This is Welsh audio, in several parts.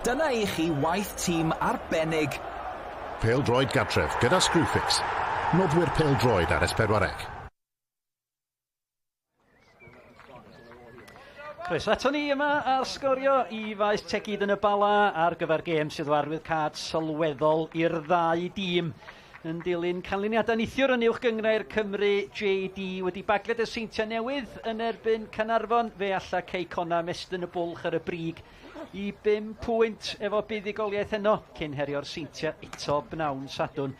Dyna i chi waith tîm arbennig. Pêl-droed gartref gyda Screwfix, noddwyr pêl-droed ar S4C. Croeso ato ni yma ar Sgorio i faes Tegid yn y Bala ar gyfer gêm sydd o arwyddcâd sylweddol i'r ddau dîm. Yn dilyn canlyniadau neithiwr yn Uwch Gynghrair Cymru, JD wedi bagled y Seintiau Newydd yn erbyn Caernarfon. Fe alla Cei Connah ymestyn y bwlch ar y brig i bum pwynt efo buddugoliaeth heno cyn herio'r Seintiau eto bnawn Sadwrn.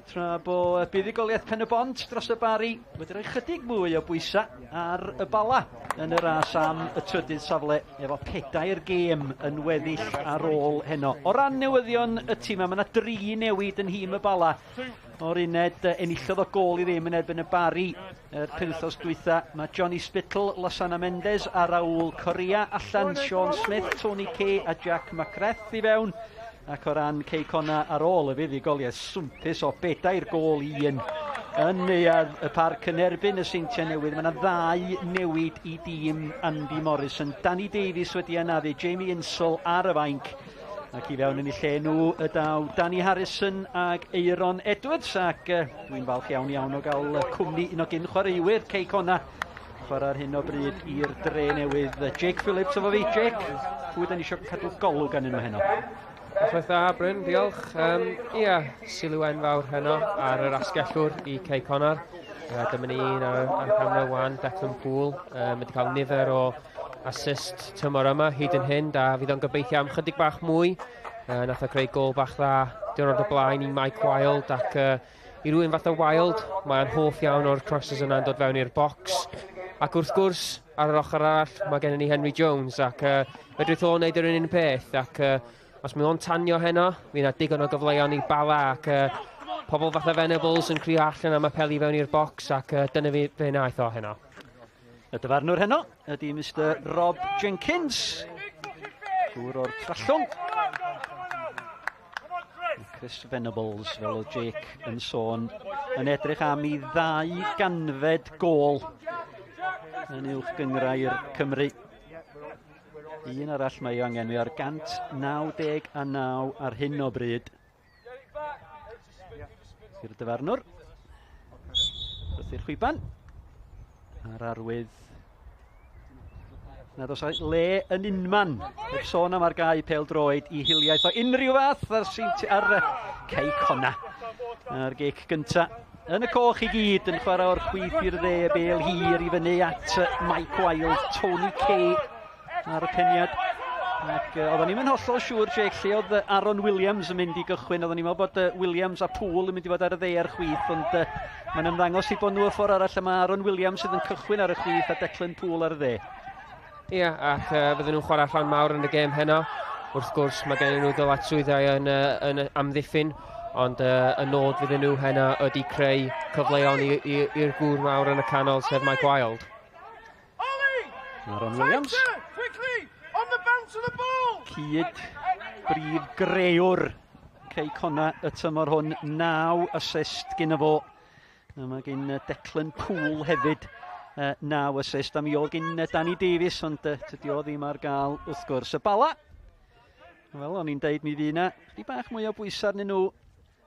Tra bo buddugoliaeth Pen-y-bont dros y Barri wedi rhoi chydig mwy o bwysau ar y Bala yn y ras am y trydydd safle efo pedair gêm yn weddill ar ôl heno. O ran newyddion y tîm, mae yna dri newid yn nhîm y Bala. O'r uned enillodd o gôl i ddim yn erbyn y Barri yr penwythnos dwytha. Mae Johnny Spittle, Losana Mendes a Raúl Correa allan, Sean Smith, Tony Kay a Jack McRath i fewn. Ac o ran Cei Connah ar ôl y fuddugoliaeth swmpus o bedair gôl i un yn neuadd y parc yn erbyn y Seintiau Newydd, mae yna ddau newid i dîm Andy Morrison. Danny Davies wedi anafu, Jamie Insall ar y fainc, ac i fewn yn eu lle nhw y daw Danny Harrison ag Aeron Edwards, ac dwi'n falch iawn iawn o gael cwmni un o gyn chwaraewyr Cei Connah chwarae ar hyn o bryd i'r dre newydd. Jake Phillips efo fi. Jake, pwy da ni eisiau cadw golwg arnyn nhw heno? Noswaith dda, Bryn, diolch. Um, ia, sylw enfawr heno ar yr asgellwr i Cei Connor. Dyma ni un ar, ar camera wan, Declan Poole. Um, wedi cael nifer o assist tymor yma hyd yn hyn, da fydd o'n gobeithio am chydig bach mwy. Nath o creu gol bach dda diwrnod o blaen i Mike Wilde ac I rywun fatha Wilde, mae'n hoff iawn o'r crosses yna'n dod fewn i'r bocs. Ac wrth gwrs, ar yr ochr arall, mae gennym ni Henry Jones, ac fedrith o wneud yr un un peth. Ac os mae o'n tanio heno, fydd yna digon o gyfleon i Bala ac pobl fatha Venables yn crio allan am apelu fewn i'r bocs, ac dyna fi, fe wnaeth o heno. Y dyfarnwr heno ydy Mr Rob Jenkins, gŵr o'r Trallwng. Chris Venables, fel oedd Jake yn sôn, yn edrych am i ddau ganfed gôl yn uwch gynghrair Cymru. Un arall mae ei angen, mae ar 199 ar hyn o bryd. I'r dyfarnwr. Wrth i'r chwiban. A'r arwydd nad oes le yn unman. Heb sôn am ar gau pêl droed i hiliaeth o unrhyw fath ar, seint, ar Cei Conna. A'r gic gynta yn y coch i gyd yn chwarae o'r chwith i'r dde, bel hir i fyny at Mike Wilde, Tony Kay ar y peniad. Ac oedden ni'n hollol siŵr, Jake, lle oedd Aaron Williams yn mynd i gychwyn. Oedden ni'n meddwl bod Williams a Poole yn mynd i fod ar y dde a'r chwith, ond mae'n ymddangos i bod nhw y ffordd arall yma. Aaron Williams sydd yn cychwyn ar y chwith a Declan Poole ar y dde. Ie, yeah, ac fydden nhw'n chwarae rhan mawr yn y gêm heno. Wrth gwrs, mae gen nhw ddyletswyddau yn, yn amddiffyn, ond y nod fydden nhw heno ydy creu cyfleon i'r gŵr mawr yn y canol, sef Mike Wilde. Aaron Williams. Cyd brif greuwr Cei Connah y tymor hwn, 9 assist gyda fo. A mae gen Declan Poole hefyd 9 assist. A mi oedd gen Danny Davies, ond tydi o ddim ar gael wrth gwrs. Y Bala, wel o'n i'n deud mi fydd yna chdi bach mwy o bwysau arnyn nhw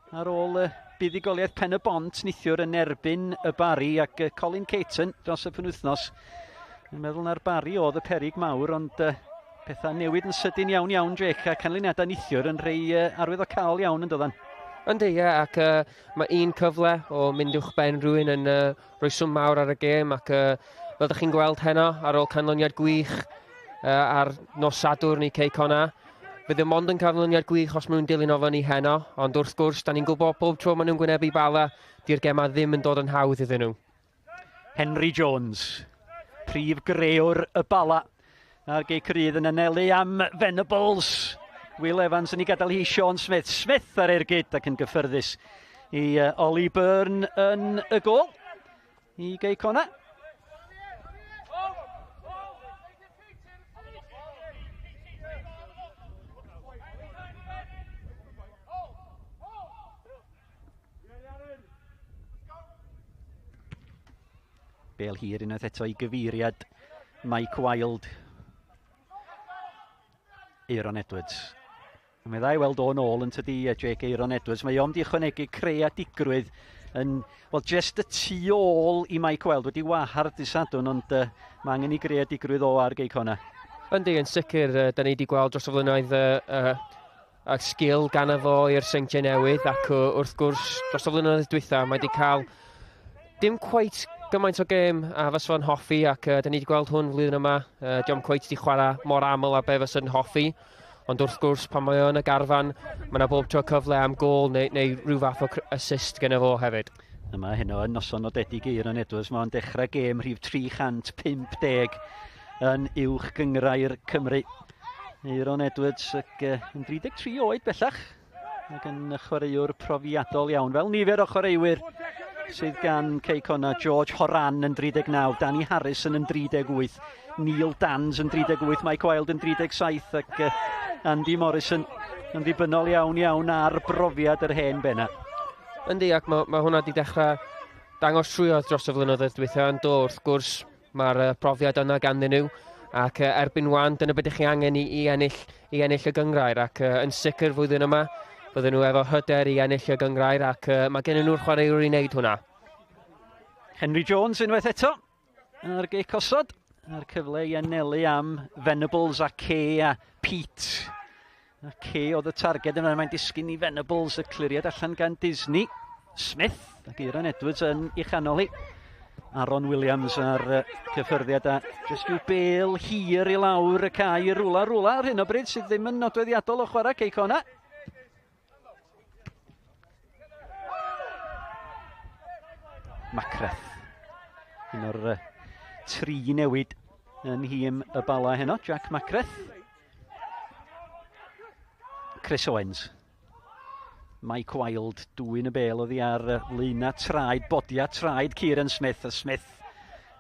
Ar ôl y buddugoliaeth Pen y Bont neithiwr yn erbyn y Barri ac Colin Caton dros y penwythnos. Yn meddwl na'r Barri oedd y perig mawr, ond pethau newid yn sydyn iawn iawn, Jake, a canlyniadau neithiwr yn rhai arwyddocaol iawn yn doddan. Yndi, ie, ac mae un cyfle o mynd uwch ben rhywun yn rhoi swm mawr ar y gêm ac fel ydych chi'n gweld heno, ar ôl canlyniad gwych ar nos Sadwrn i Cei Connah, Fydd e mond yn canlyniad gwych os maen nhw'n dilyn o fyny heno, ond wrth gwrs, da ni'n gwybod bob tro maen nhw'n gwynebu Bala, di'r gemau ddim yn dod yn hawdd iddyn nhw. Henry Jones, prif grëwr y Bala, a'r gic rydd yn anelu am Venables. Will Evans yn ei gadael hi Sean Smith. Smith ar ergyd ac yn gyffyrddus i Ollie Byrne yn y gôl i Gei Connah. Bel hir unwaith eto i gyfeiriad Mike Wilde. Aaron Edwards. Mae dda i weld o'n ôl yn tydi Jake Aaron Edwards. Mae o'n di ychwanegu creadigrwydd yn, wel, just y tu ôl i Mike Wild wedi wahardd dydd Sadwrn, ond mae angen i greadigrwydd o ar Gei Connah. Yndi, yn sicr, da ni wedi gweld dros y flynyddoedd y sgil gan fo i'r Seintiau Newydd, ac wrth gwrs, dros y flynyddoedd dwytha, mae wedi cael dim cweit gymaint o gêm a fysa fo'n hoffi, ac da ni wedi gweld hwn flwyddyn yma. Dio'm cweit wedi chwarae mor aml a be fysa'n hoffi, ond wrth gwrs, pan mae o yn y garfan, mae yna bob tro cyfle am gôl neu rhyw fath o assist gyda fo hefyd. Yma heno yn noson nodedig i Aaron Edwards, mae o'n dechrau gêm rhif 350 yn uwch gynghrair Cymru. Aaron Edwards ac yn 33 oed bellach, ac yn chwaraewr profiadol iawn, fel nifer o chwaraewyr sydd gan Cei Connah. George Horan yn 39, Danny Harrison yn 38, Neil Dans yn 38, Mike Wild yn 37 ac Andy Morrison yn ddibynnol iawn iawn ar brofiad yr hen benna. Yndi, ac mae hwnna wedi dechrau dangos trwyodd dros y flynyddoedd dwytha yn do, wrth gwrs mae'r profiad yna ganddyn nhw, ac erbyn wan dyna beth ydych chi angen i ennill y gynghrair, ac yn sicr flwyddyn yma bydden nhw efo hyder i ennill y gynghrair, ac mae gen nhw'r chwaraewyr i wneud hwnna. Henry Jones unwaith eto ar gic osod a'r cyfle i anelu am Venables a Kay a Pete. A Kay oedd y targed yna, mae'n disgyn i Venables, y cliriad allan gan Disney. Smith ac Aaron Edwards yn ei chanol hi. Aaron Williams ar cyffyrddiad a jyst rhyw bel hir i lawr y cae i rwla rwla ar hyn o bryd sydd ddim yn nodweddiadol o chwarae Cei Connah. Macreth. Un o'r tri newid yn nhîm y Bala heno, Jack Macreth. Chris Owens. Mike Wild dwyn y bel oddi ar leina traed, bodia traed Kieran Smith, a Smith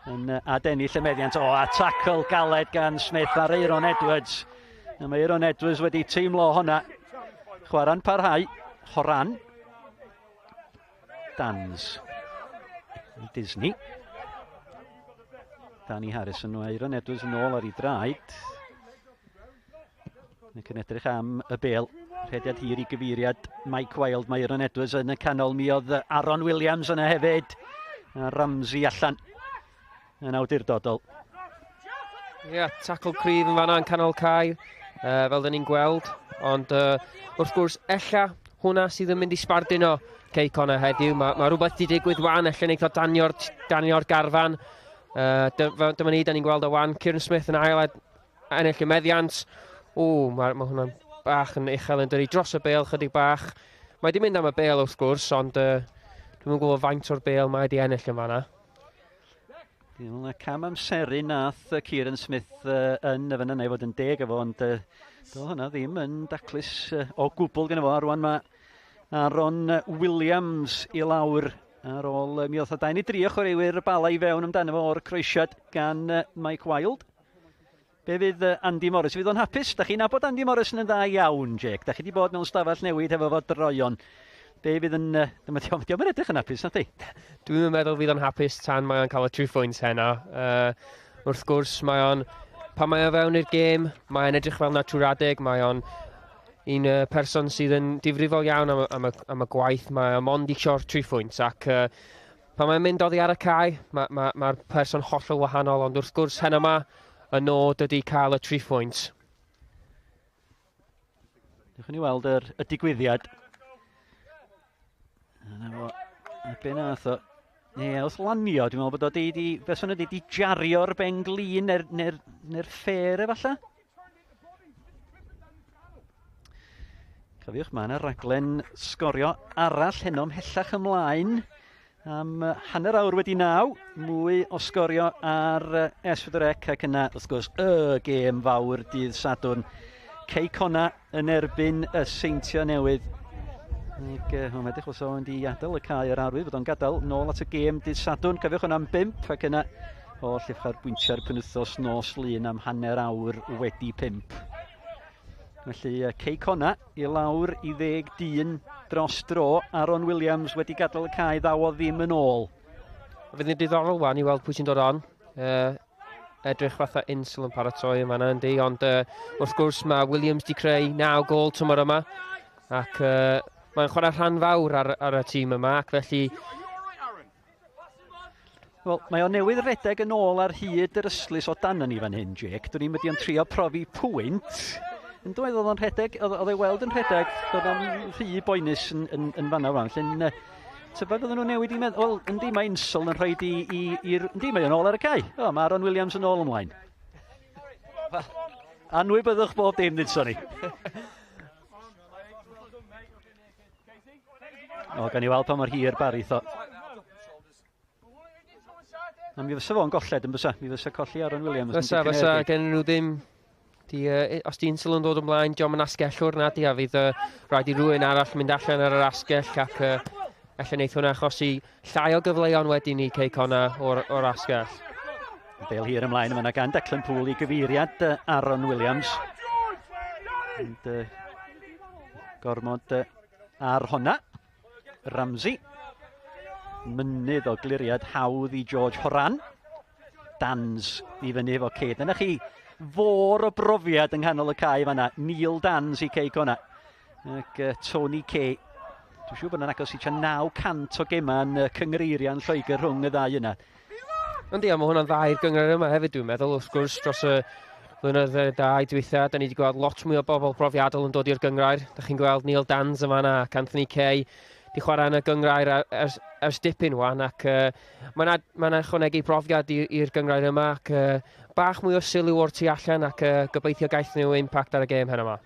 yn adennill y meddiant. O, a tackle galed gan Smith ar Aaron Edwards. A mae Aaron Edwards wedi teimlo honna. Chwarae'n parhau. Horan. Dans. Disney. Danny Harrison o Aaron Edwards yn ôl ar ei draed. Ac yn edrych am y bel. Rhediad hir i gyfeiriad Mike Wild. Mae Aaron Edwards yn y canol. Mi oedd Aaron Williams yna hefyd. A Ramsey allan yn awdurdodol. Ie, yeah, tackle cryf yn fanna yn canol cae, fel dyn ni'n gweld. Ond wrth gwrs, ella hwnna sydd yn mynd i sbarduno Cei Connah heddiw. Mae rhywbeth wedi digwydd wan, ella wneud o danio'r garfan. Dyma ni, da ni'n gweld o wan. Kieran Smith yn ail ennill y meddiant. O, mae hwnna'n bach yn uchel yn dydi dros y bel chydig bach. Mae wedi mynd am y bel wrth gwrs, ond dwi'm yn gwybod faint o'r bel mae wedi ennill yn fanna. Dwi'n meddwl na cam amseru nath Kieran Smith yn y fan yna i fod yn deg efo, ond do hwnna ddim yn daclus o gwbl gyda fo. A rwan mae Aaron Williams i lawr ar ôl mi oedd o 2 neu 3 o chwaraewyr y Bala i fewn amdano fo o'r croesiad gan Mike Wild. Be fydd Andy Morris? Fydd o'n hapus? Da chi'n nabod Andy Morris yn dda iawn, Jake. Da chi wedi bod mewn stafell newid hefo fo droion. Be fydd yn... Dyma dio'm yn edrych yn hapus, na di? Dwi'n meddwl fydd o'n hapus tan mae o'n cael y 3 pwynt heno. Wrth gwrs, mae o'n... Pan mae o fewn i'r gêm, mae'n edrych fel na trwy'r adeg. Mae o'n un person sydd yn difrifol iawn am y gwaith. Mae o'n mond isio'r 3 phwynt ac pan mae'n mynd oddi ar y cae, mae person hollol wahanol, ond wrth gwrs heno yma, y nod ydy cael y 3 phwynt. Dewch ni weld y digwyddiad. Yna fo, a be nath o? Ie, wrth lanio, dwi'n meddwl bod o di, fe swn di jario'r ben glin neu'r ffer efallai. Cofiwch, mae yna raglen sgorio arall heno ymhellach ymlaen am 9:30, mwy o sgorio ar S4C ac yna, wrth gwrs, y gêm fawr dydd Sadwrn. Cei Connah yn erbyn y Seintiau Newydd. Ac mae'n edrych fel o'n di adael y cae ar arwydd, bod o'n gadael nôl at y gêm dydd Sadwrn. Cofiwch hwnna am 5 ac yna o llicharbwyntiau'r penwythnos nos Lun am 5:30. Felly Cei Connah i lawr i 10 dyn dros dro. Aaron Williams wedi gadael y cae, ddaw o ddim yn ôl. Fydd yn diddorol wan i weld pwy sy'n dod on. edrych fatha Insel yn paratoi yn fanna yndi, ond wrth gwrs mae Williams di creu 9 gol tymor yma ac mae'n chwarae rhan fawr ar, ar y tîm yma ac felly. Wel, mae o newydd redeg yn ôl ar hyd yr ystlys o dan ni fan hyn, Jake. Dwi'n mynd i'n trio profi pwynt. Yn dweud oedd o'n rhedeg, oedd ei weld yn rhedeg, oedd o'n rhy boenus yn, yn, yn fanna rwan. Felly, tybed oedden nhw'n newid i meddwl, wel, yndi, mae Insel yn rhoi i, i, i'r... Yndi, mae o'n ôl ar y cae. O, mae Aaron Williams yn ôl ymlaen. Anwybyddwch bob dim, nid soni. O, gan i weld pa mor hir Barry tho. A mi fysa fo'n golled yn bysa. Mi fysa colli Aaron Williams. Fysa, fysa, gen nhw ddim. Di, os di Insel yn dod ymlaen, diolch yn asgellwr na di, a fydd rhaid i rhywun arall mynd allan ar yr asgell ac ella wneith hwnna achosi llai o gyfleon wedyn i Cei Connah o'r, or asgell. Bel hir ymlaen yma gan Declan Poole i gyfeiriad Aaron Williams. Ond, gormod ar honna. Ramsey. Mynydd o gliriad hawdd i George Horan. Dans i fyny efo Cade. Dyna chi fôr o brofiad yng nghanol y cae fanna. Neil Dans i Cei Connah. Ac Tony Kay. Dwi'n siŵr bod yna'n agos i tua 900 o gemau yn cyngreiriau yn Lloegr rhwng y ddau yna. Yndi, a mae hwnna'n dda i'r gynghrair yma hefyd, dwi'n meddwl, wrth gwrs, dros y blynyddoedd dau dwytha, da ni wedi gweld lot mwy o bobl brofiadol yn dod i'r gynghrair. Da chi'n gweld Neil Dans yma yna, ac Anthony Kay, di chwarae yn y gynghrair ers, ers dipyn wan, ac mae'n ma ychwanegu profiad i'r gynghrair yma, ac bach mwy o sylw o'r tu allan, ac gobeithio gaeth nhw impact ar y gêm heno yma.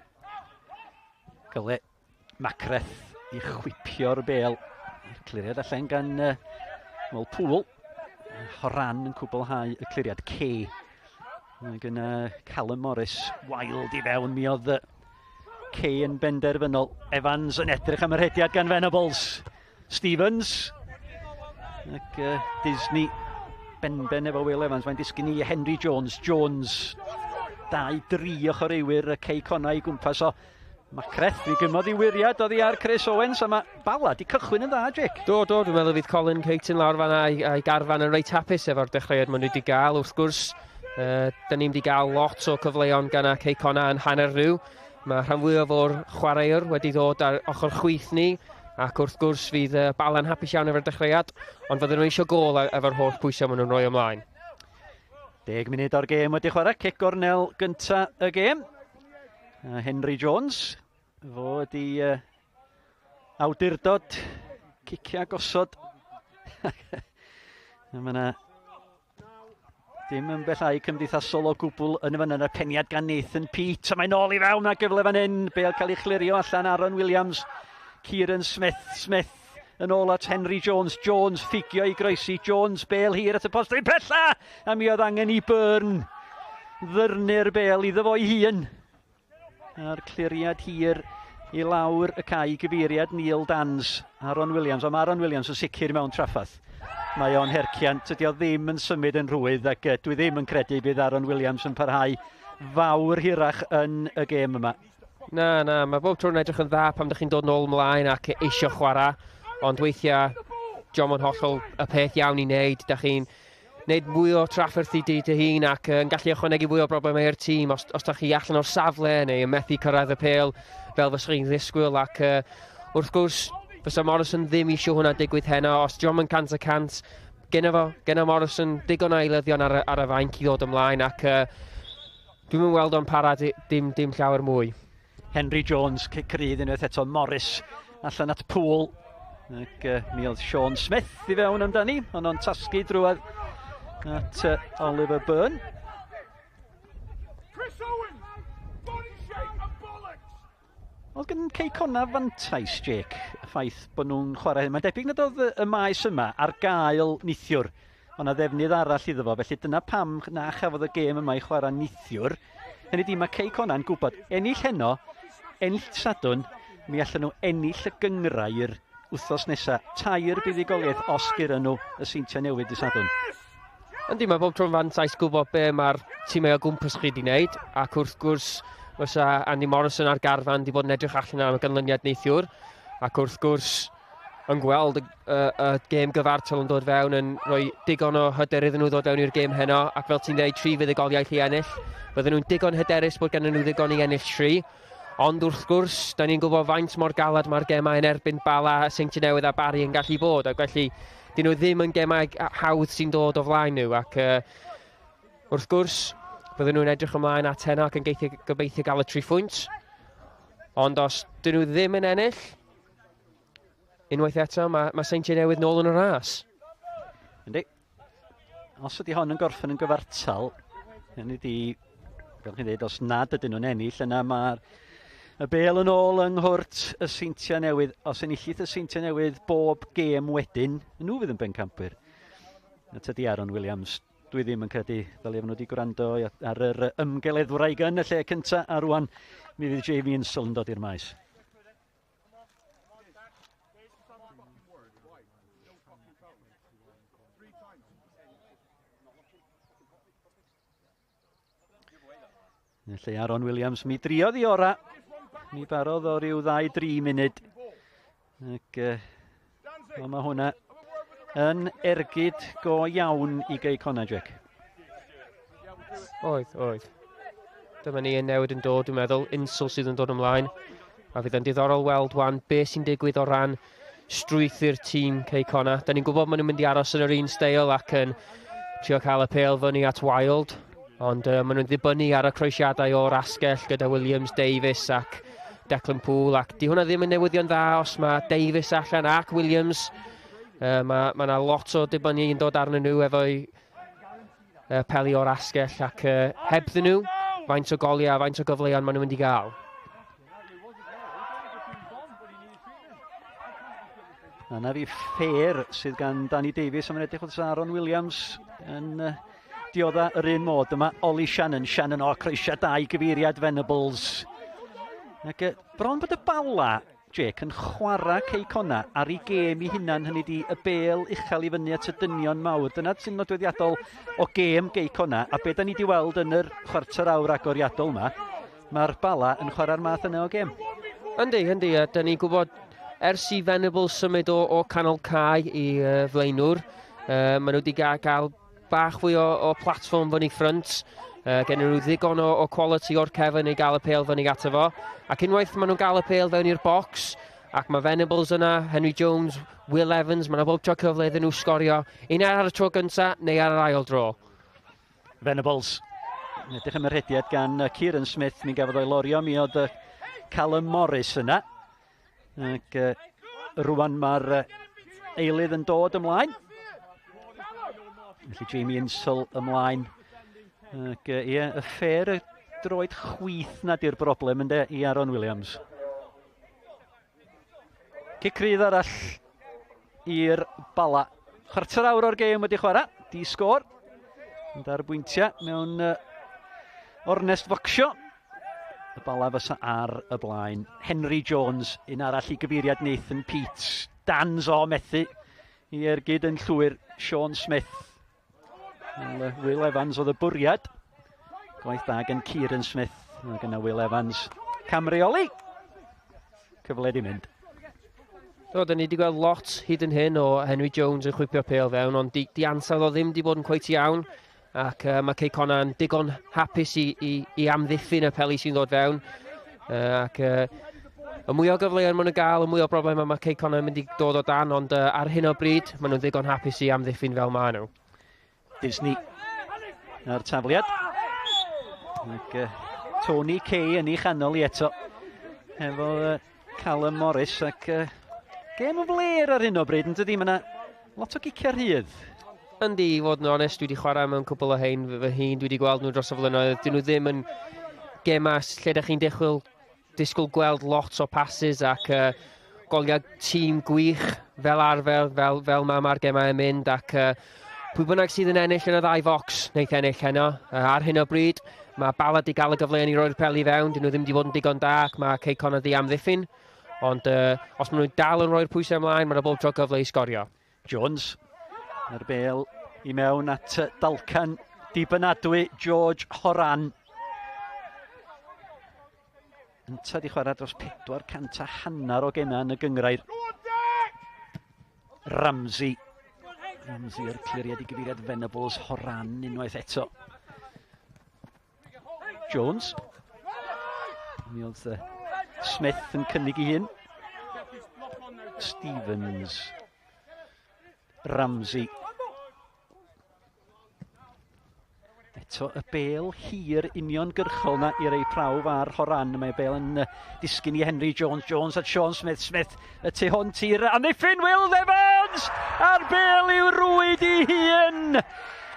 Gyle Macreth i chwipio'r bel. Cliriad allan gan well, Poole. Horan yn cwblhau y cliriad. Kay. Mae gyda Callum Morris wild i fewn. Mi oedd Kay yn benderfynol. Evans yn edrych am yr hediad gan Venables. Stevens. Ac Disney benben efo Will Evans. Mae'n disgyn i Henry Jones. Jones. 2-3 o chwaraewyr y Cei Connah i gwmpas o. Macreth i gymodd i wiriad oddi ar Chris Owens a mae Bala di cychwyn yn dda, Jake. Do, do, dwi'n meddwl fydd Colin Caton lawr fanna a'i, a'i garfan yn reit hapus efo'r dechreuad maen nhw wedi gael, wrth gwrs. Da ni'n wedi gael lot o cyfleon gan y Cei Connah yn hanner nhw. Mae rhan fwyaf o'r chwaraewr wedi dod ar ochr chwith ni, ac wrth gwrs fydd Bala'n hapus iawn efo'r dechreuad, ond fydden nhw eisiau gôl efo'r holl pwysau maen nhw'n rhoi ymlaen. 10 munud o'r gêm wedi chwarae, cic gornel gynta y gêm. Henry Jones, fo ydi awdurdod cicia gosod. Mae yna dim yn bellau cymdeithasol o gwbl yn y fan yna. Peniad gan Nathan Peate, a mae'n ôl i fewn a gyfle fan hyn. Bale cael ei chlirio allan Aaron Williams, Kieran Smith, Smith yn ôl at Henry Jones. Jones ffugio i groesi. Jones, bel hir at y post. Pella! A mi oedd angen i Byrne ddyrnu'r bel iddo fo'i hun. A'r cliriad hir i lawr y cae gyfeiriad Neil Dans. Aaron Williams. Ond mae Aaron Williams yn sicr mewn traffath. Mae o'n hercian. Tydi o ddim yn symud yn rhwydd ac dwi ddim yn credu bydd Aaron Williams yn parhau fawr hirach yn y gêm yma. Na, na, mae bob tro'n edrych yn dda pan ydych chi'n dod nôl ymlaen ac eisiau chwarae, ond weithiau diolch yn hollol y peth iawn i wneud. Da chi'n wneud mwy o trafferth i di dy hun ac yn gallu ychwanegu fwy o broblemau i'r tîm os, os da chi allan o'r safle neu yn methu cyrraedd y pêl fel fysa chi'n ddisgwyl ac wrth gwrs fysa Morrison ddim eisiau hwnna digwydd heno os diolch yn 100% genna fo, genna Morrison digon o eilyddion ar, ar y fainc i ddod ymlaen ac dwi'n mynd weld o'n para dim, dim llawer mwy. Henry Jones, cic rydd unwaith eto, Morris allan at Poole. Ac mi oedd Sean Smith i fewn amdani, ond o'n tasgu drwad at Oliver Byrne. Chris Owens, body shape and bollocks! Oedd gen Cei Connah fantais, Jake, y ffaith bod nhw'n chwarae hyn. Mae'n debyg nad oedd y maes yma ar gael nithiwr. Ond na ddefnydd arall iddo fo, felly dyna pam na chafodd y gêm yma i chwarae nithiwr. Hynny di, mae Cei Connah'n gwybod, ennill heno, ennill Sadwrn, mi allan nhw ennill y gynghrair wythnos nesaf. Tair buddugoliaeth os gyda nhw y Seintiau Newydd dy Sadwrn. Yndi, mae bob tro'n fantais gwybod be mae'r tîmau o gwmpas chi wedi wneud, ac wrth gwrs fysa Andy Morrison a'r garfan wedi bod yn edrych allan am y ganlyniad neithiwr, ac wrth gwrs yn gweld y, y, y gêm gyfartal yn dod fewn yn rhoi digon o hyder iddyn nhw ddod fewn i'r gêm heno, ac fel ti'n dweud, 3 fuddugoliaeth i ennill. Bydden nhw'n digon hyderus bod gen nhw ddigon i ennill 3. Ond wrth gwrs, da ni'n gwybod faint mor galad mae'r gemau yn erbyn Bala, Seintiau Newydd a Barry yn gallu bod, ac felly dyn nhw ddim yn gemau hawdd sy'n dod o flaen nhw, ac wrth gwrs, bydden nhw'n edrych ymlaen at heno ac yn gobeithio gael y 3 phwynt. Ond os dyn nhw ddim yn ennill, unwaith eto, mae Seintiau Newydd nôl yn y ras. Yndi. Os ydy hon yn gorffen yn gyfartal, hynny di, fel chi'n dweud, os nad ydyn nhw'n ennill, yna mae'r y bêl yn ôl yng nghwrt y Seintiau Newydd. Os enillith y Seintiau Newydd bob gêm wedyn, nhw fydd yn bencampwyr. A tydi Aaron Williams, dwi ddim yn credu ddylia nhw wedi gwrando ar yr ymgeleddwraig yn y lle cyntaf, a rwan mi fydd Jamie Insall yn dod i'r maes. Felly Aaron Williams mi driodd i ora. Mi barodd o ryw 2-3 munud. Ac mae hwnna yn ergyd go iawn i Gei Connah, Jack. Oedd. Dyma ni yn newid yn dod, dwi'n meddwl. Insel sydd yn dod ymlaen. A fydd yn diddorol weld wan beth sy'n digwydd o ran strwythur tîm Cei Connah. Da ni'n gwybod maen nhw'n mynd i aros yn yr un steil ac yn trio cael y pêl fyny at Wild. Ond maen nhw'n ddibynnu ar y croesiadau o'r asgell gyda Williams, Davies ac Declan Poole. Ac di hwnna ddim yn newyddion dda os mae Davies allan ac Williams. Mae yna lot o dibynnu yn dod arnyn nhw efo'i peli o'r asgell ac hebddyn nhw, faint o goliau, faint o gyfleon maen nhw'n mynd i gael. Yna fi ffair sydd gan Danny Davies, a mae'n edrych wrth Aaron Williams yn diodda yr un mod. Yma Ollie Shannon, Shannon o croesiad da i gyfeiriad Venables. Ac bron bod y Bala, Jake, yn chwarae Cei Connah ar ei gêm i hunan, hynny di y bêl uchel i fyny at y dynion mawr. Dyna sy'n nodweddiadol o gêm Gei Connah, a be da ni wedi weld yn yr chwarter awr agoriadol yma, mae'r Bala yn chwarae'r math yna o gêm. Yndi, a da ni'n gwybod ers i Venables symud o canol cae i flaenwr, maen nhw wedi gael bach fwy o platfform fyny ffrynt. Gen nhw ddigon o quality o'r cefn i gael y pêl fyny ato fo. Ac unwaith maen nhw'n gael y pêl fewn i'r bocs, ac mae Venables yna, Henry Jones, Will Evans, mae yna bob tro cyfle iddyn nhw sgorio. Un ar y tro gyntaf neu ar yr ail dro. Venables. Edrych am y rhediad gan Kieran Smith, mi gafodd o'i lorio, mi oedd Callum Morris yna. Ac rwan mae'r eilydd yn dod ymlaen. Felly Jamie Insall ymlaen. Ac ie, y ffair y droed chwith na di'r broblem ynde i Aaron Williams. Cic rydd arall i'r Bala. Chwarter awr o'r gêm wedi chwarae, di sgôr. Ond ar bwyntiau mewn ornest focsio. Y Bala fysa ar y blaen. Henry Jones, un arall i gyfeiriad Nathan Peats. Dans o methu i ergyd yn llwyr Sean Smith. Will Evans oedd y bwriad. Gwaith da gan Kieran Smith. Mae gyda Will Evans camreoli. Cyfle di mynd. Do, da ni wedi gweld lot hyd yn hyn o Henry Jones yn chwipio pêl fewn, ond di ansawdd o ddim wedi bod yn cweit iawn. Ac mae Cei Connah yn digon hapus i amddiffyn y peli sy'n dod fewn. Ac y mwy o gyfleoedd maen nhw'n gael, y mwy o broblemau mae Cei Connah yn mynd i dod o dan, ond ar hyn o bryd maen nhw'n ddigon hapus i amddiffyn fel maen nhw. Disney ar tafliad. Ac Tony Kay yn ei chanol i eto efo Callum Morris, ac gêm o fler ar hyn o bryd, yn dydi? Mae yna lot o giciau rhydd. Yndi, i fod yn onest, dwi wedi chwarae mewn cwbl o hein fy hun, dwi wedi gweld nhw dros y flynyddoedd. Dyn nhw ddim yn gemau lle ydych chi'n disgwyl gweld lot o passes ac goliau tîm gwych fel arfer, fel mae'r gemau yn mynd, ac pwy bynnag sydd yn ennill yn y ddau focs wneith ennill heno. Ar hyn o bryd, mae Bala wedi gael y gyfle i roi'r peli fewn, dyn nhw ddim wedi bod yn digon da ac mae Cei Connah di amddiffyn. Ond os maen nhw'n dal yn rhoi'r pwysau ymlaen, mae'n bob tro gyfle i sgorio. Jones, a'r bêl i mewn at dalcan dibynadwy George Horan. Ynta di chwarae dros 450 o gemau yn y gynghrair. Ramsey. Ramsey o'r cliriad i gyfeiriad Venables Horan unwaith eto. Jones. Mi oedd Smith yn cynnig i hun. Stevens. Ramsey. Eto y bel hir uniongyrchol na i rei prawf ar Horan. Mae bel yn disgyn i Henry Jones. Jones at Sean Smith. Smith y tu hwnt i'r amddiffyn. Will Evans! A'r bel i'w rwyd i hun!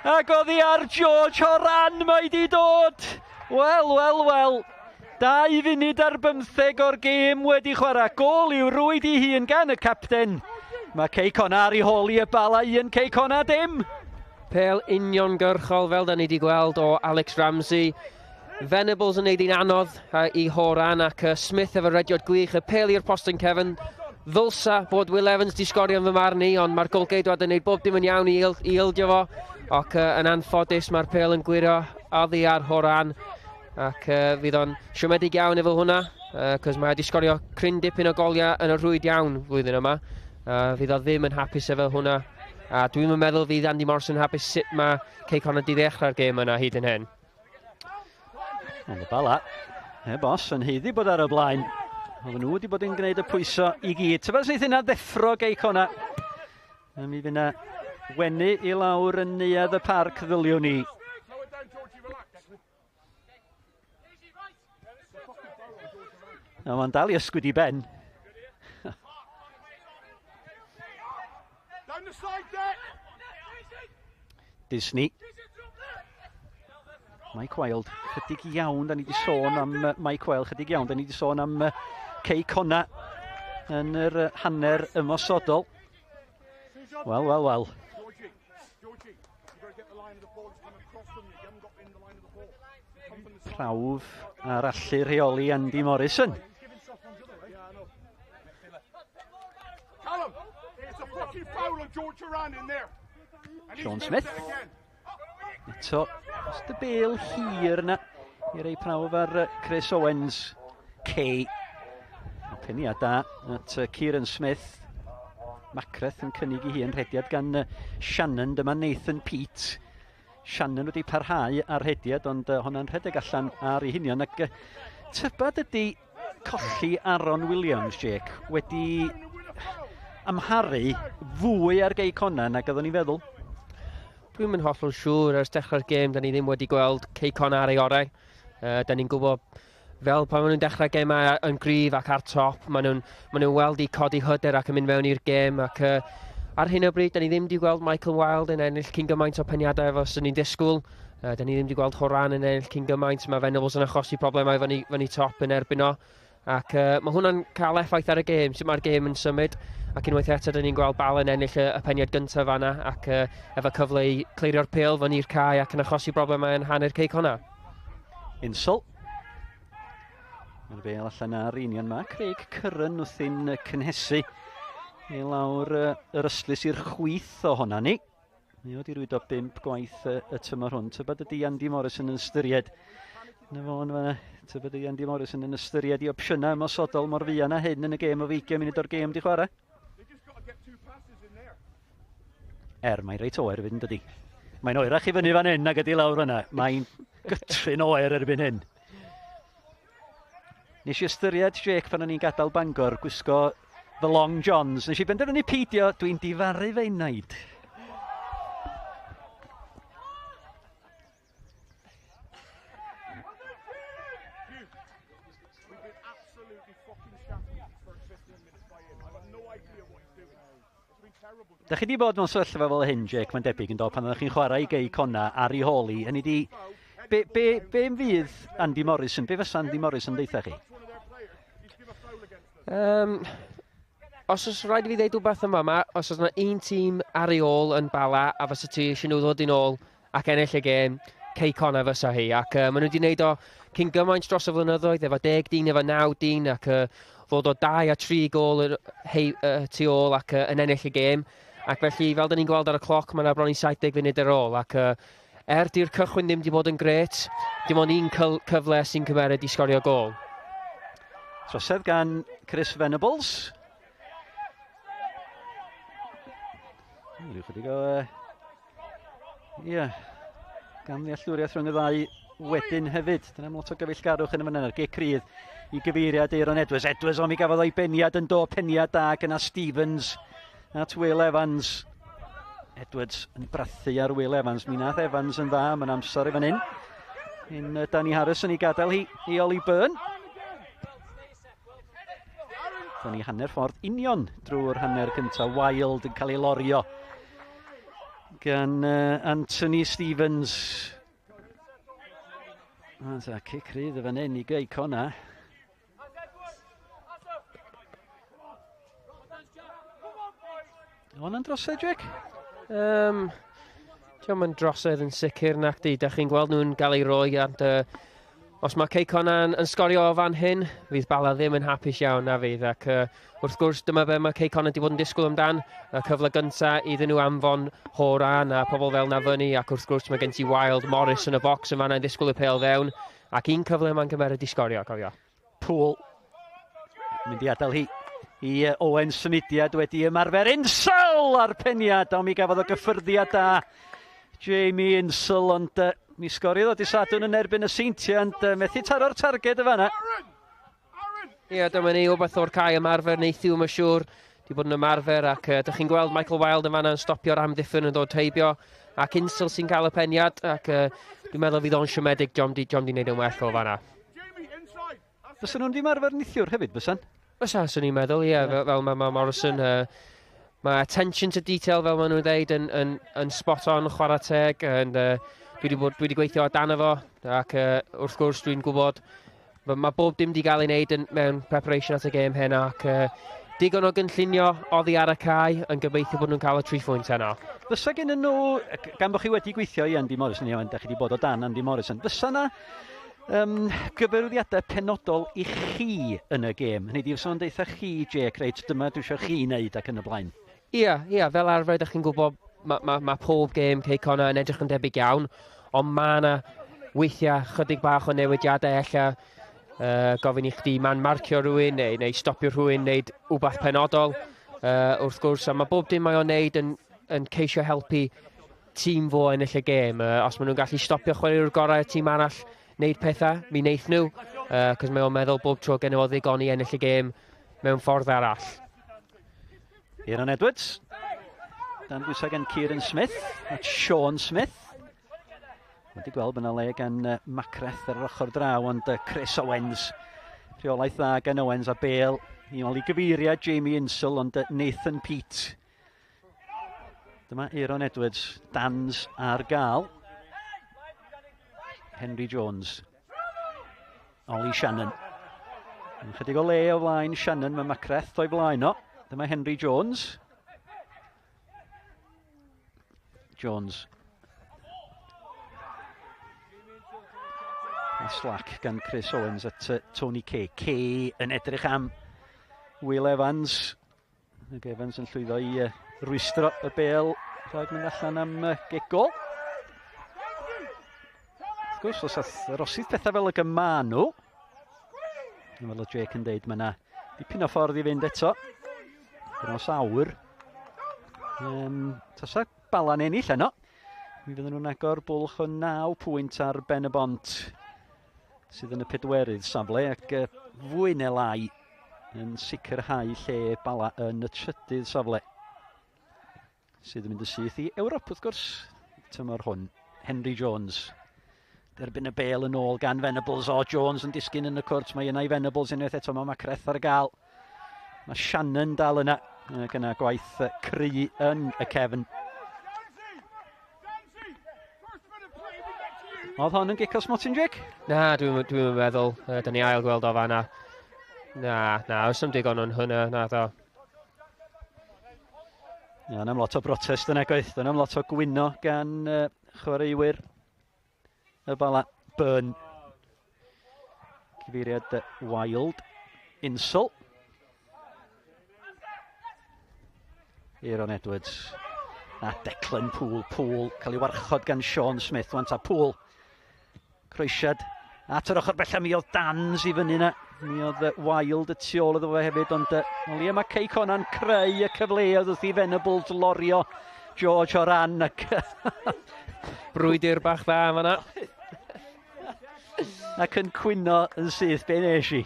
Ac oddi ar George Horan mae di dod! Wel, wel, wel. 2 funud ar 15 o'r gêm wedi chwarae. Gôl i'w rwyd i hun gan y capten. Mae Cei Connah ar ei hôl i y Bala, 1, Cei Connah dim. Pel uniongyrchol fel da ni wedi gweld o Alex Ramsey. Venables yn neud hi'n anodd i Horan ac Smith efo rediad gwych. Y pel i'r postyn cefn. Ddylsa bod Will Evans di sgorio yn fy marn i, ond mae'r golgeidwad yn neud bob dim yn iawn i ildio fo. Ac yn anffodus mae'r pel yn gwyro oddi ar Horan. Ac fydd o'n siomedig iawn efo hwnna, cos mae wedi sgorio cryn dipyn o goliau yn y rhwyd iawn flwyddyn yma. Fydd o ddim yn hapus efo hwnna. A dwi'n meddwl fydd Andy Morrison hapus sut mae Cei Connah di ddechrau'r gêm yna hyd yn hyn. Ond y Bala, heb os, yn haeddu bod ar y blaen. Oedden nhw wedi bod yn gwneud y pwyso i gyd. Tybed sydd hynna ddeffro Gei Connah? A mi fydd yna wenu i lawr yn neuadd y parc, ddyliwn ni. Na, mae'n dal i ysgwyd i ben. Down the side there. Disney. Mike Wild, chydig iawn, da ni wedi sôn am Mike Wild, chydig iawn, da ni wedi sôn am Cei Connah yn yr hanner ymosodol. Wel, wel, wel. Georgie, Georgie, you've got to get the line of the ball. It's come across from you. You haven't got in the line of the ball. Come from the side. Prawf ar allu rheoli Andy Morrison. He's giving soft ones the other way. Yeah, I know. Callum, it's a fucking foul on George Horan in there. And he's Sean missed Smith. it again. Eto, jyst y bel hir yna i rei prawf ar Chris Owens. Kay. O, peniad da at Kieran Smith. Macreth yn cynnig i hun rhediad gan Shannon. Dyma Nathan Peate. Shannon wedi parhau ar rhediad, ond honna'n rhedeg allan ar ei hunion. Ac tybad ydy colli Aaron Williams, Jake, wedi amharu fwy ar Gei Connah nag oeddwn i'n feddwl? Dwi'm yn hollol siŵr. Ers dechrau'r gêm, da ni ddim wedi gweld Cei Connah ar ei orau. Da ni'n gwybod fel pan maen nhw'n dechrau gemau yn gryf ac ar top, maen nhw weld i codi hyder ac yn mynd mewn i'r gêm ac ar hyn o bryd, da ni ddim wedi gweld Michael Wilde yn ennill cyn gymaint o peniadau efo sy'n ni'n disgwyl. Da ni ddim wedi gweld Horan yn ennill cyn gymaint. Mae Venables yn achosi problemau fyny top yn erbyn o. Ac mae hwnna'n cael effaith ar y gêm, sut mae'r gêm yn symud. Ac unwaith eto, da ni'n gweld Bala yn ennill y peniad gyntaf fanna ac efo cyfle i clirio'r pêl fyny'r cae ac yn achosi problemau yn hanner Cei Connah. Insel. Mae'r bel allan ar union ma. Craig Curran wrthi'n cynhesu i lawr yr ystlys i'r chwith ohona ni. Mi wedi rwydo bump gwaith y tymor hwn. Tybed ydy Andy Morrison yn ystyried. Na fo'n fanna. Tybed ydy Andy Morrison yn ystyried i opsiynau ymosodol mor fuan â hyn yn y gêm o 20 munud o'r gêm di chwarae. They just got to get two passes in there. Er, mae'n reit oer fyd yn dydi. Mae'n oerach i fyny fan hyn nag ydi lawr yna. Mae'n gytrin oer erbyn hyn. Nes i ystyried, Jake, pan o'n i'n gadael Bangor, gwisgo The Long Johns. Nes i benderfynu peidio, dwi'n difaru fe enaid. We've been absolutely fucking shattered these first 15 minutes by him. I've got no idea what he's doing. It's been terrible. Da chi di bod mewn sefyllfa fel hyn, Jake, mae'n debyg yn do, pan oeddech chi'n chwarae i Gei Connah ar ei hôl hi. Hynny di, be fydd Andy Morrison, be fysa Andy Morrison deutha chi? One of their players, he's give a foul against us. Os oes rhaid i fi ddeud rhywbeth yma, os oes yna un tîm ar ei ôl yn Bala a fysa ti eisiau nhw ddod yn ôl ac ennill y gêm, Cei Connah fysa hi. Ac maen nhw wedi gwneud o cyn gymaint dros y flynyddoedd, efo 10 dyn, efo 9 dyn, ac ddod o 2 a 3 gôl tu ôl ac yn ennill y gêm. Ac felly, fel da ni'n gweld ar y cloc, mae yna bron i 70 funud ar ôl. Ac er di'r cychwyn ddim wedi bod yn gret, dim ond un cyfle sy'n cymeryd i sgorio gôl. Trosedd gan Chris Venables. Rhyw chydig o... Ie, gan ddealltwriaeth rhwng y ddau wedyn hefyd. Dyna lot o gyfeillgarwch yn y fan yna. Gic rydd i gyfeiriad Aeron Edwards. Edwards, ond mi gafodd o'i beniad yn do, peniad da gyda Stevens at Will Evans. Edwards yn brathu ar Will Evans. Mi nath Evans yn dda, mae'n amser i fan hyn. Un Danny Harris yn ei gadael hi i Ollie Byrne. Dyna ni hanner ffordd union drwy'r hanner cyntaf. Wild yn cael ei lorio gan Anthony Stevens. A cic rydd y fan hyn i Gei Connah. O'n yn drosedd, Jack? Diolch yn drosedd yn sicr, nac di. Da chi'n gweld nhw'n gael ei roi, ond os mae Cei Connah yn sgorio o fan hyn, fydd Bala ddim yn hapus iawn na fydd. Ac wrth gwrs, dyma be mae Cei Connah wedi bod yn disgwyl amdan. Y cyfle gyntaf iddyn nhw anfon Horan a pobl fel na fyny. Ac wrth gwrs, mae gen ti Wild Morris yn y bocs yn fanna yn disgwyl y pêl fewn. Ac un cyfle mae'n cymeryd i sgorio, cofio. Poole mynd i adael hi i Owen symudiad wedi ymarfer. Insel ar peniad, ond mi gafodd o gyffyrddiad da Jamie Insel, ond mi sgoriodd o di Sadwrn yn erbyn y Seintiau, ond methu taro'r targed y fanna. Ie, dyma ni wbeth o'r cae ymarfer neithiw, mae'n siŵr. Di bod yn ymarfer ac dych chi'n gweld Michael Wilde yn fanna yn stopio'r amddiffyn yn dod heibio. Ac Insel sy'n cael y peniad, ac dwi'n meddwl fydd o'n siomedig, John di, John di wneud yn well o fanna. Fysa nhw'n di ymarfer neithiwr hefyd, fysan? Fysa, swn i'n meddwl, ie, yeah, fel mae Morrison, mae attention to detail, fel maen nhw'n dweud, yn spot on, chwarae teg, and, dwi wedi gweithio o dan fo, ac wrth gwrs dwi'n gwybod, mae bob dim wedi gael ei wneud mewn preparation at y gêm heno, ac digon o gynllunio oddi ar y cae, yn gobeithio bod nhw'n cael y 3 phwynt heno. Fysa gen nhw, gan bod chi wedi gweithio i Andy Morrison, iawn, da chi wedi bod o dan Andy Morrison, fysa na gyfarwyddiadau penodol i chi yn y gêm? Hynny ydi, fysa fo'n deutha chi, Jake, reit, dyma dwi eisiau chi wneud ac yn y blaen. Ie, ie, fel arfer, ydych chi'n gwybod, mae pob gêm Cei Connah yn edrych yn debyg iawn, ond mae yna weithiau chydig bach o newidiadau ella, gofyn i chdi man marcio rhywun neu stopio rhywun, wneud wbath penodol, wrth gwrs, a mae bob dim mae o'n wneud yn ceisio helpu tîm fo ennill y gêm. Os maen nhw'n gallu stopio chwaraewr gorau y tîm arall wneud pethau, mi wneith nhw, cos mae o'n meddwl bob tro gen o ddigon i ennill y gêm mewn ffordd arall. Aaron Edwards, dan bwysau gan Kieran Smith, at Sean Smith. Wedi gweld bod yna le gan Macreth ar yr ochr draw, ond Chris Owens, rheolaeth dda gan Owens a Bale i ôl i gyfeiriad Jamie Insel, ond Nathan Peate. Dyma Aaron Edwards, Dans ar gael. Henry Jones, Ollie Shannon. Yn chydig o le o flaen Shannon, mae Macreth o'i flaen o. Dyma Henry Jones. Jones. A slack gan Chris Owens at Tony Kay. Kay yn edrych am Will Evans. Ac Evans yn llwyddo i rwystro y bêl rhag mynd allan am gic gôl. Wrth gwrs, os ath rosydd pethau fel y gyma nhw, fel o Jake yn deud, mae yna dipyn o ffordd i fynd eto. Dros awr. Tasa Bala'n ennill heno, mi fydden nhw'n agor bwlch o 9 pwynt ar Ben y Bont, sydd yn y pedwerydd safle, ac fwy neu lai yn sicrhau lle Bala yn y trydydd safle, sydd yn mynd yn syth i Ewrop, wrth gwrs, tymor hwn. Henry Jones. Derbyn y bêl yn ôl gan Venables. O, Jones yn disgyn yn y cwrt. Mae yna i Venables unwaith eto. Mae Macreth ar gael. Mae Shannon dal yna. Ac yna gwaith cry yn y cefn. Oedd hon yn gic o smotyn, Jake? Na, dwi'n meddwl. Da ni ail gweld o fanna. Na, oes dim digon o'n hwnna, na ddo. Ia, yna am lot o brotest yna, gwaith. Yna am lot o gwyno gan chwaraewyr y Bala. Byrne. Cyfeiriad Wild. Insel. Aaron Edwards. A Declan Poole. Poole cael ei warchod gan Sean Smith. Wan ta Poole. Croesiad at yr ochr bella. Mi oedd Dans i fyny yna. Mi oedd Wild y tu ôl iddo fe hefyd, ond o leia mae Cei Connah'n creu y cyfleoedd wrth i Venables lorio George Horan ac brwydr bach dda yn fanna. Ac yn cwyno yn syth, be nes i?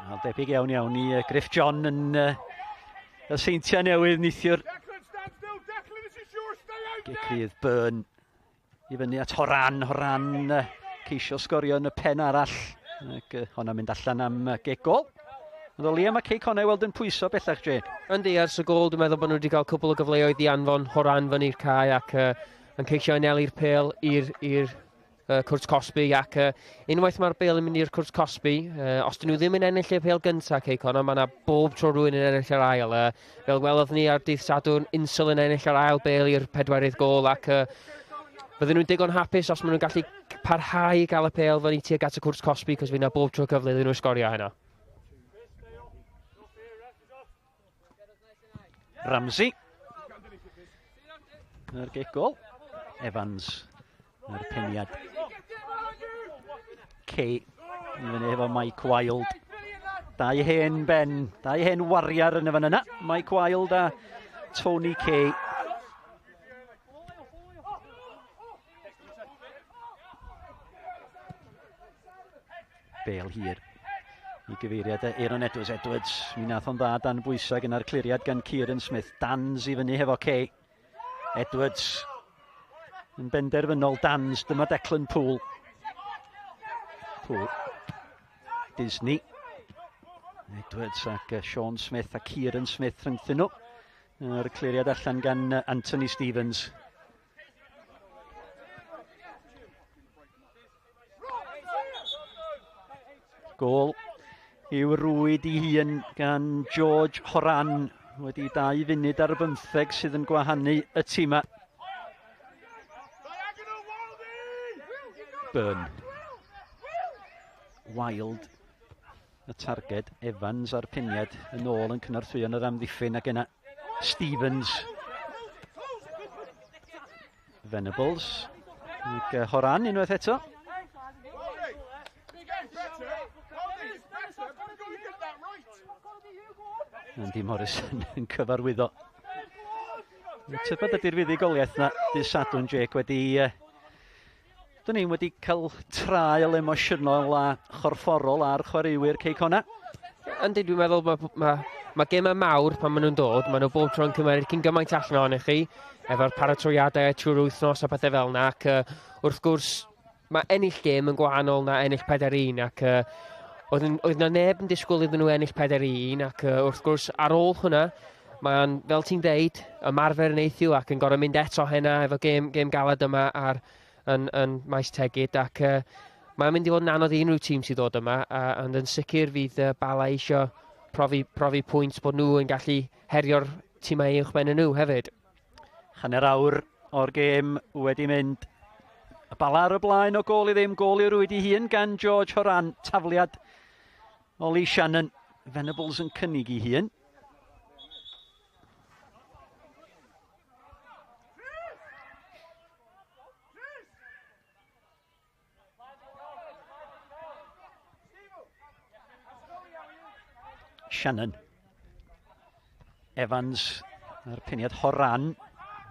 Wel, debyg iawn iawn i Griff John yn y Seintiau Newydd neithiwr. Gic rydd Byrne i fyny at Horan. Horan ceisio sgorio yn y pen arall. Ac hwnna'n mynd allan am gic gôl. Ond o leia mae Cei Connah i weld yn pwyso bellach, Jake. Yndi, ers y gôl, dwi'n meddwl bod nhw wedi cael cwpl o gyfleoedd i anfon Horan fyny'r cae ac yn ceisio anelu'r pêl i'r cwrt cosbi, ac unwaith mae'r bêl yn mynd i'r cwrt cosbi, os dyn nhw ddim yn ennill y pêl gyntaf Cei Connah, mae yna bob tro rhywun yn ennill yr ail. Fel welodd ni ar dydd Sadwrn, Insel yn ennill yr ail bêl i'r pedwerydd gôl, ac bydden nhw'n digon hapus os maen nhw'n gallu parhau i gael y pêl fyny tuag at y cwrt cosbi, cos fydd yna bob tro cyfle iddyn nhw sgorio heno. Ramsey. Yr gic gôl. Evans. Yr peniad. Kay. I fyny efo Mike Wild. Dau hen ben. Dau hen wariar yn y fan yna. Mike Wild a Tony Kay. Bale hir i gyfeiriad Aaron Edwards. Edwards, mi nath o'n dda dan bwysau gyda'r cliriad gan Kieran Smith. Dans i fyny hefo Kay. Edwards yn benderfynol. Dans, dyma Declan Poole. Poole. Disney. Edwards ac Sean Smith a Kieran Smith rhyngthyn nhw. Yr cliriad allan gan Anthony Stevens. Gôl i'w rwyd i hun gan George Horan wedi 2 funud ar 15 sydd yn gwahanu y tîmau. Byrne. Wild y targed. Evans a'r peniad yn ôl yn cynorthwyo yn yr amddiffyn, ac yna Stevens. Venables. Ac Horan unwaith eto. Andy Morrison yn cyfarwyddo. Tybed ydy'r fuddugoliaeth na dydd Sadwrn, Jake, wedi... Dyn ni'n wedi cael trael emosiynol a chorfforol ar chwaraewyr Cei Connah. Yndi, dwi'n meddwl mae gemau mawr pan maen nhw'n dod, maen nhw bob tro'n cymryd cyn gymaint allan ohonych chi, efo'r paratoiadau trwy'r wythnos a pethau fel yna, ac wrth gwrs mae ennill gêm yn gwahanol na ennill 4-1, ac oedd na neb yn disgwyl iddyn nhw ennill 4-1, ac wrth gwrs ar ôl hwnna, mae'n, fel ti'n deud, ymarfer yn eithio ac yn gorfod mynd eto hynna efo gêm galed yma ar yn Maes Tegid, ac mae'n mynd i fod yn anodd i unrhyw tîm sydd ddod yma, ond yn sicr fydd Bala eisiau profi pwynt bod nhw yn gallu herio'r tîmau uwchben nhw hefyd. Hanner awr o'r gêm wedi mynd. Y Bala ar y blaen o gôl i ddim, gôl i rwyd i hun gan George Horan. Tafliad Ollie Shannon. Venables yn cynnig i hun. Shannon. Evans a'r peniad Horan.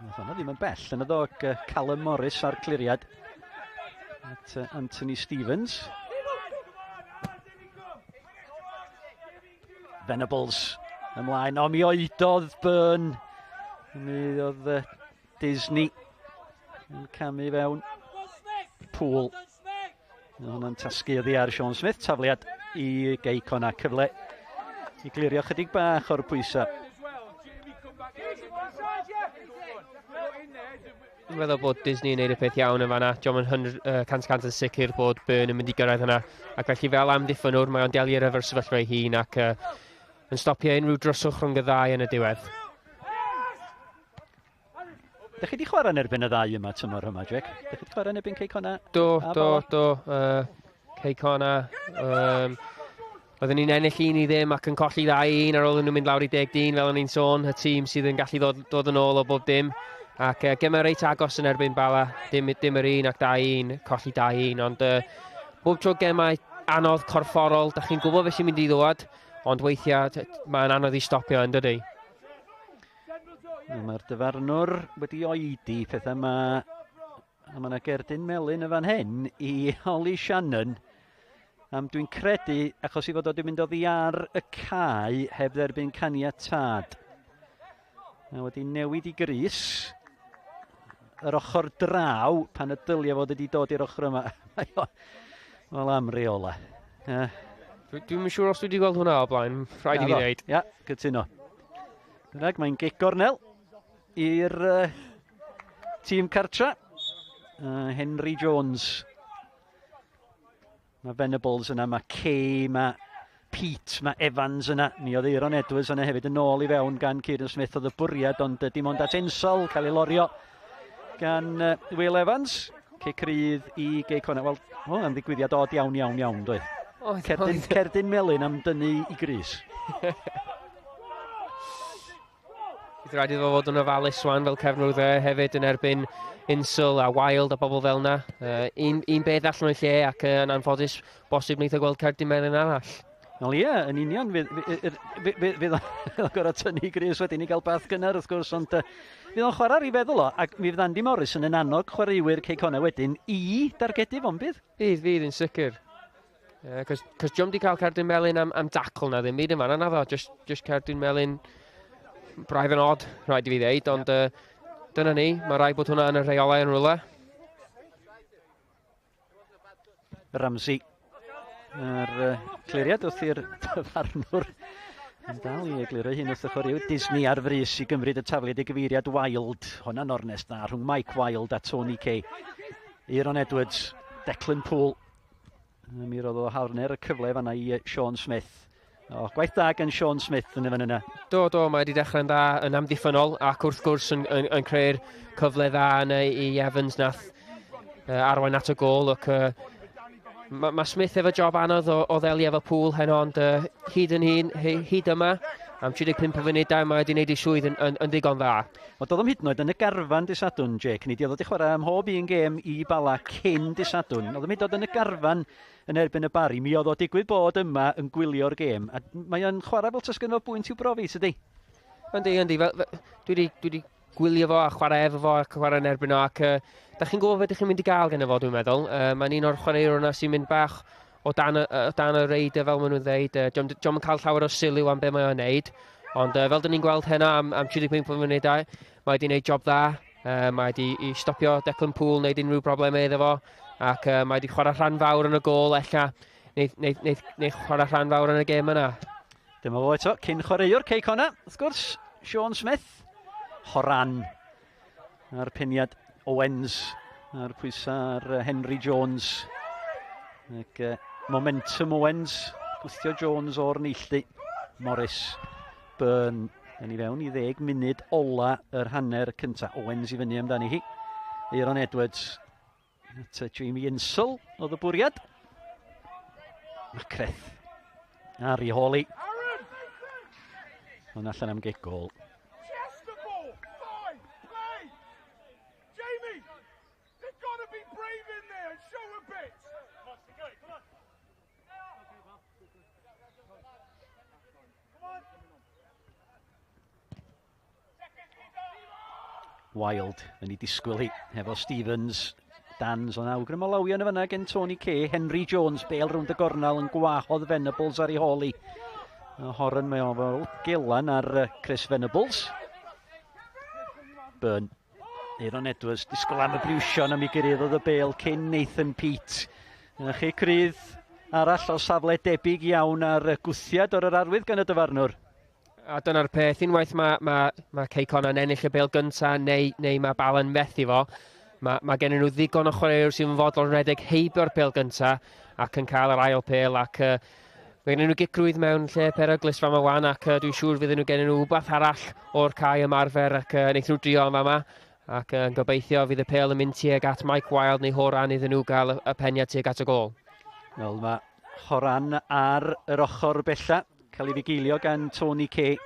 Nath hwnna ddim yn bell yn y ddog. Callum Morris a'r cliriad at Anthony Stevens. Venables ymlaen. O, mi oedodd Byrne. Mi oedd Disney yn camu fewn. Poole. Hwnna'n tasgu oddi ar Sean Smith. Tafliad i Gei Connah. Cyfle i glirio chydig bach o'r pwysau. Dwi'n meddwl bod Disney yn neud y peth iawn yn fanna. Diolch yn 100% yn sicr bod Byrne yn mynd i gyrraedd hynna. Ac felly fel amddiffynwr, mae o'n delio efo'r sefyllfa ei hun ac yn stopio unrhyw dryswch rhwng y ddau yn y diwedd. Dych chi wedi chwarae yn erbyn y ddau yma tymor yma, Jack? Dych chi wedi chwarae yn erbyn Cei Connah? Do. Cei Connah. Oedden ni'n ennill 1-0 ac yn colli 2-1 ar ôl nhw'n mynd lawr i 10 dyn, fel o'n i'n sôn, y tîm sydd yn gallu dod yn ôl o bob dim. Ac gemau reit agos yn erbyn Bala, dim yr un ac 2-1, colli 2-1, ond bob tro gemau anodd corfforol, da chi'n gwybod beth sy'n mynd i ddod, ond weithiau mae'n anodd i stopio yn dydy. Mae'r dyfarnwr wedi oedi pethau yma, a mae yna gerdyn melyn y fan hyn i Ollie Shannon. Am dwi'n credu, achos i fod o wedi mynd oddi ar y cae heb dderbyn caniatâd. Mae wedi newid i grys yr ochr draw pan y dylia fod wedi dod i'r ochr yma. Wel, am reola. Dwi'n siŵr os dwi wedi gweld hwnna o blaen, rhaid i fi ddeud. Ia, cytuno. Bynnag, mae'n gic gornel i'r tîm cartra. Henry Jones. Mae Venables yna, mae Kay, mae Pete, mae Evans yna. Mi oedd Aaron Edwards yna hefyd yn ôl i fewn gan Kieran Smith oedd y bwriad, ond dim ond at Insel cael ei lorio gan Will Evans. Cic rydd i Gei Connah. Wel, hwnna'n ddigwyddiad od iawn, iawn, iawn, dweud. Cerdyn, cerdyn melyn am dynnu i grys. Bydd rhaid iddo fod yn ofalus wan fel cefnwr dde hefyd yn erbyn Insel a Wild a bobl fel yna. Un beth allan o'i lle ac yn anffodus bosib wneith o gweld cerdyn melyn arall. Wel ie, yn union, fydd o'n gorfod tynnu grys wedyn i gael bath gynnar wrth gwrs, ond fydd o'n chwarae ar ei feddwl o, ac mi fydd Andy Morris yn annog chwaraewyr Cei Connah wedyn i dargedu fo'n bydd? Fydd yn sicr. Cos dio'm di cael cerdyn melyn am dacl na ddim byd yma, na naddo, just cerdyn melyn braidd yn odd, rhaid i fi ddeud, ond dyna ni, mae rhaid bod hwnna yn y rheolau yn rhywle. Ramsey. Yr cliriad wrth i'r dyfarnwr yn dal i egluro hyn wrth y chwaraewr Disney ar frys i gymryd y tafliad i gyfeiriad Wild. Hwnna'n ornest dda rhwng Mike Wild a Tony Kay. Aaron Edwards, Declan Poole. Mi roedd o hanner y cyfle fanna i Sean Smith. O, gwaith da gan Sean Smith yn y fan yna. Do, mae wedi dechrau'n dda yn amddiffynnol ac wrth gwrs yn creu'r cyfle dda yna i Evans nath arwain at y gôl. Ac, mae Smith efo job anodd o ddelio efo Poole heno, ond hyd yn hun, hyd yma, am 35 o funudau, mae wedi gwneud ei swydd yn ddigon dda. Wel, doedd o'm hyd yn oed yn y garfan dydd Sadwrn, Jake. Ni 'di oedd wedi chwarae am mhob un gêm i Bala cyn dydd Sadwrn. Oedd o'm hyd yn oed yn y garfan yn erbyn y Bari. Mi oedd o digwydd bod yma yn gwylio'r gêm. A mae o'n chwarae fel tas gynno fo bwynt i'w brofi, tydi? Yndi. Dwi wedi gwylio fo a chwarae efo fo ac chwarae yn erbyn o. Ac da chi'n gwybod beth ydych chi'n mynd i gael gen fo, dwi'n meddwl. Mae'n un o'r chwaraewyr yna sy'n mynd bach o dan y reider, fel maen nhw'n dweud. Dio'm yn cael llawer o sylw am be mae o'n neud. Ond fel dyn ni'n gweld heno am 35 o funudau, mae wedi gwneud job dda. Mae wedi i stopio Declan Poole wneud unrhyw broblemau iddo fo. Ac mae wedi chwarae rhan fawr yn y gôl ella, neu chwarae rhan fawr yn y gêm yna. Dyma fo eto, cyn chwaraewr Cei Connah, wrth gwrs, Sean Smith. Horan a'r peniad Owens a'r pwysau ar Henry Jones. Ac momentum Owens, gwthio Jones o'r neilltu. Morris, Byrne, yn i fewn i 10 munud ola yr hanner cynta. Owens i fyny amdani hi. Aaron Edwards at Jamie Insel oedd y bwriad. Macreth ar ei hôl hi. Ond allan am gic gôl. Wild yn ei disgwyl hi hefo Stevens. Dans o'n awgrym o lawio yn y fanna gen Tony Kay. Henry Jones, bêl rownd y gornel yn gwahodd Venables ar ei hôl hi. Horan mae o fel gelan ar Chris Venables. Byrne. Aaron Edwards, disgwyl am y briwsion am ei gyrraeddodd y bêl cyn Nathan Peate. Chi crydd arall o safle debyg iawn ar gwthiad o'r arwydd gan y dyfarnwr. A dyna'r peth, unwaith mae Cei Connah yn ennill y bêl gyntaf neu mae Bala'n methu fo, mae gen nhw ddigon o chwaraewyr sy'n fodlon rhedeg heibio'r bêl gyntaf ac yn cael yr ail pêl ac mae gen nhw gicrwydd mewn lle peryglus fama wan ac dwi'n siŵr fydden nhw gen nhw wbath arall o'r cae ymarfer ac wnaethon nhw drio am fama ac yn gobeithio fydd y pêl yn mynd tuag at Mike Wild neu Horan iddyn nhw gael y peniad tuag at y gôl. Wel, mae Horan ar yr ochr bella, cael ei fugeilio gan Tony Kay.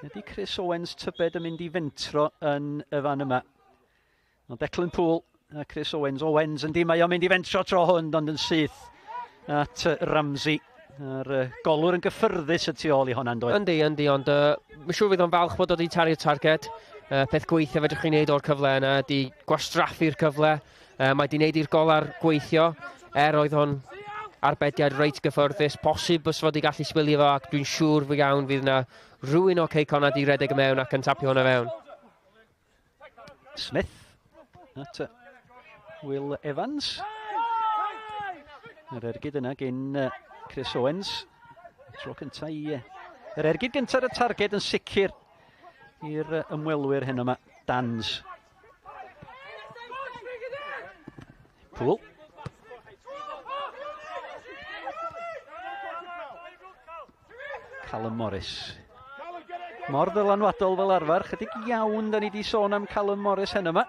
Ydy Chris Owens tybed yn mynd i fentro yn y fan yma? Ond Declan Poole a Chris Owens. Owens yndi, mae o'n mynd i fentro tro hwn, ond yn syth. at Ramsey. A'r golwr yn gyffyrddus y tu ôl i hwnna'n dweud. Yndi, yndi, ond mae'n siŵr fydd o'n falch bod o wedi tario'r targed. Peth gweithio fedrwch chi'n neud o'r cyfle yna ydy gwastraffu'r cyfle. Mae di wneud i'r golar gweithio, oedd o'n arbediad reit gyffyrddus. Posib bys fod i gallu sbilio fo, ac dwi'n siŵr fy iawn fydd yna rhywun o Cei Connah di redeg mewn ac yn tapio hwnna fewn. Smith at Will Evans. Yr ergyd yna gyn Chris Owens. Tro cyntaf i... Yr ergyd gyntaf ar y targed yn sicr i'r ymwelwyr heno yma. Dans. Poole. Callum Morris. Mor ddylanwadol fel arfer. Chydig iawn da ni di sôn am Callum Morris heno yma.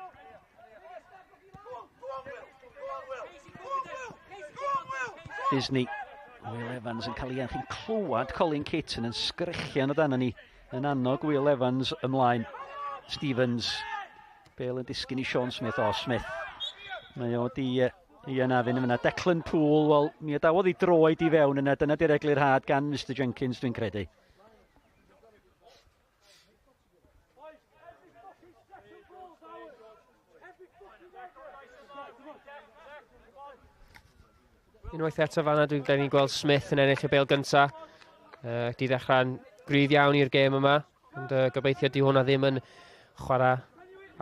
Disney. Will Evans yn cael ei chi'n clywed Colin Caton yn sgrechian o dan ni yn annog Will Evans ymlaen. Stevens. Bale yn disgyn i Sean Smith. O, Smith. Mae o di i anafun yna. Declan Poole, wel, mi adawodd ei droed i fewn yna. Dyna di'r eglurhad gan Mr Jenkins, dwi'n credu. Unwaith eto fanna, dwi'n ni'n gweld Smith yn ennill y bêl gynta. Di ddechrau'n gryf iawn i'r gêm yma, ond gobeithio di hwnna ddim yn chwarae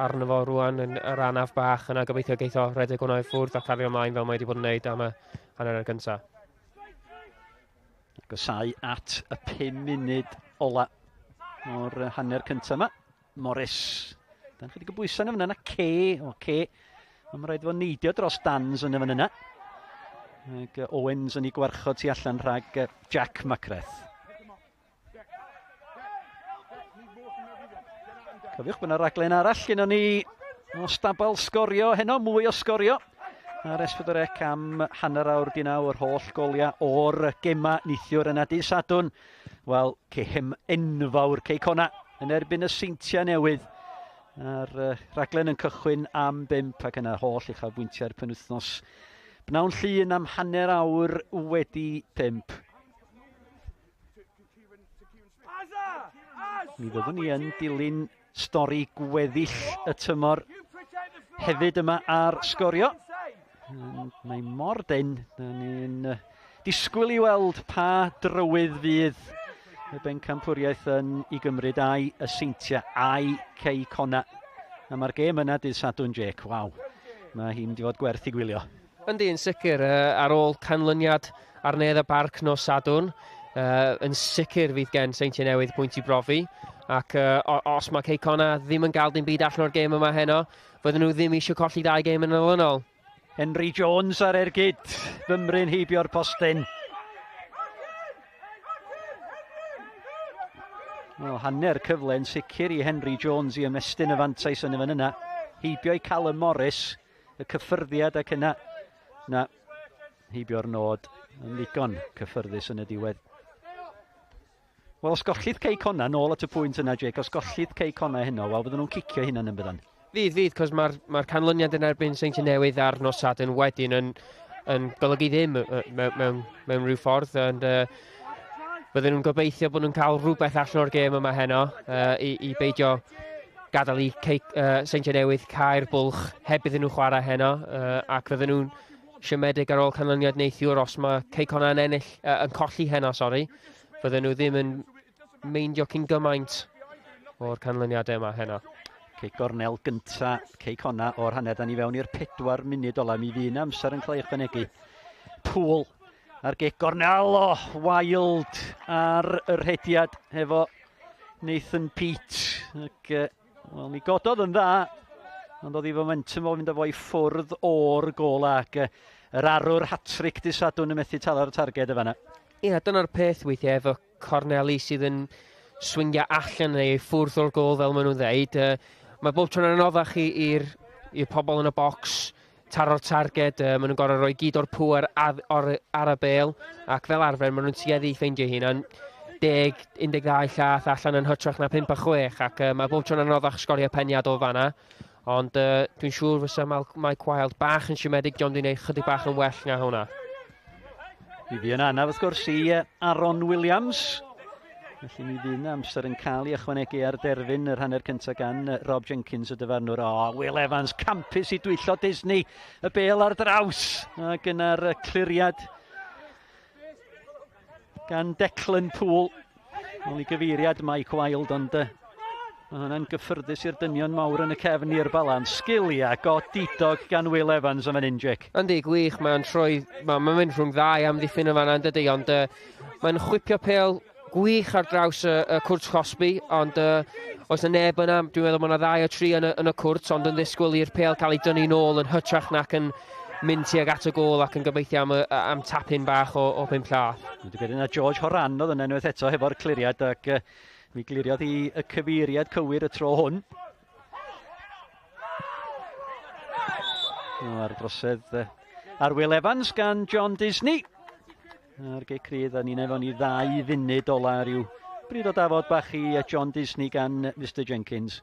arno fo rwan yn yr anaf bach yna. Gobeithio geith o redeg hwnna i ffwrdd a cario ymlaen fel mae wedi bod yn neud am y hanner yr gynta. Agosau at y 5 munud ola o'r hanner cynta yma. Morris. Dan chydig o bwysau yn yna. Kay. O, Kay. Mae'n rhaid fo neidio dros Dans yn y fan yna. Ac Owens yn ei gwarchod tu allan rhag Jack Macreth. Cofiwch bod yna raglen arall gyda ni o stabal sgorio heno, mwy o sgorio. Ar S4C am 9:30 yr holl goliau o'r gema neithiwr yna dydd Sadwrn. Wel, gêm enfawr Cei Connah yn erbyn y Seintiau Newydd. A'r raglen yn cychwyn am 5 ac yna holl uchafbwyntiau'r penwythnos. Bnawn Llun am 5:30. Mi fyddwn ni yn dilyn stori gweddill y tymor hefyd yma ar Sgorio. Mae mor dynn, da ni'n disgwyl i weld pa drywydd fydd y bencampwriaeth yn i gymryd ai y Seintiau, ai Cei Connah. A mae'r gêm yna dydd Sadwrn, Jake, waw, mae hi'n mynd i fod gwerth i gwylio. Yndi, yn sicr, ar ôl canlyniad Arnedd y Barc nos Sadwrn, yn sicr fydd gen Seintiau Newydd pwynt i brofi, ac os mae Cei Connah ddim yn gael dim byd allan o'r gêm yma heno, fydden nhw ddim eisiau colli 2 gêm yn olynol. Henry Jones ar ergyd, fymryn heibio'r postyn. Wel, hanner cyfle yn sicr i Henry Jones i ymestyn y fantais yn y fan yna. Heibio i Callum Morris, y cyffyrddiad ac yna. Na, heibio'r nod yn ddigon cyffyrddus yn y diwedd. Wel, os gollydd Cei Connah, nôl at y pwynt yna, Jake, os gollydd Cei Connah heno, wel, fydden nhw'n cicio hunan yn byddan. Fydd, cos mae'r canlyniad yn erbyn Seintiau Newydd ar nos Sadwrn wedyn yn golygu ddim mewn rhyw ffordd, ond bydden nhw'n gobeithio bod nhw'n cael rhywbeth allan o'r gêm yma heno i beidio gadael i Seintiau Newydd cau'r bwlch heb iddyn nhw chwarae heno, ac fydden nhw'n siomedig ar ôl canlyniad neithiwr os mae Cei Connah yn ennill, yn colli heno, sori. Fydden nhw ddim yn meindio cyn gymaint o'r canlyniadau yma heno. Cei gornel gynta Cei Connah o'r hanner, da ni fewn i'r 4 munud ola, mi fydd amser yn cael ei ychwanegu. Poole ar gei gornel, o, Wild ar y rhediad hefo Nathan Peate. Ac, wel, mi gododd yn dda, ond oedd ei momentum o fynd â fo i ffwrdd o'r gol ac yr arwr hat-trick dydd Sadwrn yn methu tala'r targed y fanna. Ie, dyna'r peth weithiau efo corneli sydd yn swingio allan neu ffwrdd o'r gol fel maen nhw'n dweud. Mae bob tro'n anoddach i'r pobl yn y bocs taro'r targed, maen nhw'n gorfod rhoi gyd o'r pŵer ar y bêl, ac fel arfer maen nhw'n tueddu i ffeindio hunan 10, 12 llath allan yn hytrach na 5 a 6, ac mae bob tro'n anoddach sgorio peniad o fanna. Ond dwi'n siŵr fysa Mike Wild bach yn siomedig, John di wneud chydig bach yn well na hwnna. Mi fu yn anaf wrth gwrs i Aaron Williams. Felly mi fydd yna amser yn cael ei ychwanegu ar derfyn yr hanner cyntaf gan Rob Jenkins y dyfarnwr. O, Will Evans, campus i dwyllo Disney. Y bêl ar draws. Ac yna'r cliriad gan Declan Poole. Ôl i gyfeiriad Mike Wilde, ond mae hwnna'n gyffyrddus i'r dynion mawr yn y cefn i'r Bala. Sgiliau godidog gan Will Evans am yn Jake. Yndi, gwych. Mae'n troi, mae'n mynd rhwng ddau amddiffyn yn fan'na, dydy, ond mae'n chwipio pêl gwych ar draws y cwrt cosbi, ond oes 'na neb yna, dwi'n meddwl bod yna ddau o tri yn y cwrt, ond yn ddisgwyl i'r pêl cael ei dynnu nôl yn hytrach nac yn mynd tuag at y gôl ac yn gobeithio am tap-in bach o pump llath. Dwi'n credu na George Horan oedd yna unwaith eto hefo'r cliriad ac mi gliriodd hi y cyfeiriad cywir y tro hwn. O, ar drosedd ar Will Evans gan John Disney. A'r gic rydd, a ni'n efo ni 2 funud ola rhyw bryd o dafod bach i John Disney gan Mr Jenkins.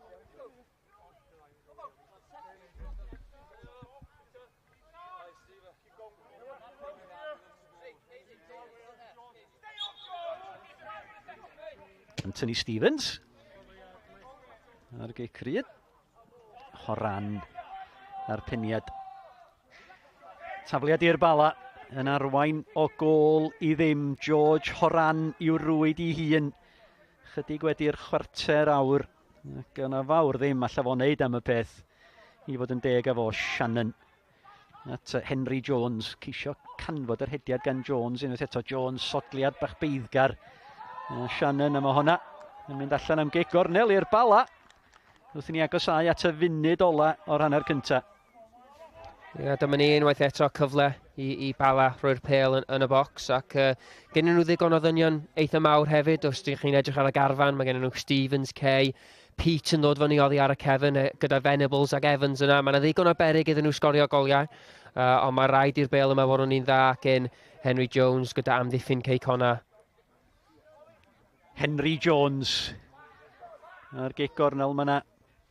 Anthony Stevens. A'r gic rydd. Horan a'r peniad. Tafliad i'r Bala yn arwain o gôl i ddim. George Horan i'w rwyd i hun. Chydig wedi'r 25 awr. Ac yna fawr ddim alla fo wneud am y peth i fod yn deg efo Shannon. At Henry Jones, ceisio canfod yr hediad gan Jones unwaith eto. Jones, sodliad bach beiddgar. Shannon am honna yn mynd allan am gic gornel i'r Bala. Wrth i ni agosáu at y funud ola o'r hanner cynta. Ia, dyma ni unwaith eto cyfle i Bala rhoi'r pêl yn y bocs ac gennyn nhw ddigon o ddynion eitha mawr hefyd. Os ydych chi'n edrych ar y garfan, mae gennyn nhw Stevens, Kay, Pete yn dod fyny oddi ar y cefn gyda Venables ac Evans yna. Mae yna ddigon o beryg iddyn nhw sgorio goliau, ond mae rhaid i'r bêl yma fod yn un dda gen Henry Jones gyda amddiffyn Cei Connah. Henry Jones ar gic gornel, mae yna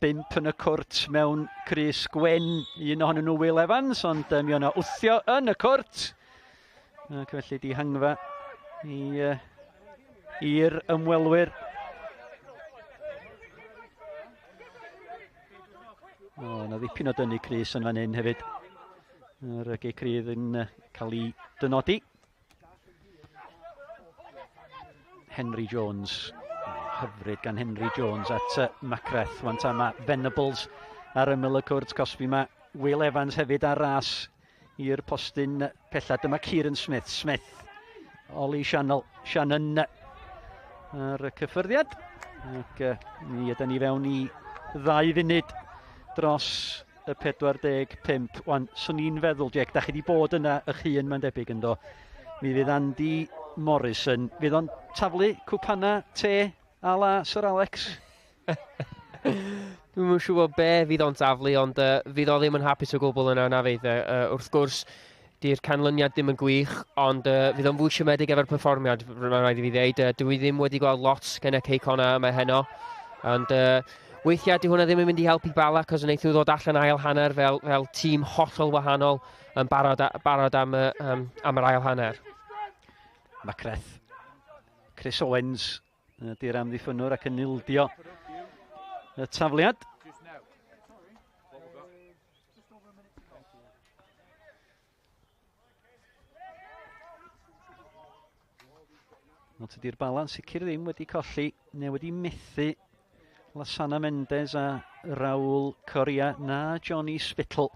5 yn y cwrt mewn crys gwen, un ohonyn nhw Will Evans, ond mi o'na wthio yn y cwrt. Ac felly dihangfa i'r ymwelwyr. O, yna ddipyn o dynnu crys yn fan hyn hefyd. Yr gic rydd yn cael ei dynodi. Henry Jones. Hyfryd gan Henry Jones at Macreth. Wan ta ma Venables ar ymyl y cwrt cosbi. Mae Will Evans hefyd ar ras i'r postyn pella. Dyma Kieran Smith. Smith. Ollie Shannon. Shannon ar y cyffyrddiad. Ac mi ydyn ni fewn i 2 funud dros y 45. Wan, swn i'n feddwl, Jack, da chi wedi bod yna eich hun, mae'n debyg ynddo. Mi fydd Andy Morrison, fydd o'n taflu cwpana te a la Sir Alex? Dwi'm yn siŵr be fydd o'n taflu, ond fydd o ddim yn hapus o gwbl yna, na fydd. Wrth gwrs, di'r canlyniad ddim yn gwych, ond fydd o'n fwy siomedig efo'r perfformiad, mae'n rhaid i fi ddeud. Dwi ddim wedi gweld lot gen y Cei Connah yma heno, ond weithiau di hwnna ddim yn mynd i helpu Bala, cos wnaeth nhw ddod allan ail hanner fel tîm hollol wahanol yn barod am yr ail hanner. Macreth, Chris Owens ydy'r amddiffynnwr ac yn ildio y tafliad. Ond tydi'r Bala'n sicr ddim wedi colli neu wedi methu Lasana Mendes a Raul Coria na Johnny Spittle.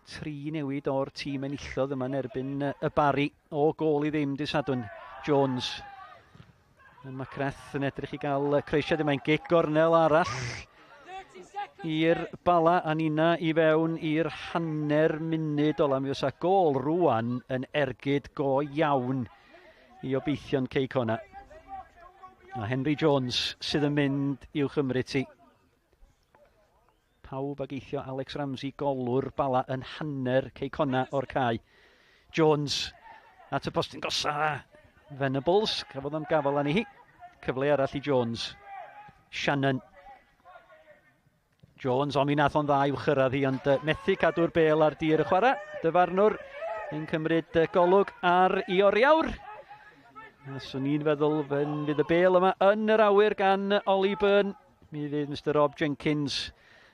3 newid o'r tîm enillodd yma'n erbyn y Barri o gôl i ddim dydd Sadwrn. Jones. Macreth yn edrych i gael croesiad yma'n gic gornel arall i'r Bala a nina i fewn i'r hanner munud ola. Mi fysa gôl rŵan yn ergyd go iawn i obeithion Cei Connah. A Henry Jones sydd yn mynd i'w chymryd ti. Pawb ag eithio Alex Ramsey, golwr Bala yn hanner Cei Connah o'r cae. Jones at y postyn gosa. Venables, cafodd am gafel arni hi. Cyfle arall i Jones. Shannon. Jones, ond mi nath o'n dda i'w chyrraedd hi, ond methu cadw'r bêl ar dir y chwarae. Dyfarnwr yn cymryd golwg ar ei oriawr. A swn i'n feddwl fydd y bêl yma yn yr awyr gan Ollie Byrne. Mi fydd Mr Rob Jenkins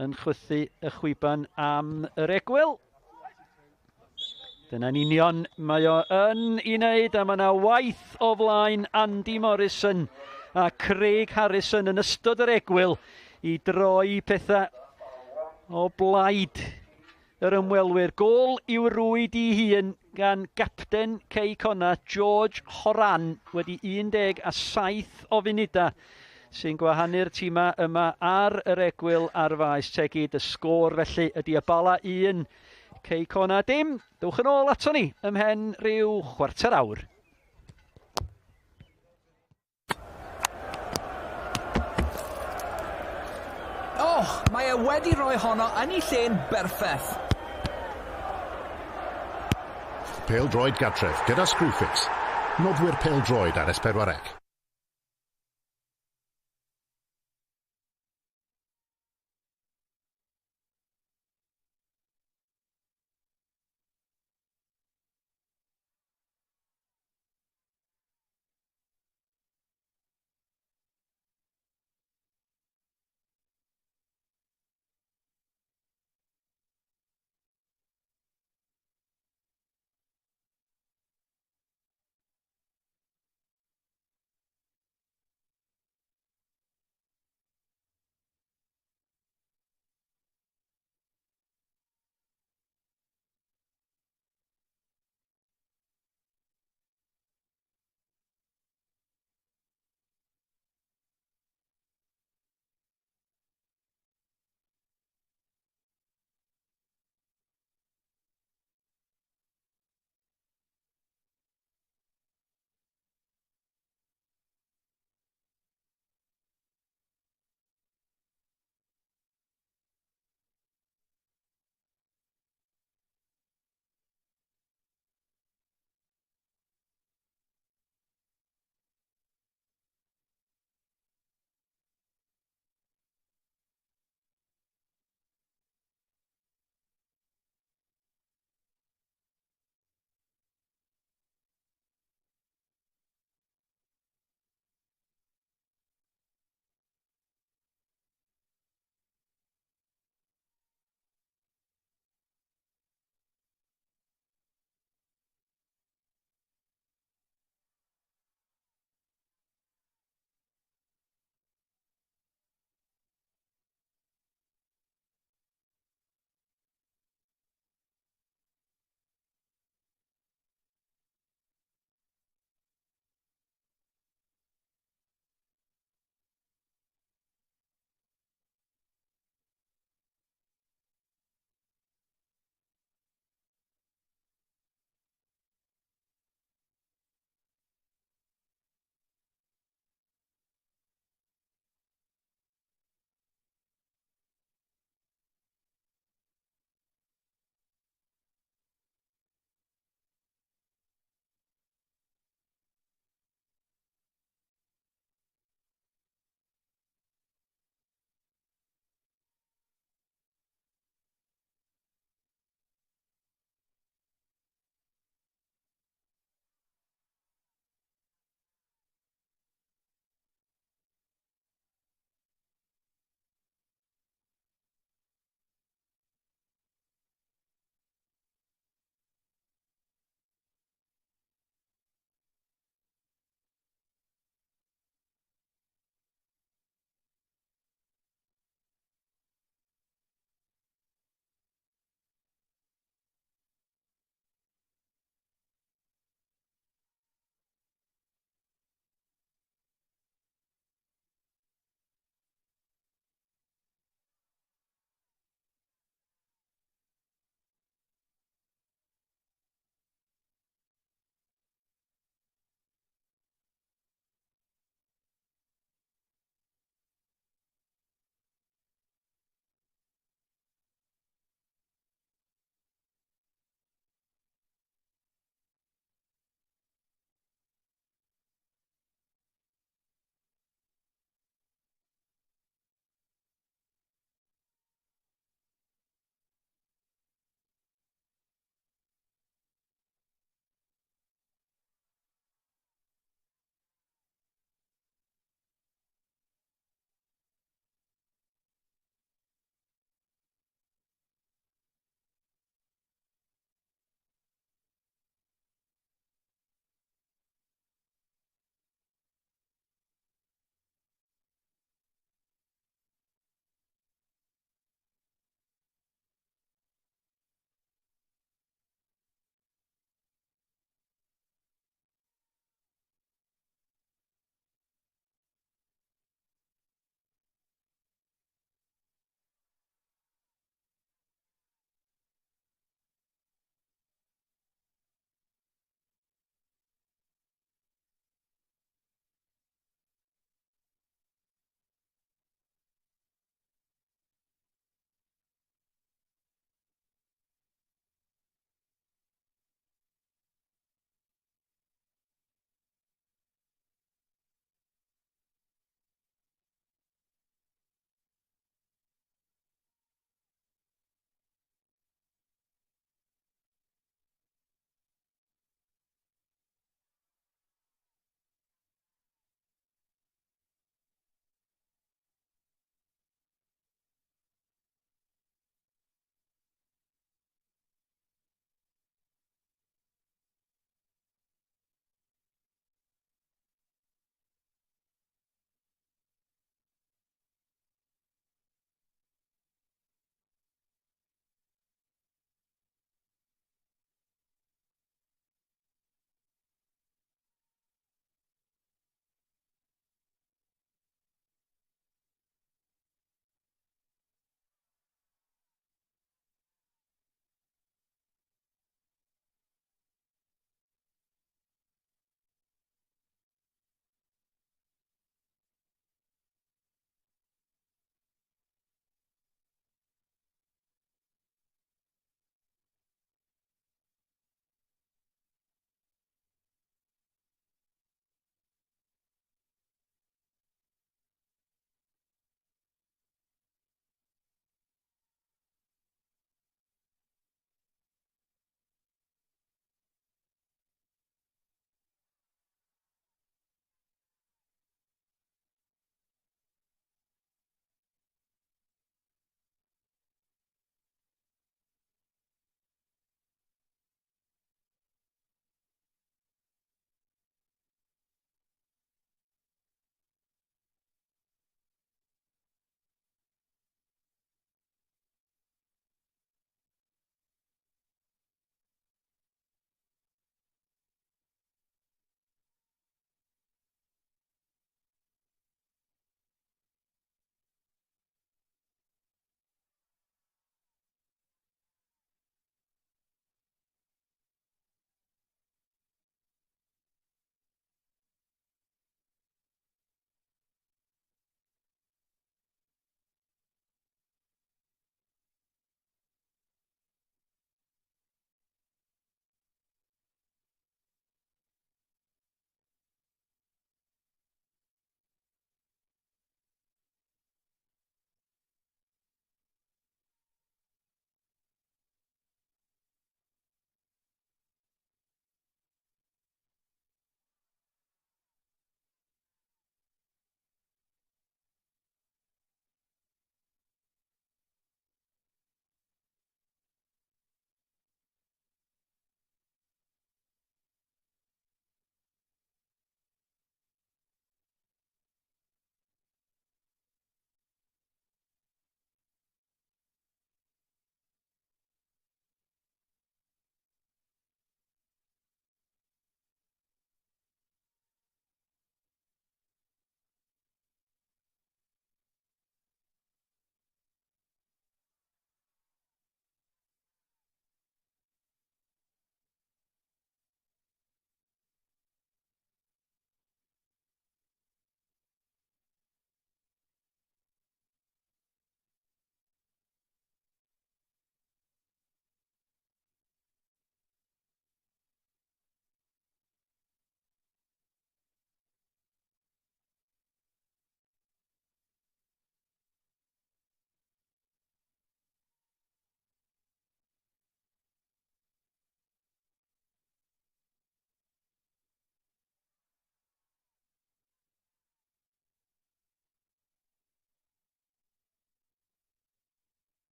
yn chwythu y chwiban am yr egwyl. Dyna'n union mae o yn ei wneud, a mae yna waith o flaen Andy Morrison a Craig Harrison yn ystod yr egwyl i droi pethau o blaid yr ymwelwyr. Gôl i'w rwyd i hun gan gapten Cei Connah, George Horan, wedi 17 o funudau sy'n gwahanu'r tîmau yma ar yr egwyl ar faes Tegid. Y sgôr felly ydy y Bala 1, Cei Connah dim. Dewch yn ôl ato ni ymhen rhyw chwarter awr. Oh, mae e wedi rhoi honno yn ei lle'n berffaith. Pêl-droed gartref gyda Screwfix. Noddwyr pêl-droed ar S4C.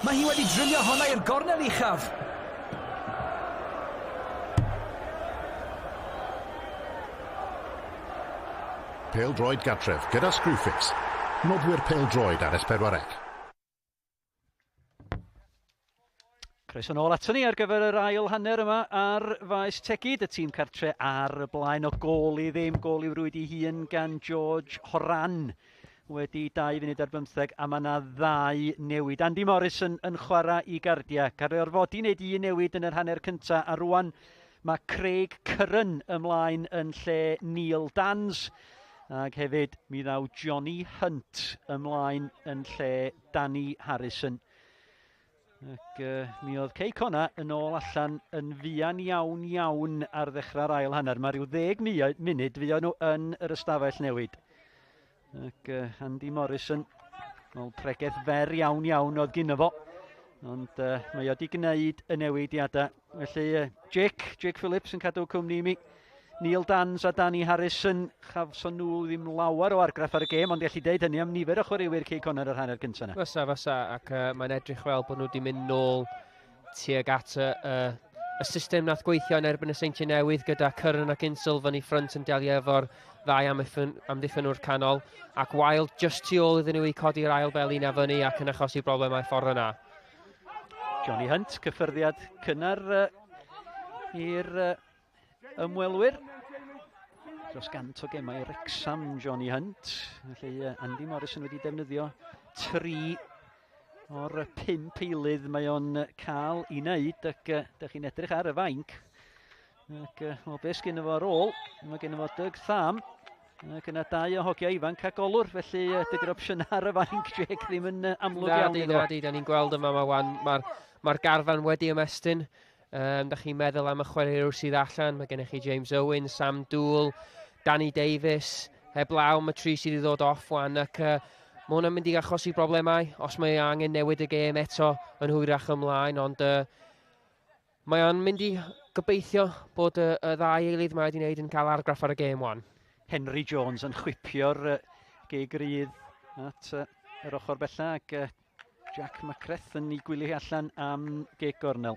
Mae hi wedi drilio honna i'r gornel uchaf. Pêl-droed gartref gyda Screwfix. Noddwyr pêl-droed ar S4C. Croeso nôl ato ni ar gyfer yr ail hanner yma ar faes Tegid, y tîm cartre ar y blaen o gôl i ddim, gôl i'w rwyd i hun gan George Horan wedi 2 funud ar bymtheg a mae yna ddau newid. Andy Morris yn, yn chwarae i Gardia, cael ei orfodi wneud un newid yn yr hanner cyntaf a rwan mae Craig Curran ymlaen yn lle Neil Dans ac hefyd mi ddaw Johnny Hunt ymlaen yn lle Danny Harrison. Ac uh, mi oedd Cei Conna yn ôl allan yn fuan iawn iawn ar ddechrau'r ail hanner. Mae rhyw ddeg munud fuon nhw yn yr ystafell newid. Ac uh, Andy Morrison, wel, pregeth fer iawn iawn oedd gyno fo. Ond uh, mae o wedi gwneud y newidiadau. Felly uh, Jake, Jake Phillips yn cadw cwmni i mi. Neil Dans a Danny Harrison, chafson nhw ddim lawer o argraff ar y gêm, ond gallu deud hynny am nifer o chwaraewyr Cei Connah yr hanner cyntaf yna. Fysa, fysa, ac uh, mae'n edrych fel bod nhw wedi mynd nôl tuag at y, uh, y system nath gweithio yn erbyn y Seintiau Newydd gyda Curran ac Insel fyny ffrynt yn delio efo'r ddau amddiffyn, amddiffynwr canol ac Wild just tu ôl iddyn nhw i codi'r ail beli na fyny ac yn achosi broblemau ffordd yna. Johnny Hunt, cyffyrddiad cynnar uh, i'r uh, ymwelwyr. Dros 100 o gemau Wrexham, Johnny Hunt. Felly Andy Morrison wedi defnyddio 3 o'r 5 eilydd mae o'n cael i wneud ac uh, dych chi'n edrych ar y fainc. Ac uh, wel, beth sgynno fo ar ôl? Mae genno fo Doug Tham ac yna dau o hogiau ifanc a golwr, felly uh, dydy'r opsiwn ar y fainc, Jake, ddim yn uh, amlwg iawn iddo. Nadi, da ni'n gweld yma, mae wan, mae'r ma garfan wedi ymestyn. Um, da chi'n meddwl am y chwaraewr sydd allan, mae gennych chi James Owen, Sam Dool, Danny Davies, heblaw am y tri sydd wedi ddod off wan, ac uh, mae hwnna'n mynd i achosi broblemau os mae angen newid y gêm eto yn hwyrach ymlaen, ond uh, mae o'n mynd i gobeithio bod y, y ddau eilydd mae wedi wneud yn cael argraff ar y gêm wan. Henry Jones yn chwipio'r uh, geg rydd at uh, yr ochr bella ac uh, Jack Macreth yn ei gwylio hi allan am geg gornel.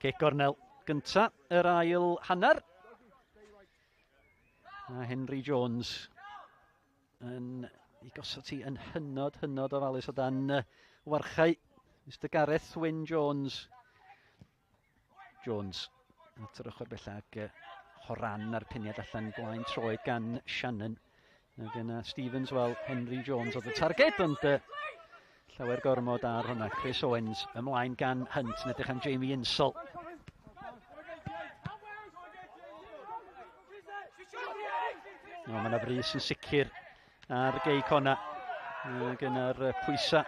Cic gornel gynta yr ail hanner. A Henry Jones yn ei gosod hi yn hynod, hynod ofalus o dan warchau Mr Gareth Wyn Jones. Jones at yr ochr bellach ac Horan a'r peniad allan blaen troed gan Shannon. Ac yna Stevens, wel, Henry Jones oedd y targed, ond uh, llawer gormod ar hwnna. Chris Owens ymlaen gan Hunt yn edrych am Jamie Insall. No, mae yna frys yn sicr ar Gei Conna. Ac yna'r pwysa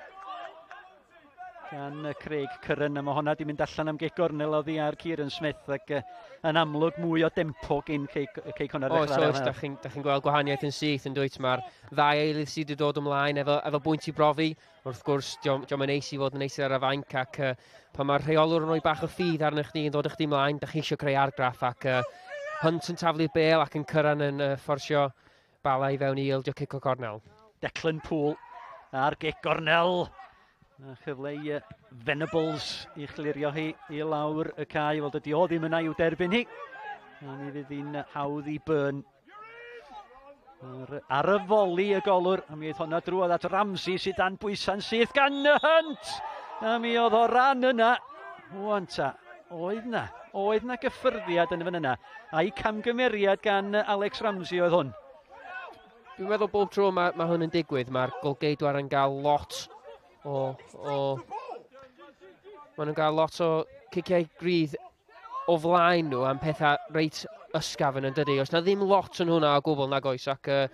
gan Craig Curran, a mae hwnna di mynd allan am gic gornel oddi ar Kieran Smith ac uh, yn amlwg mwy o dempo gyn Cei, Cei Connah. Oes, oes, da chi'n chi gweld gwahaniaeth yn syth yn dwyt, mae'r ddau eilydd sydd wedi dod ymlaen efo, efo bwynt i brofi. Wrth gwrs, dio'm yn neis i fod yn eistedd ar y fainc ac uh, pan mae'r rheolwr yn rhoi bach o ffydd arnych chdi yn dod â chdi ymlaen, da chi eisiau creu argraff ac uh, Hunt yn taflu'r bêl ac yn Curran yn uh, fforsio bala i fewn i ildio cic o cornel. Declan Poole ar gic gornel. A chyfle i Venables i chlirio hi i lawr y cae. Wel, dydy o ddim yna i'w derbyn hi. A mi fydd hi'n hawdd i Byrne. Ar, ar y foli y golwr. A mi oedd honna drwodd at Ramsey sydd dan bwysa'n syth gan y Hunt. A mi oedd o ran yna. Wan ta, oedd na. Oedd na gyffyrddiad yn y fan yna. A'i camgymeriad gan Alex Ramsey oedd hwn. Dwi'n meddwl bob tro mae, mae hwn yn digwydd, mae'r golgeidwar yn cael lot o, o maen nhw'n cael lot o ciciau grydd o flaen nhw am pethau reit ysgafn yn dydy. Oes na ddim lot yn hwnna o gwbl nag oes ac uh,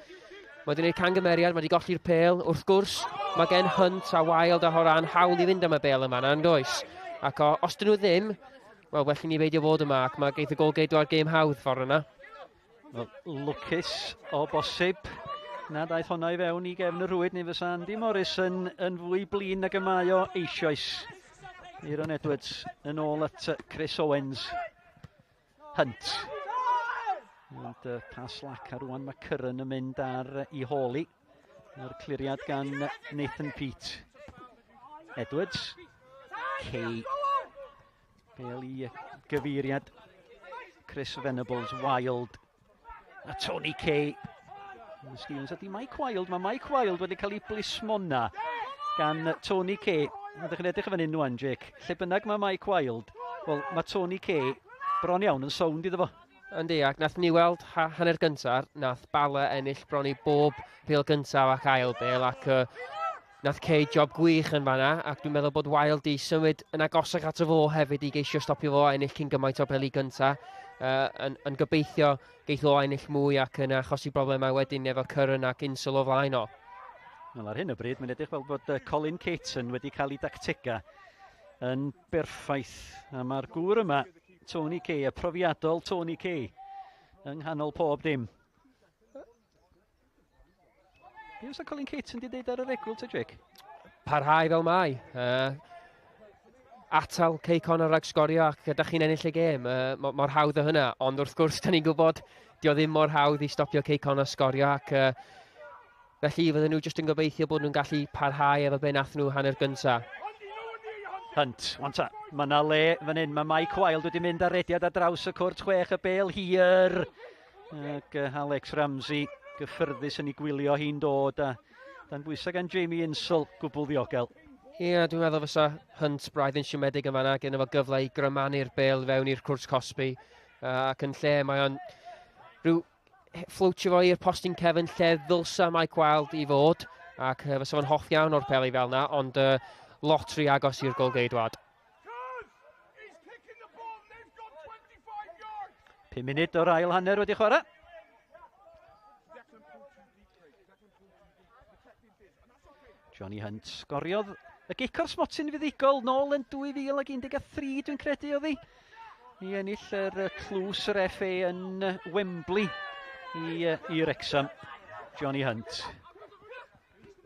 mae wedi gwneud cangymeriad, mae wedi golli'r pêl. Wrth gwrs, mae gen Hunt a Wild a Horan hawl i fynd am y bêl yma, na'n does? Ac o, os dyn nhw ddim, wel, well i ni beidio fod yma ac mae geith y golgeidwar gêm hawdd ffordd yna. Wel, lwcus o bosib na daeth hwnna i fewn i gefn y rhwyd, neu fysa Andy Morris yn, yn fwy blin nag y mae o eisoes. Aaron Edwards yn ôl at Chris Owens. Hunt. Ond pas lac ar rwan mae Curran yn mynd ar i holi. A'r cliriad gan Nathan Peate. Edwards. Kay. Bel i gyfeiriad. Chris Venables, Wild. A Tony Kay. Stevens ydy Mike Wild. Mae Mike Wild wedi cael ei blismona gan Tony Kay. Ydych chi'n edrych fan hyn rwan, Jake. Lle bynnag mae Mike Wild, wel, mae Tony Kay bron iawn yn sownd iddo fo. Yndi, ac nath ni weld hanner gyntaf, nath Bala ennill bron i bob pêl gyntaf ac ail bêl, ac nath Kay job gwych yn fanna, ac dwi'n meddwl bod Wild i symud yn agosach ato fo hefyd i geisio stopio fo a ennill cyn gymaint o peli gyntaf. Yn gobeithio geith o ennill mwy ac yn achosi broblemau wedyn efo Curran ac Insel o flaen o. Wel, ar hyn o bryd, mae'n edrych fel bod Colin Caton wedi cael ei dactega yn berffaith. A mae'r gŵr yma, Tony Kay, y profiadol Tony Kay, yng nghanol pob dim. Be oes Colin Caton wedi dweud ar yr egwyl te, Jake? Parhau fel mae. Atal Cei Connah rhag sgorio ac ydych chi'n ennill y gêm. Mor hawdd o hynna, ond wrth gwrs, da ni'n gwybod, dio ddim mor hawdd i stopio Cei Connah sgorio ac felly fydden nhw jyst yn gobeithio bod nhw'n gallu parhau efo be nath nhw hanner gynta. Hunt, wan ta, mae yna le fan hyn, mae Mike Wild wedi mynd ar rediad ar draws y cwrt chwech, y bel hir. Ac Alex Ramsey gyffyrddus yn ei gwylio hi'n dod a dan bwysau gan Jamie Insel, gwbl ddiogel. Ie, yeah, dwi'n meddwl fysa Hunt braidd yn siomedig yn fanna, gen efo gyfle i grymanu'r bel fewn i'r cwrt cosbi. Ac yn lle mae o'n rhyw fflwtio fo i'r postyn cefn lle ddylsa Mike Wild i fod, ac fysa fo'n hoff iawn o'r peli fel yna, ond lot rhy agos i'r golgeidwad. 5 munud o'r ail hanner wedi chwarae. Johnny Hunt sgoriodd y gic o'r smotyn fuddugol nôl yn 2013, dwi'n credu oedd hi, i ennill yr tlws yr FA yn Wembley i Wrexham. Johnny Hunt.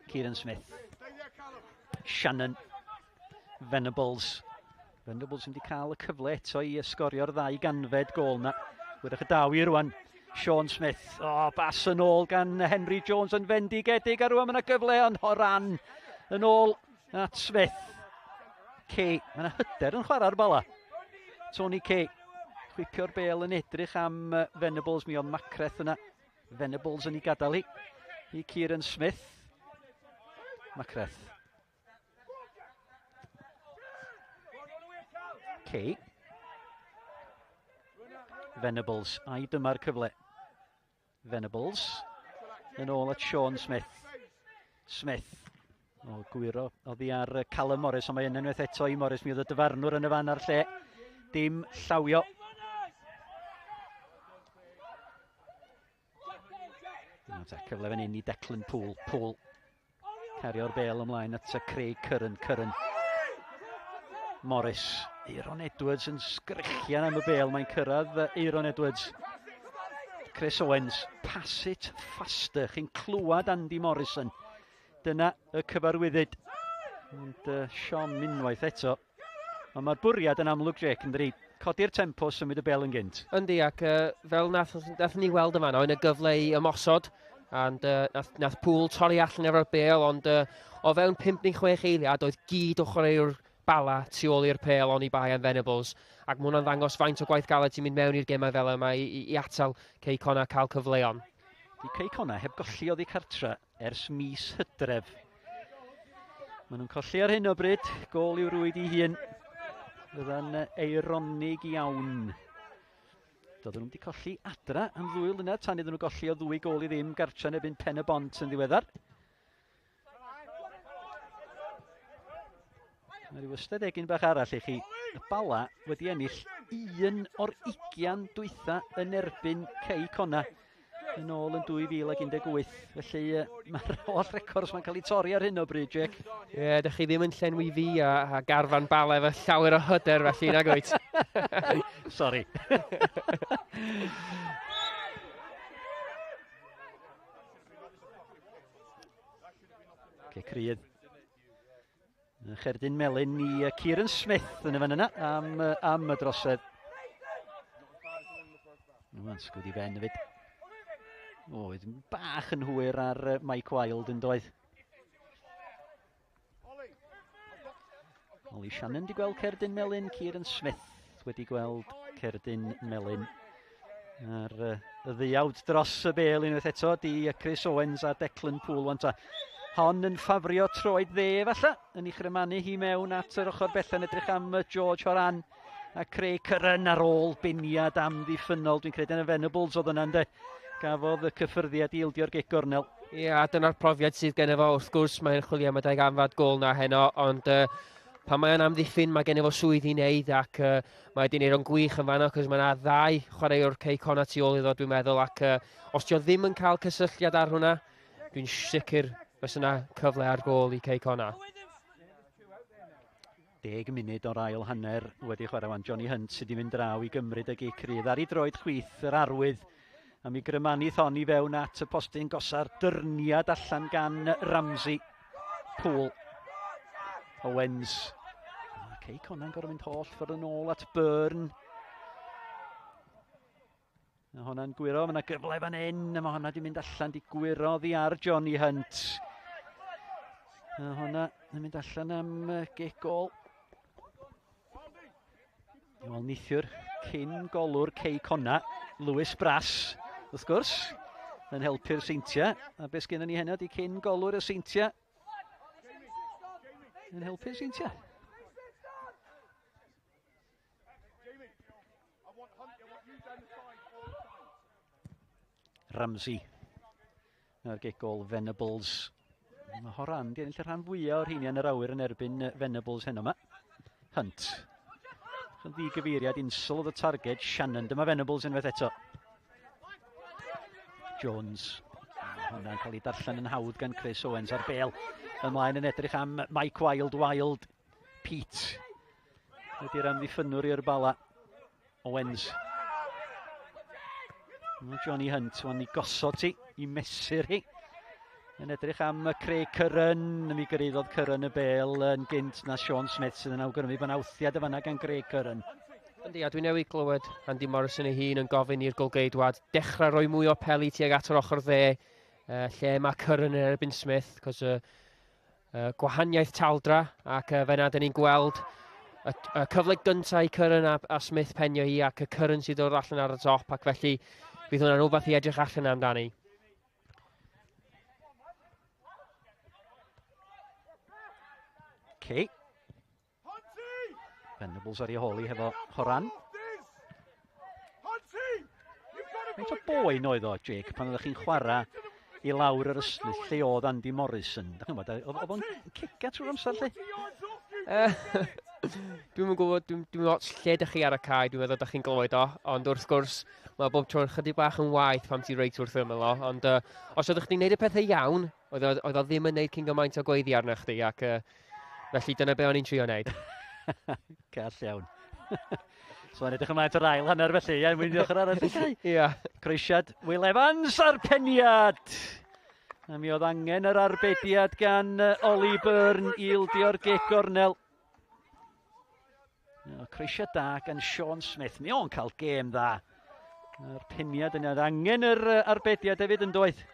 Kieran Smith. Shannon. Venables. Venables wedi cael y cyfle eto i sgorio'r 200fed gôl na. Wyrach y daw i rwan. Sean Smith. O, bas yn ôl gan Henry Jones yn fendigedig. A rwan mae yna gyfle yn Horan yn ôl at Smith. Kay. Mae yna hyder yn chwarae'r bala. Tony Kay. Chwipio'r bel yn edrych am Venables. Mi oedd Macreth yna. Venables yn ei gadael hi i Kieran Smith. Macreth. Kay. Venables, a'i dyma'r cyfle. Venables yn ôl at Sean Smith. Smith, o gwyro oddi ar Callum Morris, ond mae yn unwaith eto i Morris, mi oedd y dyfarnwr yn y fan a'r lle. Dim llawio. Cyfle fan hyn i Declan Poole. Poole cario'r bel ymlaen at Craig Curran. Curran. Morris. Aaron Edwards yn sgrechian am y bel. Mae'n cyrraedd Aaron Edwards. Chris Owens. Pass it faster. Chi'n clywed Andy Morrison. Dyna y cyfarwyddyd. Ond Siom unwaith eto. Ond mae'r bwriad yn amlwg, Jake, yn dweud, codi'r tempo, symud y bel yn gynt. Yndi, ac fel nath ni weld yma, oedd yna gyfle i ymosod, and nath Poole torri allan efo'r bel, ond o fewn 5 neu 6 eiliad oedd gyd o chwaraewr Bala tu ôl i'r pêl oni bai am Venables, ac mae hwnna'n ddangos faint o gwaith galed sy'n mynd mewn i'r gemau fel yma i atal Cei Connah cael cyfleon. Di Cei Connah heb golli oddi cartra ers mis Hydref. Maen nhw'n colli ar hyn o bryd, gôl i'w rwyd i hun. Fydda'n eironig iawn. Doedden nhw'n wedi colli adra am ddwy flynedd tan iddyn nhw golli o 2 gôl i ddim gartra yn erbyn Pen y Bont yn ddiweddar. Mae rhyw ystadegyn bach arall i chi. Y Bala wedi ennill 1 o'r 20 dwytha yn erbyn Cei Connah yn ôl yn 2018. Felly mae'r holl records mae'n cael ei torri ar hyn o bryd, Jake. Ie, yeah, dych chi ddim yn llenwi fi a garfan Bala efo llawer o hyder felly, nag wyt? Sorry. Ce crydd. Cherdyn melyn i Kieran Smith yn y fan yna am y drosedd. Mae'n sgwyd i ben hefyd. Oedd bach yn hwyr ar Mike Wilde yn doedd. Ollie Shannon wedi gweld cerdyn melyn, Kieran Smith wedi gweld cerdyn melyn. A'r y ddiawd dros y bel unwaith eto di Chris Owens a Declan Poole wan ta. Hon yn ffafrio troed dde falle, yn ei chrymanu hi mewn at yr ochr bellan, edrych am George Horan a Craig Curran ar ôl beniad amddiffynnol. Dwi'n credu yn y Venables oedd yna, ynddo. Gafodd y cyffyrddiad i ildio'r gic gornel. Ie, a dyna'r profiad sydd gen fo, wrth gwrs, mae'n chwilio am y 200 gol na heno, ond pan mae'n amddiffyn, mae gen fo swydd i wneud, ac mae wedi gwneud o'n gwych yn fanno, cos mae yna ddau chwaraewr Cei Connah tu ôl iddo, dwi'n meddwl, ac os di o ddim yn cael cysylltiad ar hwnna, dwi'n sicr fysa yna cyfle ar gôl i Cei Connah. 10 munud o'r ail hanner wedi chwarae wan. Johnny Hunt sydd wedi mynd draw i gymryd y gic rydd ar ei droed chwith yr arwydd. A mi grymanu thon i fewn at y postyn gosar dyrniad allan gan Ramsey. Poole. Owens. Cei Connah'n gorfod mynd holl ffordd yn ôl at Byrne. A hwnna'n gwyro, mae yna gyfle fan hyn, a mae hwnna wedi mynd allan, di gwyro oddi ar Johnny Hunt. A hwnna yn mynd allan am gic gôl. Wel, neithiwr cyn golwr Cei Connah, Lewis Brass, wrth gwrs, yn helpu'r Seintiau. A beth sgynnon ni heno di cyn golwr y Seintiau yn helpu'r Seintiau. Ramsey a'r gic gôl Venables. Mae Horan di ennill y rhan fwyaf o'r rheini yn yr awyr yn erbyn Venables heno yma. Hunt. Yn ddigyfeiriad, insel oedd y targed, Shannon. Dyma Venables unwaith eto. Jones. Hwnna'n cael ei darllen yn hawdd gan Chris Owens a'r bel. Ymlaen yn edrych am Mike Wilde, Wilde, Pete. Ydy'r amddiffynnwr i'r Bala. Owens. Johnny Hunt, wan i gosod ti, i mesur hi. Yn edrych am Craig Curran, mi gyrhaeddodd Curran y bel yn gynt na Sean Smith sydd yn awgrymu bod awthiad y fanna gan Craig Curran. Yndi, a dwi newydd glywed Andy Morrison ei hun yn gofyn i'r golgeidwad dechrau rhoi mwy o peli tuag at yr ochr dde, lle mae Curran yn erbyn Smith, cos gwahaniaeth taldra, ac fe na dyn ni'n gweld y cyfle gyntaf i Curran a Smith penio hi, ac y Curran sydd dod allan ar y top, ac felly fydd hwnna'n rhywbeth i edrych allan amdani. Okay. Venables ar ei hôl i hefo Horan. Faint o boen oedd o, Jake, pan oeddech chi'n chwarae i lawr yr ystwyth lle oedd Andy Morrison? Dach chi'n gwybod, oedd o'n cica trwy'r amser lle? Dwi'm yn gwybod, dwi'n ots lle dych chi ar y cae, dwi'n meddwl dych chi'n glywed o, ond wrth gwrs, mae bob tro'n chydig bach yn waeth pam ti reit wrth ymyl o, ond os oeddech chdi'n neud y pethau iawn, oedd o ddim yn neud cyn gymaint o gweiddi arno chdi, ac felly dyna be o'n i'n trio neud. Call iawn. So mae'n edrych ymlaen at yr ail hanner felly, ie, mwyn ochr arall y cae. Ia. Croesiad Will Evans a'r peniad. A mi oedd angen yr arbediad gan Ollie Byrne i ildio'r gic gornel. Croesiad da gan Sean Smith. Mi o'n cael gêm dda. A'r peniad yna, angen yr arbediad hefyd yn doedd.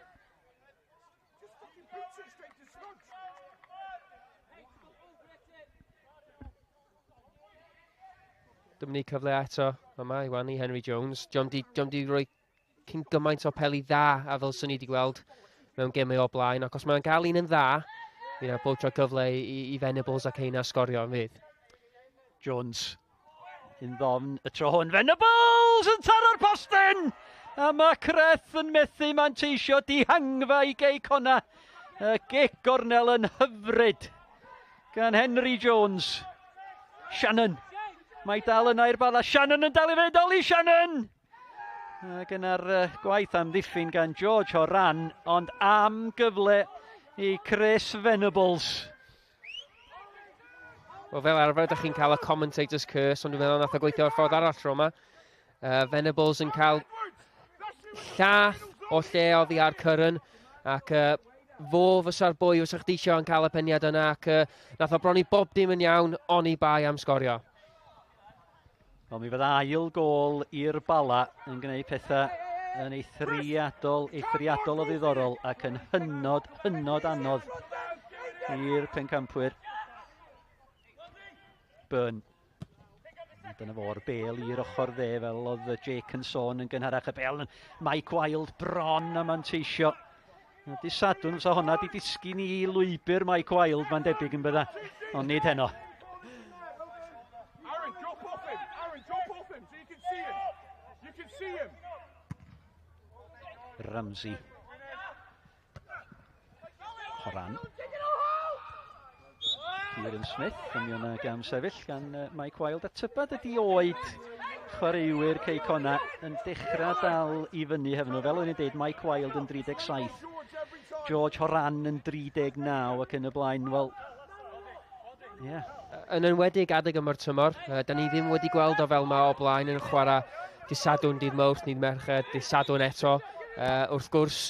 Dyma ni cyfle eto yma i wan i Henry Jones. Diom di roi cyn gymaint o peli dda a fel swn i wedi gweld mewn gemau o blaen. Ac os mae'n gael un yn dda, mi yna bob tro cyfle i Venables ac Heina sgorio yn fydd. Jones yn ddofn y tro hwn. Venables yn taro'r postyn! A mae Creth yn methu manteisio dihangfa i Gei Connah. Y gic gornel yn hyfryd gan Henry Jones. Shannon. Mae dal yna i'r Bala. Shannon yn dal i fynd. Ollie Shannon! Ac yna'r gwaith amddiffyn gan George Horan, ond am gyfle i Chris Venables. Wel, fel arfer, ydych chi'n cael y commentator's curse, ond dwi'n meddwl nath o gweithio o'r ffordd arall tro yma. Venables yn cael llath o lle oddi ar Curran, ac Fo fysa'r boi fysa chdi isio yn cael y peniad yna ac nath o bron i bob dim yn iawn oni bai am sgorio. Wel, mi fydda ail gôl i'r Bala yn gwneud pethau yn eithriadol, eithriadol o ddiddorol ac yn hynod, hynod anodd i'r pencampwyr. Byrne. Dyna fo'r bel i'r ochr dde fel oedd Jake yn sôn yn gynharach. Y bel yn Mike Wild bron a manteisio. Di Sadwrn fysa honna di disgyn i lwybr Mike Wild, mae'n debyg yn bydda, ond nid heno. Aaron, drop off him. Aaron, drop off him so you can see him. You can see him. Ramsey. Horan. Kieran Smith, a mi o'na gam sefyll gan Mike Wild. A tybad ydi oed chwaraewyr Cei Connah yn dechrau dal i fyny hefo nhw. Fel o'n i'n dweud, Mike Wild yn 37, George Horan yn 39 ac yn y blaen. Wel, ie. Yeah. Yn enwedig adeg yma'r tymor, da ni ddim wedi gweld o fel ma o blaen yn chwarae dydd Sadwrn, dydd Mawrth, dydd Mercher, dydd Sadwrn eto. Wrth gwrs,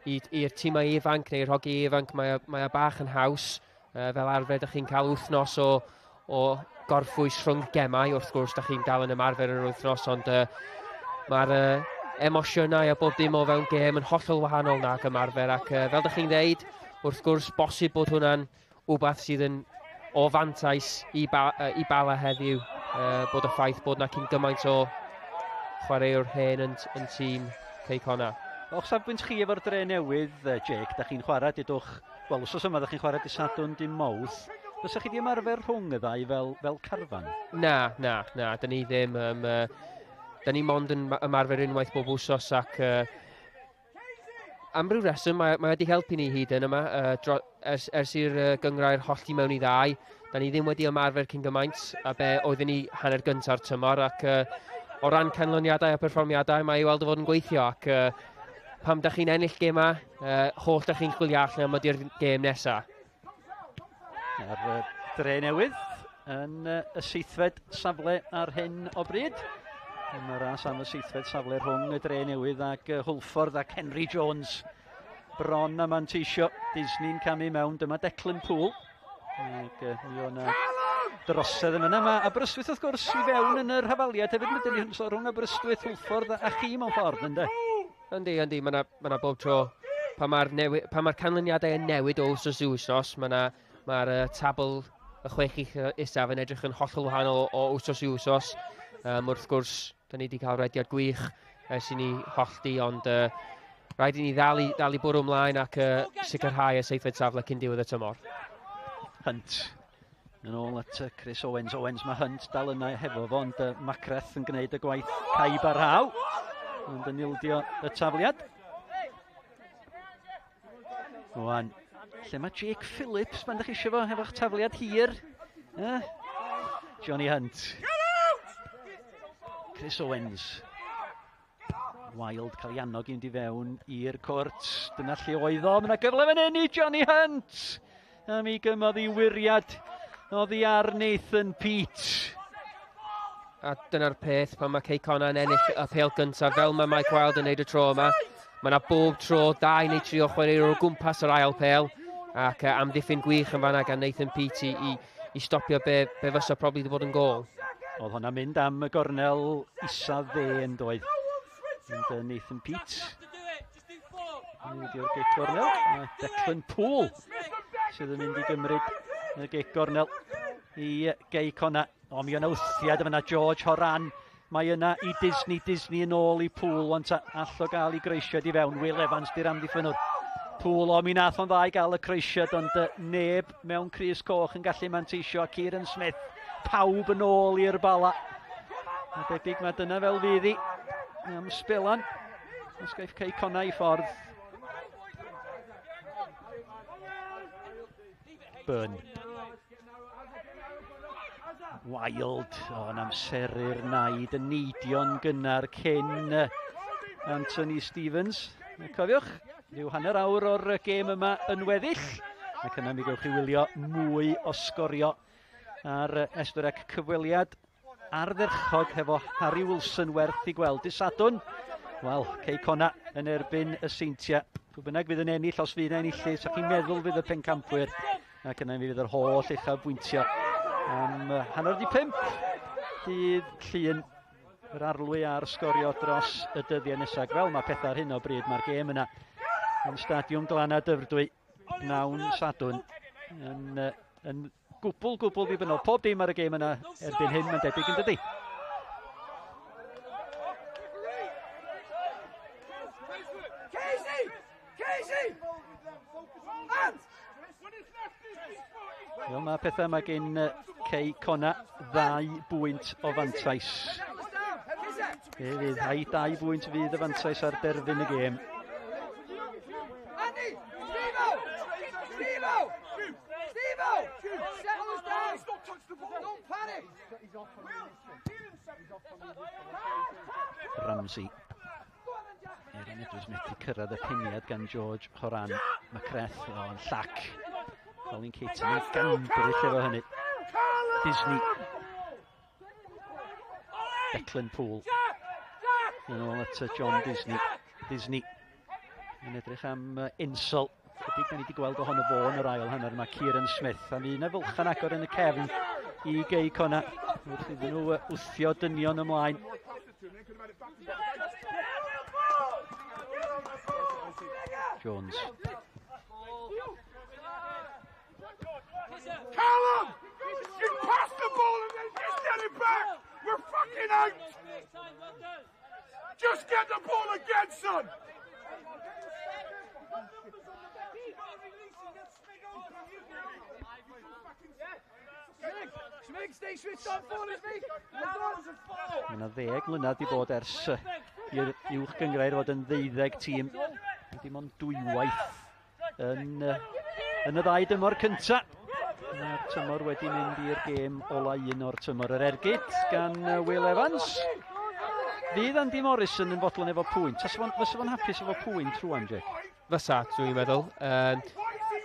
i'r tîmau ifanc neu'r hogi ifanc, mae o bach yn haws. Fel arfer, da chi'n cael wythnos o gorffwys rhwng gemau. Wrth gwrs, da chi'n dal yn ymarfer yr wythnos, ond mae'r emosiynau a bob dim o fewn gêm yn hollol wahanol nag ymarfer. Ac fel da chi'n dweud, wrth gwrs, bosib bod hwnna'n wbath sydd yn o fantais i Bala heddiw, bod y ffaith bod na cyn gymaint o chwaraewr hen yn tîm Cei Connah. O'ch safbwynt chi efo'r Dre Newydd, Jake, da chi'n chwarae, dudwch, wel, wsos yma da chi'n chwarae dydd Sadwrn, dydd Mawrth. Fysa chi di ymarfer rhwng y ddau fel carfan? Na, na, na, da ni ddim. Da ni mond yn ymarfer unwaith bob wsos ac am ryw reswm mae wedi helpu ni hyd yn yma ers i'r gynghrair hollti mewn i ddau. Da ni ddim wedi ymarfer cyn gymaint a be oedden ni hanner gynta'r tymor ac o ran canlyniadau a perfformiadau mae i weld o fod yn gweithio ac pam da chi'n ennill gemau, holl da chi'n chwilio allan am ydy'r gêm nesaf. A'r Dre Newydd yn y seithfed safle ar hyn o bryd. Mae ras am y seithfed safle rhwng y Dre Newydd ac Hwlffordd ac Henry Jones. Bron a manteisio. Disney'n camu mewn. Dyma Declan Poole. Ac mi o'na drosedd yn yna. Mae Aberystwyth wrth gwrs i fewn yn yr hafaliad hefyd. Mae dyn so rhwng Aberystwyth, Hwlffordd a chi mewn ffordd, ynddo? Yndi, yndi. Mae yna bob tro pan mae'r ma canlyniadau yn newid o wsos i wsos, mae'r ma tabl y chwech isaf yn edrych yn hollol wahanol o wsos i wsos. Wrth gwrs, da ni wedi cael rediad gwych ers i ni hollti, ond rhaid i ni ddal i bwrw ymlaen ac sicrhau y seithfed safle cyn diwedd y tymor. Hunt. Yn ôl at Chris Owens. Owens, mae Hunt dal yna hefo fo, ond Macreth yn gwneud y gwaith caib ar raw. Ond yn ildio y tafliad. Wan, lle mae Jake Phillips pan ydych chi eisiau fo hefo'ch tafliad hir? Johnny Hunt. Chris Owens. Wild cael ei annog i fynd i fewn i'r cwrt. Dyna lle oedd o. Mae yna gyfle fan hyn i Johnny Hunt. A mi gymodd i wiriad oddi ar Nathan Peate. A dyna'r peth pan mae Cei Connah yn ennill y pêl gyntaf, fel mae Mike Wild yn neud y tro yma. Mae yna bob tro 2 neu 3 o chwaraewyr o gwmpas yr ail pêl ac amddiffyn gwych yn fanna gan Nathan Peate i stopio be fysa probably wedi bod yn gôl. Oedd hwnna'n mynd am y gornel isa dde yn doedd. Ond Nathan Peate. Newidio'r gic gornel. A Declan Poole sydd yn mynd i gymryd y gic gornel i Gei Connah. O, mi o'na wthiad yma George Horan. Mae yna i Disney, Disney yn ôl i Poole, wan ta all o gael ei groesiad i fewn. Will Evans di'r amddiffynnwr. Poole, o, mi nath o'n dda i gael y croesiad, ond neb mewn crys coch yn gallu manteisio. A Kieran Smith, pawb yn ôl i'r Bala. A debyg mae dyna fel fydd hi am sbelan. Os gaiff Cei Connah i ffordd. Byrne. Wild, o'n amseru'r naid yn neidio'n gynnar cyn Anthony Stevens. Cofiwch, rhyw hanner awr o'r gêm yma yn weddill. Ac yna mi gewch chi wylio mwy o sgorio ar S4C cyfweliad ardderchog hefo Harry Wilson werth i gweld. Dydd Sadwrn, wel, Cei Connah yn erbyn y Seintiau. Pwy bynnag fydd yn ennill, os fydd yn ennill, so chi'n meddwl fydd y pencampwyr, ac yna mi fydd yr holl uchafbwyntio am 4:30 dydd Llun, yr arlwy a'r sgorio dros y dyddiau nesaf. Fel mae pethau ar hyn o bryd, mae'r gêm yna yn Stadiwm Glannau Dyfrdwy, pnawn Sadwrn, yn gwbl ddibynnol. Pob dim ar y gêm yna erbyn hyn, mae'n debyg yn dydi? Fel mae pethau, mae gen Cei Connah 2 bwynt o fantais. Fe fydd rhai 2 bwynt fydd y fantais ar derfyn y gêm. Ramsey. Erin Edwards methu cyrraedd y peniad gan George Horan. Macreth o'n llac. Colin Caton yn gambryll efo hynny. Disney. Declan Poole. Yn ôl at John Disney. Disney yn edrych am Insel. Chydig da ni wedi gweld ohono fo yn yr ail hanner. Mae Kieran Smith am un fwlch yn agor yn y cefn i Gei Connah wrth iddyn nhw wthio dynion ymlaen. Jones. Callum! You passed the ball and then just get it back! We're fucking out! Just get the ball again, son! Mae yna 10 mlynedd di bod ers i'r uwch gynghrair fod yn 12 tîm. Dim ond dwywaith yn y ddau dymor cynta. Mae'r tymor wedi mynd i'r gêm ola un o'r tymor. Yr ergyd gan Will Evans. Fydd Andy Morrison yn fodlon efo pwynt. Fysa fo'n hapus efo pwynt rŵan, Jack? Fysa, dwi'n meddwl.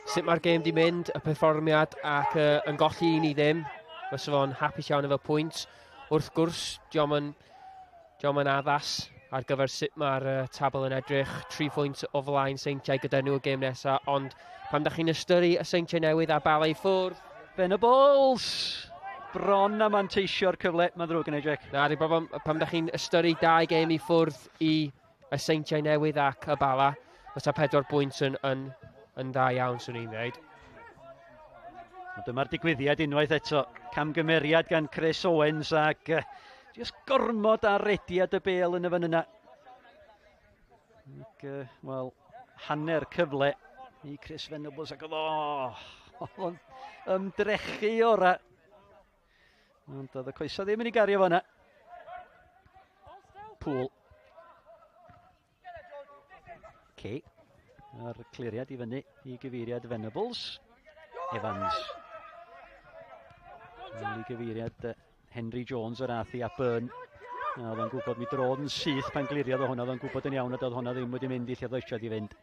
Sut mae'r gêm di mynd, y perfformiad ac yn golli 1-0. Fysa fo'n hapus iawn efo pwynt. Wrth gwrs, dio'm yn addas ar gyfer sut mae'r tabl yn edrych. 3 pwynt o flaen Seintiau gyda nhw y gêm nesaf, ond pan da chi'n ystyru y Seintiau Newydd a Bala i ffwrdd. Venables! Bron a manteisio'r cyfle, mae'n ddrwg yn ei, Jack. Na, di bobl, pan da chi'n ystyru 2 gêm i ffwrdd i y Seintiau Newydd ac y Bala, fysa 4 pwynt yn dda iawn, swn i'n dweud. Dyma'r digwyddiad unwaith eto. Camgymeriad gan Chris Owens ac just gormod ar rediad y bêl yn y fan yna. Ac, wel, hanner cyfle i Chris Venables ac oedd o'n ymdrechu ora. Ond oedd y coesau ddim yn ei gario fan'na. Poole. Kay. A'r cliriad i fyny i gyfeiriad Venables. Evans. I gyfeiriad Henry Jones yr ath i a Byrne. Oedd o'n gwybod mi drodd yn syth pan gliriodd o hwnna. Oedd o'n gwybod yn iawn a doedd hwnna ddim wedi mynd i lle oedd eisiau i fynd.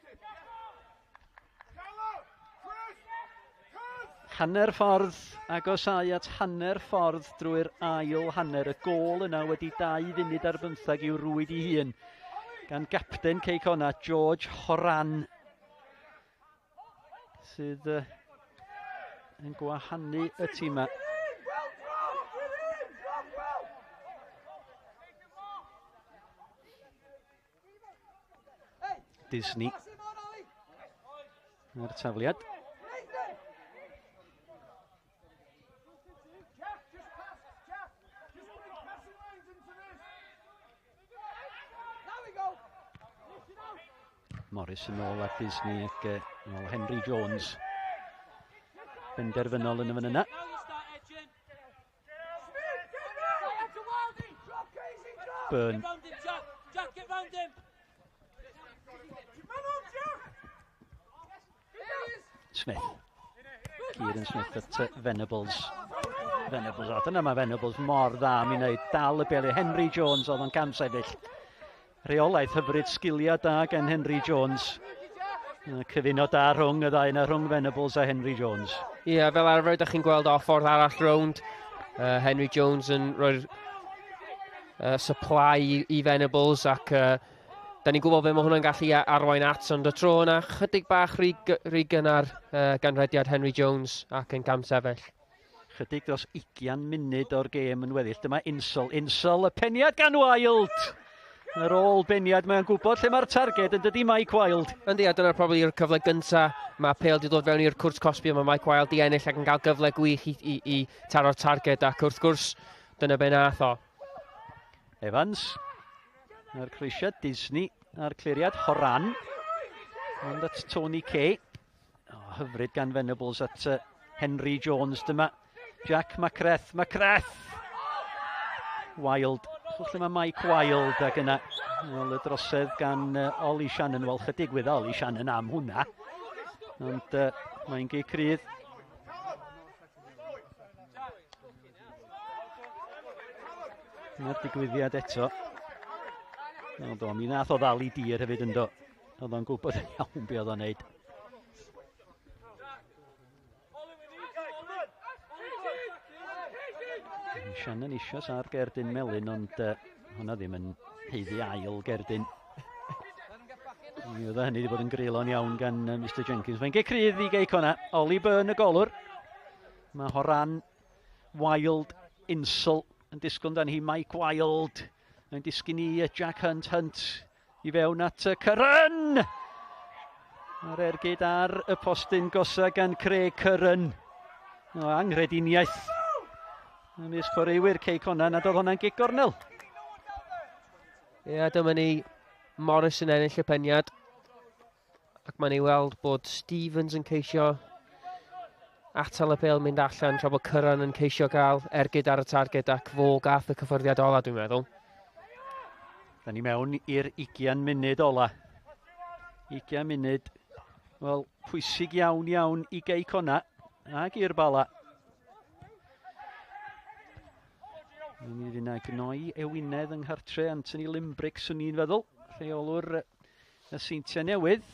Hanner ffordd, agosau at hanner ffordd drwy'r ail hanner. Y gôl yna wedi 2 funud ar 15 i'w rwyd i hun gan gapten Cei Connah, George Horan, sydd yn gwahanu y tîmau. Disney. Mae'r tafliad. Morris yn ôl at Disney ac ôl Henry Jones. Benderfynol yn y fan yna. Byrne. Smith. Kieran Smith at Venables. Venables, o, dyna mae Venables mor dda am ei wneud. Dal y bêl i Henry Jones oedd o'n camsefyll. Rheolaeth hyfryd, sgiliau da gan Henry Jones. Cyfuno da rhwng y ddau yna, rhwng Venables a Henry Jones. Ie, yeah, fel arfer, ydych chi'n gweld o ffordd arall rownd. Henry Jones yn rhoi'r supply i Venables ac Da ni'n gwybod be mae hwnna'n gallu arwain at, ond y tro yna, chydig bach rhy, rhy gynnar gan rediad Henry Jones ac yn gamsefyll. Chydig dros 20 munud o'r gêm yn weddill. Dyma Insel. Insel, y peniad gan Wild! Ar ôl beniad, mae'n gwybod lle mae'r targed yn dydy Mike Wild. Yndi, a dyna'r probably yw'r cyfle gynta. Mae pêl wedi dod fewn i'r cwrt cosbi, mae Mike Wild di ennill ac yn cael gyfle gwych i, i, i taro'r targed, ac wrth gwrs, dyna be nath o. Evans, Mae'r croesiad Disney a'r cliriad Horan. Ond at Tony Kay. Oh, hyfryd gan Venables at Henry Jones. Dyma Jack Macreth. Macreth! Wild. Chwch lle mae Mike Wild ac yna. Wel, y drosedd gan Ollie Shannon. Wel, chydig wydda Ollie Shannon am hwnna. Ond mae'n gic rydd. Dyna'r digwyddiad eto. O, do, mi nath o ddal i dir hefyd ynddo. Oedd o'n gwybod yn iawn be oedd o'n neud. Shannon isios ar gerdyn melyn, ond hwnna ddim yn heiddi ail gerdyn. Mi oedd hynny wedi bod yn greulon iawn gan Mr Jenkins. Mae'n gei crydd i gei Cona. Ollie Byrne y golwr. Mae Horan Wild Insel yn disgwyl amdani hi. Mike Wild yn disgyn i Jack Hunt. Hunt i fewn at Curran! Mae'r ergyd ar y postyn gosa gan Craig Curran. O, anghrediniaeth. Ymysg chwaraewyr Cei Connah nad oedd hwnna'n gic gornel. Ie, yeah, dyma ni Morris yn ennill y peniad. Ac mae'n ei weld bod Stevens yn ceisio atal y bêl mynd allan tra bod Curran yn ceisio gael ergyd ar y targed ac fo gath y cyffyrddiad ola, dwi'n meddwl. Da ni mewn i'r 20 munud ola. 20 munud, wel, pwysig iawn iawn i Gei Connah ac i'r Bala. Mi fydd yna gnoi ewinedd yng nghartre Anthony Limbrick, swn i'n feddwl, rheolwr y Seintiau Newydd.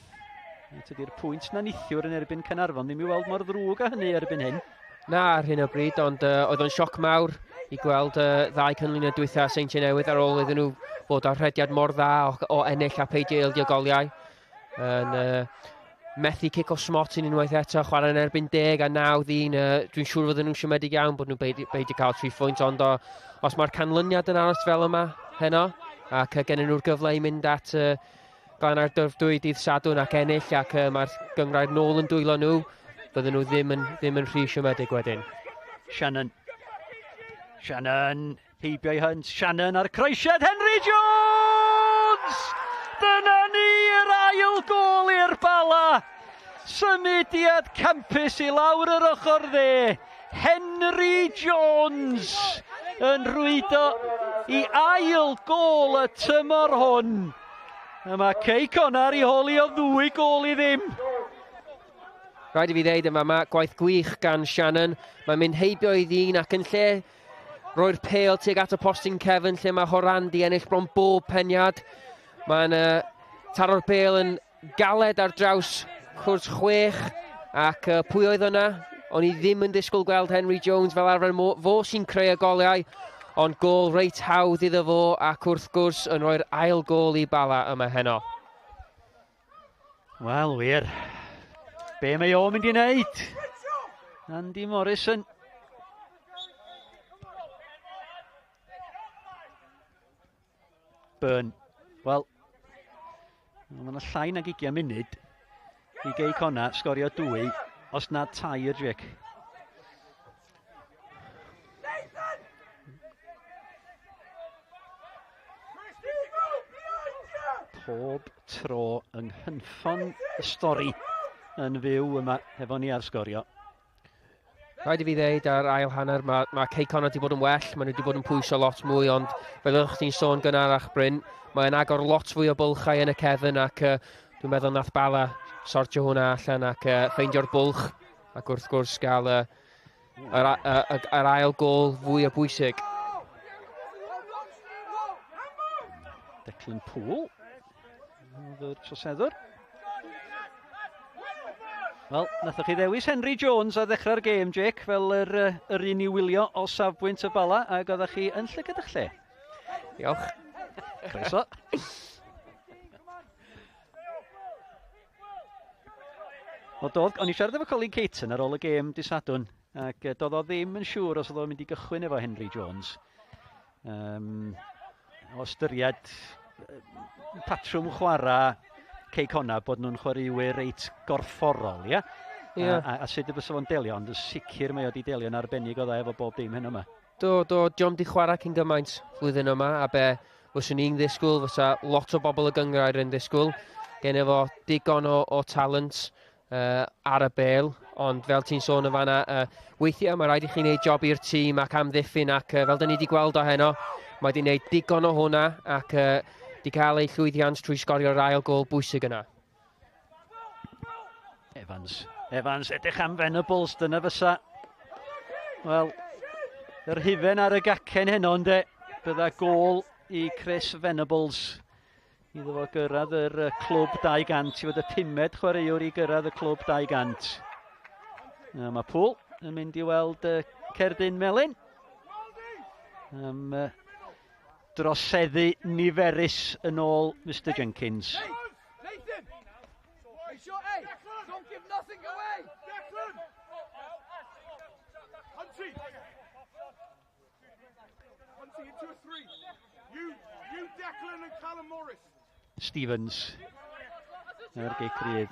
Tydi'r pwynt na nithiwr yn erbyn Caernarfon ddim i weld mor ddrwg â hynny erbyn hyn. Na, ar hyn o bryd, ond oedd o'n sioc mawr i gweld ddau cynllunio dwytha Seintiau Newydd ar ôl iddyn nhw fod ar rhediad mor dda o, o ennill a peidio ildio goliau. Yn methu cic o smotyn unwaith eto, chwarae yn erbyn 10 a 9 ddyn. Dwi'n siŵr fod nhw'n siomedig iawn bod nhw'n beidio, beidio cael 3 phwynt, ond o, os mae'r canlyniad yn aros fel yma heno, ac gennyn nhw'r gyfle i mynd at Glan Dyfrdwy dydd Sadwrn ac ennill, ac mae'r gynghrair nôl yn dwylo nhw, bydden nhw ddim yn, ddim yn rhy siomedig wedyn. Shannon. Shannon, heibio i Hunt. Shannon ar croesiad Henry Jones! Dyna ni yr ail gôl i'r Bala! Symudiad campus i lawr yr ochr dde. Henry Jones yn rhwydo i ail gôl y tymor hwn. A mae Cei Connah ar ei hôl i o ddwy gôl i ddim. Rhaid i fi ddeud yma, mae gwaith gwych gan Shannon. Mae'n mynd heibio i ddyn ac yn lle roi'r pêl tuag at y postyn cefn lle mae Horan di ennill bron bob peniad. Mae'n taro'r bêl yn galed ar draws cwrs 6 ac pwy oedd yna? O'n i ddim yn disgwyl gweld Henry Jones fel arfer, fo sy'n creu y goliau, ond gôl reit hawdd iddo fo ac wrth gwrs yn rhoi'r ail gôl i Bala yma heno. Wel wir, be mae o'n mynd i wneud? Andy Morrison. Byrne. Wel, mae yna llai nag 20 munud i Gei Connah sgorio 2, os nad 3, Jake. Pob tro yng nghynffon y stori yn fyw yma hefo ni ar Sgorio. Rhaid i fi ddeud ar ail hanner, mae, mae Cei Connah wedi bod yn well, maen nhw wedi bod yn pwyso lot mwy, ond fel oeddech chdi'n sôn gynharach Bryn, mae'n agor lot fwy o bylchau yn y cefn ac dwi'n meddwl nath Bala sortio hwnna allan ac ffeindio'r bwlch ac wrth gwrs gael yr, yr ail gôl fwy o bwysig. Declan Poole, oedd yr troseddwr. Wel, nathoch chi ddewis Henry Jones ar ddechrau'r gêm, Jake, fel yr, yr un i wylio o safbwynt y Bala, ac oeddech chi yn llygad eich lle. Diolch. Croeso. Wel doedd, o'n i siarad efo Colin Caton ar ôl y gêm dydd Sadwrn, ac doedd o ddim yn siŵr os oedd o'n mynd i gychwyn efo Henry Jones. O ystyried patrwm chwarae Cei Connah bod nhw'n chwaraewyr reit gorfforol, ia? Ie. A sut y bysa fo'n delio, ond yn sicr mae o wedi delio'n arbennig o dda efo bob dim heno yma. Do, do, dio'm di chwarae cyn gymaint flwyddyn yma, a be fyswn i'n ddisgwyl, fysa lot o bobl y gynghrair yn ddisgwyl. Gen efo digon o talent ar y bêl, ond fel ti'n sôn yn fanna, weithiau mae rhaid i chi wneud job i'r tîm ac amddiffyn, ac fel dyn ni wedi gweld o heno, mae wedi wneud digon o hwnna ac wedi cael ei llwyddiant trwy sgorio'r ail gôl bwysig yna. Evans, Evans, edrych am Venables, dyna fysa. Wel, yr hufen ar y gacen heno, ynde, bydda gôl i Chris Venables. Iddo fo gyrraedd yr clwb 200, i fod y pumed chwaraewr i gyrraedd y clwb 200. A mae Poole yn mynd i weld cerdyn melyn. Am droseddu niferus yn ôl Mr Jenkins. Nathan! Make sure, hey, don't give nothing away! Declan! Hunty! Hunty into a three. You, Declan and Callum Morris. Stevens. Ar gic rydd.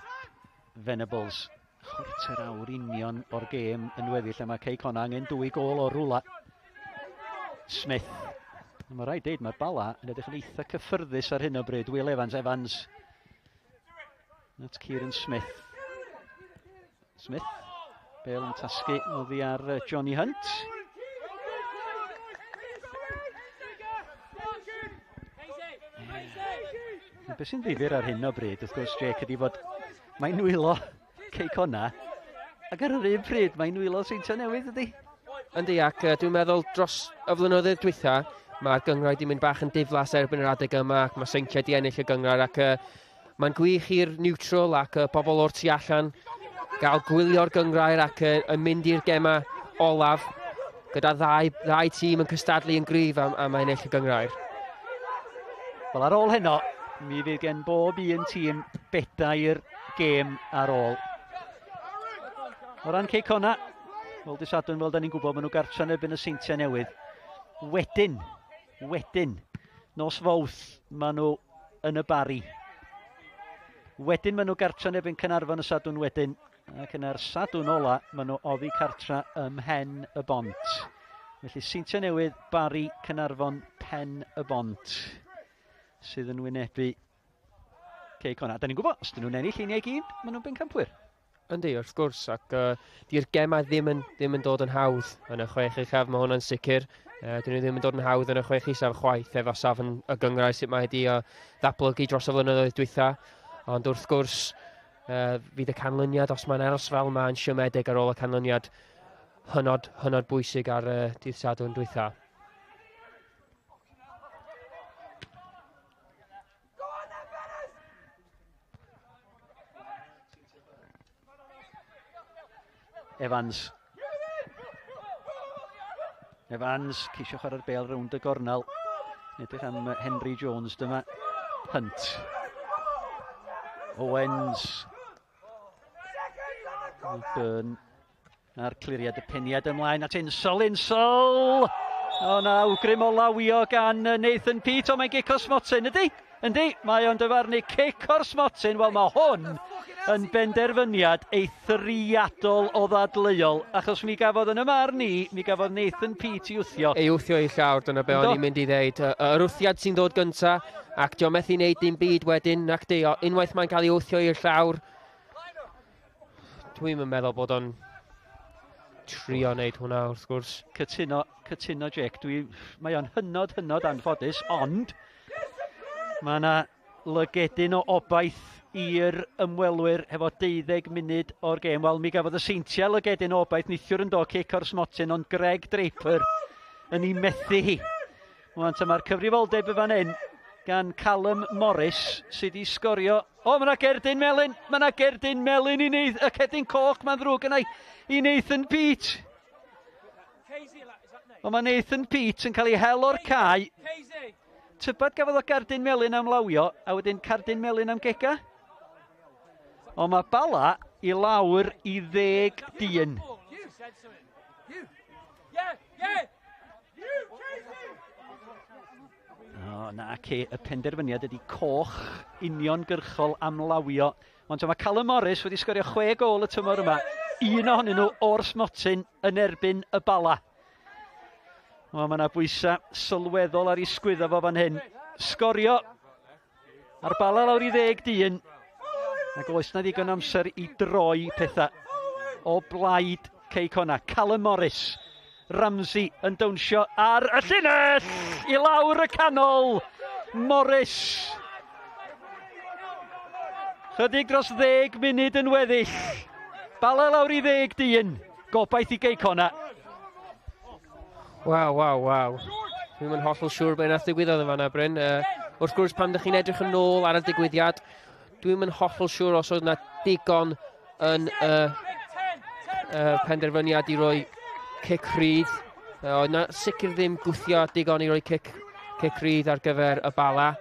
Venables. Chwarter awr union o'r gêm yn weddill a mae Cei Connah angen 2 gôl o rwla. Smith. Mae rhaid deud mae'r Bala yn edrych yn eitha cyffyrddus ar hyn o bryd. Will Evans, Evans. At Kieran Smith. Smith. Bale yn tasgu oddi ar Johnny Hunt. Be sy'n ddifyr ar hyn o bryd, wrth gwrs, Jake, ydy bod mae'n nwylo Cei Connah, ac ar yr un pryd mae'n nwylo Seintiau Newydd, ydy? Yndi, ac dwi'n meddwl dros y flynyddoedd dwytha, mae'r gynghrair wedi mynd bach yn diflas erbyn yr adeg yma, ac mae Seintiau wedi ennill y gynghrair, ac mae'n gwych i'r neutral ac pobl o'r tu allan gael gwylio'r gynghrair ac yn mynd i'r gema olaf gyda ddau tîm yn cystadlu yn gryf am ennill y gynghrair. Wel, ar ôl heno, mi fydd gen bob un tîm 4 gêm ar ôl. O ran Cei Connah, wel, dydd Sadwrn, fel da ni'n gwybod, maen nhw gartra yn erbyn y Seintiau Newydd. Wedyn, nos Fawrth, maen nhw yn y Barri. Wedyn maen nhw gartra yn erbyn Caernarfon y Sadwrn wedyn, ac yna'r Sadwrn ola, maen nhw oddi cartra ym Mhen y Bont. Felly Seintiau Newydd, Barri, Caernarfon, Pen y Bont sydd yn wynebu Cei Connah. Da ni'n gwybod, os dyn nhw'n ennill un i gyd, maen nhw'n bencampwyr. Yndi, wrth gwrs, ac di'r gemau ddim yn dod yn hawdd yn y chwech uchaf, mae hwnna'n sicr. Dyn nhw ddim yn dod yn hawdd yn y chwech isaf chwaith efo safon y gynghrair sut mae wedi ddatblygu dros y flynyddoedd dwytha. Ond wrth gwrs, fydd y canlyniad, os mae'n aros fel yma, yn siomedig ar ôl y canlyniad hynod, hynod bwysig ar dydd Sadwrn dwytha. Evans. Evans, ceisio chwarae'r bêl rownd y gornel. Edrych am Henry Jones, dyma Hunt. Owens. Byrne a'r cliriad y peniad ymlaen at Insall, Insall! O na, awgrym o lawio gan Nathan Peate. O, mae'n gic o'r smotyn, ydy? Yndi, mae o'n dyfarnu cic o'r smotyn. Wel, mae hwn yn benderfyniad eithriadol o ddadleuol, achos mi gafodd yn y marn i, mi gafodd Nathan Peate i wthio. Ei wthio i llawr, dyna be o'n i'n mynd i ddeud. Yr wthiad sy'n dod gynta, ac dio methu wneud dim byd wedyn, nac di, unwaith mae'n cael ei wthio i'r llawr, dwi'n meddwl bod o'n trio wneud hwnna wrth gwrs. Cytuno, cytuno Jake, mae o'n hynod, hynod anffodus, ond mae yna lygedyn o obaith i'r ymwelwyr hefo 12 munud o'r gêm. Wel, mi gafodd y Seintiau lygedyn o obaith neithiwr yn do cic o'r smotyn, ond Greg Draper yn ei methu hi. Wan, mae'r cyfrifoldeb y fan hyn gan Callum Morris sydd wedi sgorio. O, mae yna gerdyn melyn! Mae yna gerdyn melyn i Nathan, y cerdyn coch, mae'n ddrwg yna i Nathan Peate. O, mae Nathan Peate yn cael ei hel o'r cae. Tybad gafodd o gerdyn melyn am lawio, a wedyn cerdyn melyn am gega? O, mae Bala i lawr i 10 dyn. O, na, ce, y penderfyniad ydy coch uniongyrchol am lawio. Ond mae Callum Morris wedi sgorio 6 gôl y tymor yma. Un ohonyn nhw o'r smotyn yn erbyn y Bala. Wel, mae yna bwysau sylweddol ar ei sgwyddo fo fan hyn. Sgorio a'r Bala lawr i 10 dyn. Ac oes na ddigon amser i droi pethau o blaid Cei Connah. Callum Morris. Ramsey yn dawnsio ar y llinell i lawr y canol. Morris. Chydig dros 10 munud yn weddill. Bala lawr i 10 dyn. Gobaith i Gei Connah. Waw, waw, waw. Dwi'm yn hollol siŵr beth nath ddigwyddodd yn fanna, Bryn. Wrth gwrs, pan ydych chi'n edrych yn ôl ar y digwyddiad, dwi'm yn hollol siŵr os oedd yna digon yn y penderfyniad i roi cic rhydd. Oedd yna sicr ddim gwthio digon i roi cic rhydd ar gyfer y Bala.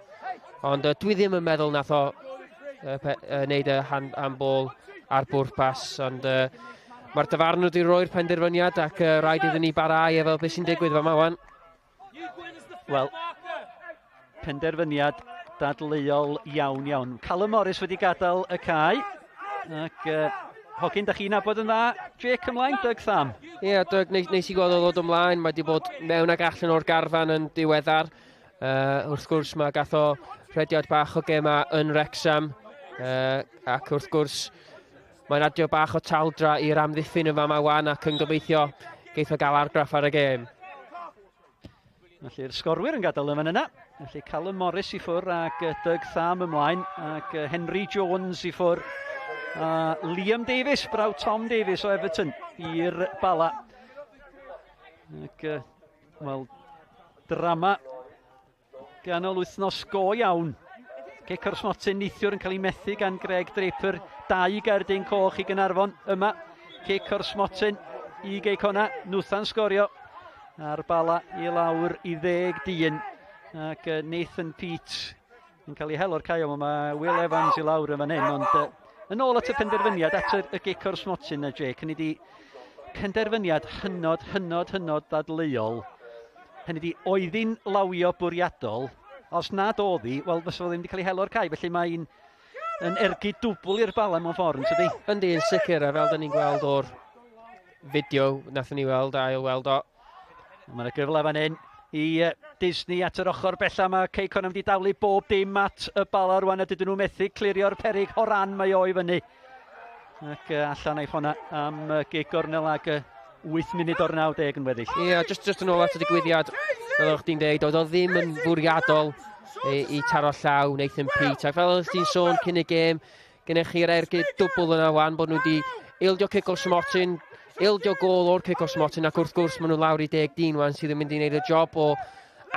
Ond dwi ddim yn meddwl nath o wneud y handball ar bwrpas. Ond mae'r dyfarnwr wedi rhoi'r penderfyniad ac rhaid iddyn ni barhau efo beth sy'n digwydd fama wan. Wel, penderfyniad dadleuol iawn iawn. Callum Morris wedi gadael y cae. Ac hogyn, da chi'n nabod yn dda, Jake ymlaen, Doug Tham. Ie, yeah, Doug, neis i gweld o ddod ymlaen. Mae wedi bod mewn ac allan o'r garfan yn diweddar. Wrth gwrs, mae gath o rhediad bach o gema yn Wrexham. Ac wrth gwrs, mae'n adio bach o taldra i'r amddiffyn yn fama wan ac yn gobeithio geith o gael argraff ar y gêm. Felly'r sgorwyr yn gadael yn fan yna. Felly Callum Morris i ffwr ac Doug Tham ymlaen ac Henry Jones i ffwr. A Liam Davies, brawd Tom Davies o Everton i'r Bala. Ac, wel, drama ganol wythnos go iawn. Cic o'r smotyn neithiwr yn cael ei methu gan Greg Draper. 2 gerdyn coch i Gaernarfon yma. Cic o'r smotyn i Gei Connah. Nwtha'n sgorio. A'r Bala i lawr i 10 dyn. Ac Nathan Peate yn cael ei hel o'r cae, ond mae Will Evans i lawr yn fan hyn. Ond yn ôl at y penderfyniad, at y gic o'r smotyn na, Jake, hynny di penderfyniad hynod, hynod, hynod ddadleuol. Hynny di, oedd hi'n lawio bwriadol. Os nad oedd hi, wel, fysa fo ddim wedi cael ei hel o'r cae, felly mae'n yn ergyd dwbl i'r Bala mewn ffordd, yn tydi? Yndi, yn sicr, a fel da ni'n gweld o'r fideo nathon ni weld, ail weld o. Mae yna gyfle fan hyn i Disney at yr ochr bella. Mae Cei Connah wedi daflu bob dim at y Bala rwan a dydyn nhw methu clirio'r perig o ran mae o i fyny. Ac allan a'i honna am gig gornel ag 8 munud o'r 90 yn weddill. Ie, yeah, just yn ôl at y digwyddiad, fel o'ch ti'n deud, oedd o ddim yn fwriadol i taro llaw Nathan Peate. Ac fel o'ch ti'n sôn cyn y gêm, gennych chi'r ergyd dwbl yna wan, bod nhw wedi ildio cic o'r smotyn, ildio gôl o'r cic o'r smotyn, ac wrth gwrs maen nhw lawr i 10 dyn wan sydd yn mynd i wneud y job o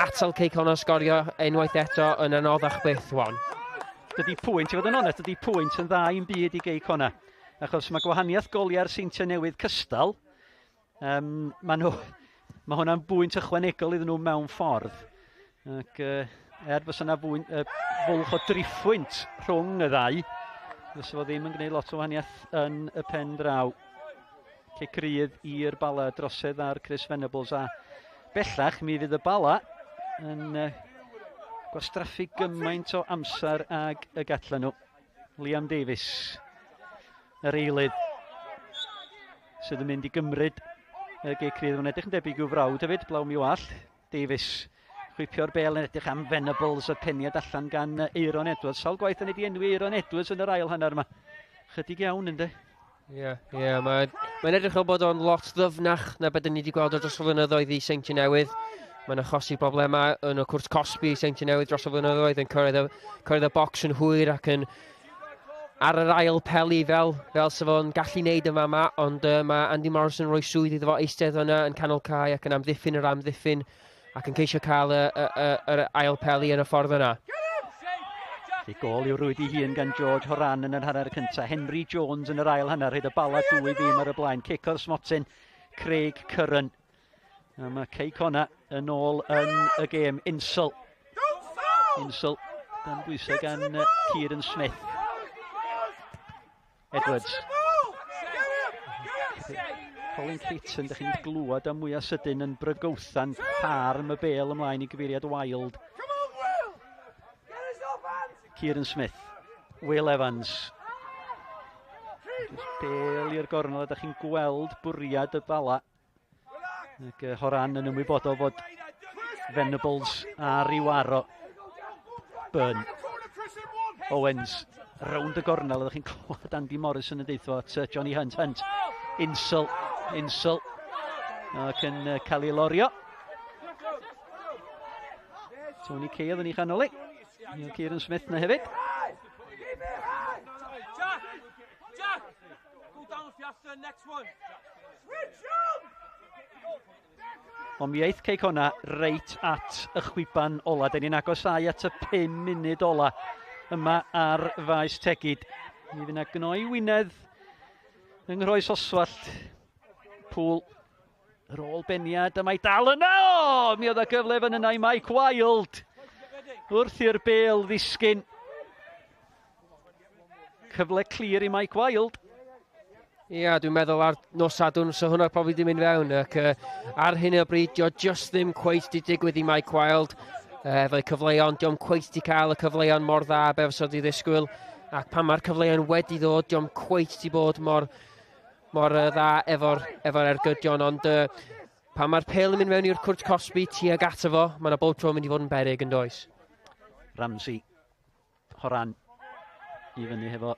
atal Cei Connah sgorio unwaith eto yn anoddach byth wan. Dydy pwynt, i fod yn onest, dydy pwynt yn dda i'n byd i Gei Connah. Achos mae gwahaniaeth goliau'r Seintiau Newydd cystal, mae hwnna'n bwynt ychwanegol iddyn nhw mewn ffordd. Ac fysa yna fwlch o driphwynt rhwng y ddau, fysa fo ddim yn gwneud lot o wahaniaeth yn y pen draw. Cic rydd i'r Bala, drosedd ar Chris Venables, a bellach mi fydd y Bala yn gwastraffu gymaint o amser ag y gallan nhw. Liam Davies, yr eilydd, sydd yn mynd i gymryd y gic rydd. Mae'n edrych yn debyg i'w frawd hefyd, blaw mi wallt. Davies chwipio'r bel yn edrych am Venables, y peniad allan gan Aeron Edwards. Sawl gwaith yn ei enwi Aeron Edwards yn yr ail hanner yma. Chydig iawn, ynddo? Ie, yeah, mae'n edrych fel bod o'n lot ddyfnach na beth ni wedi gweld o dros y flynyddoedd i Seintiau Newydd. Mae'n achosi problemau yn y cwrt cosbi i Seintiau Newydd dros y flynyddoedd, yn cyrraedd y bocs yn hwyr ac yn ar yr ail peli fel sef o'n gallu wneud yn fama, ond mae Andy Morrison yn rhoi swydd iddo fo eistedd yna yn canol cae ac yn amddiffyn yr amddiffyn ac yn ceisio cael yr ail peli yn y ffordd yna. Felly gôl i'w rwyd i hun gan George Horan yn yr hanner cyntaf. Henry Jones yn yr ail hanner, rhaid y Bala 2-0 ar y blaen. Cic o'r smotyn, Craig Curran. A mae Cei Connah yn ôl yn y gêm. Insel. Insel dan bwysau gan Kieran Smith. Edwards. Colin Caton, ydych chi'n glwad am mwyaf sydyn yn brygwthan ffarm y bel ymlaen i gyfeiriad Wild. Kieran Smith, Will Evans. Just bel i'r gornel, ydych chi'n gweld bwriad y Bala. Ac Horan yn ymwybodol fod Venables ar ei waro. Byrne. Owens, rownd y gornel, ydych chi'n clywed Andy Morrison yn deithio at Johnny Hunt. Hunt, Insel, Insel, ac yn cael ei lorio. Tony Kay oedd yn ei chanol i. Kieran Smith na hefyd. Jack! Jack! Go down, Fiasta, next one. Ond mi eith Cei Connah reit at y chwiban ola. Da ni'n agosáu at y 5 munud ola yma ar faes Tegid. Mi fydd yna gnoi Wynedd yng Nghroes Oswallt. Pŵl yr ôl beniad, a mae dal yna! O! Mi oedd y gyfle fan yna i Mike Wild. Wrth i'r bel ddisgyn. Cyfle clir i Mike Wild. Ia, dwi'n meddwl ar nos Sadwrn, so hwnna probably di mynd fewn. Ac ar hyn o bryd, dio just ddim cweit di digwydd i Mike Wild. Efo'i cyfleon, dio'm cweit di cael y cyfleon mor dda be fysa di ddisgwyl. Ac pan mae'r cyfleon wedi ddod, dio'm cweit di bod mor, mor dda efo'r efo ergydion. Ond pan mae'r pêl yn mynd mewn i'r cwrt cosbi tuag ato fo, mae yna bob tro yn mynd i fod yn beryg yn does. Ramsey, Horan, i fyny hefo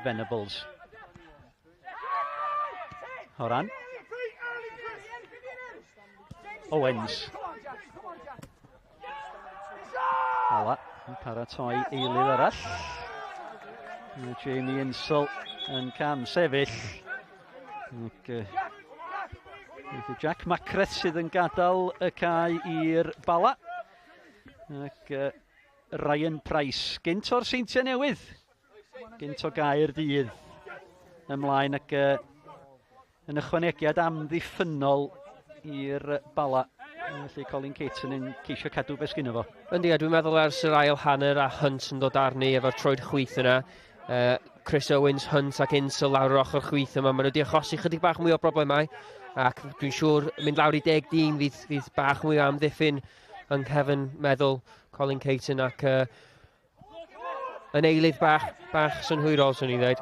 Venables. Horan. Owens. Ola, yn paratoi eilydd arall. Jamie Insel yn cam sefyll. Ac, Jack Macreth sydd yn gadael y cae i'r Bala. Ac Ryan Price, gynt o'r Seintiau Newydd. Gynt o Gaerdydd. Ymlaen ac yn ychwanegiad amddiffynnol i'r Bala. Felly Colin Caton yn ceisio cadw beth sgynno fo. Yndi, a dwi'n meddwl ers yr ail hanner a Hunt yn dod arni efo'r troed chwith yna. Chris Owens, Hunt ac Insel lawr yr ochr chwith yma. Maen nhw wedi achosi chydig bach mwy o broblemau. Ac dwi'n siŵr mynd lawr i 10 dyn fydd, fydd bach mwy o amddiffyn yng nghefn meddwl Colin Caton ac yn eilydd bach, bach synhwyrol, swn i'n dweud.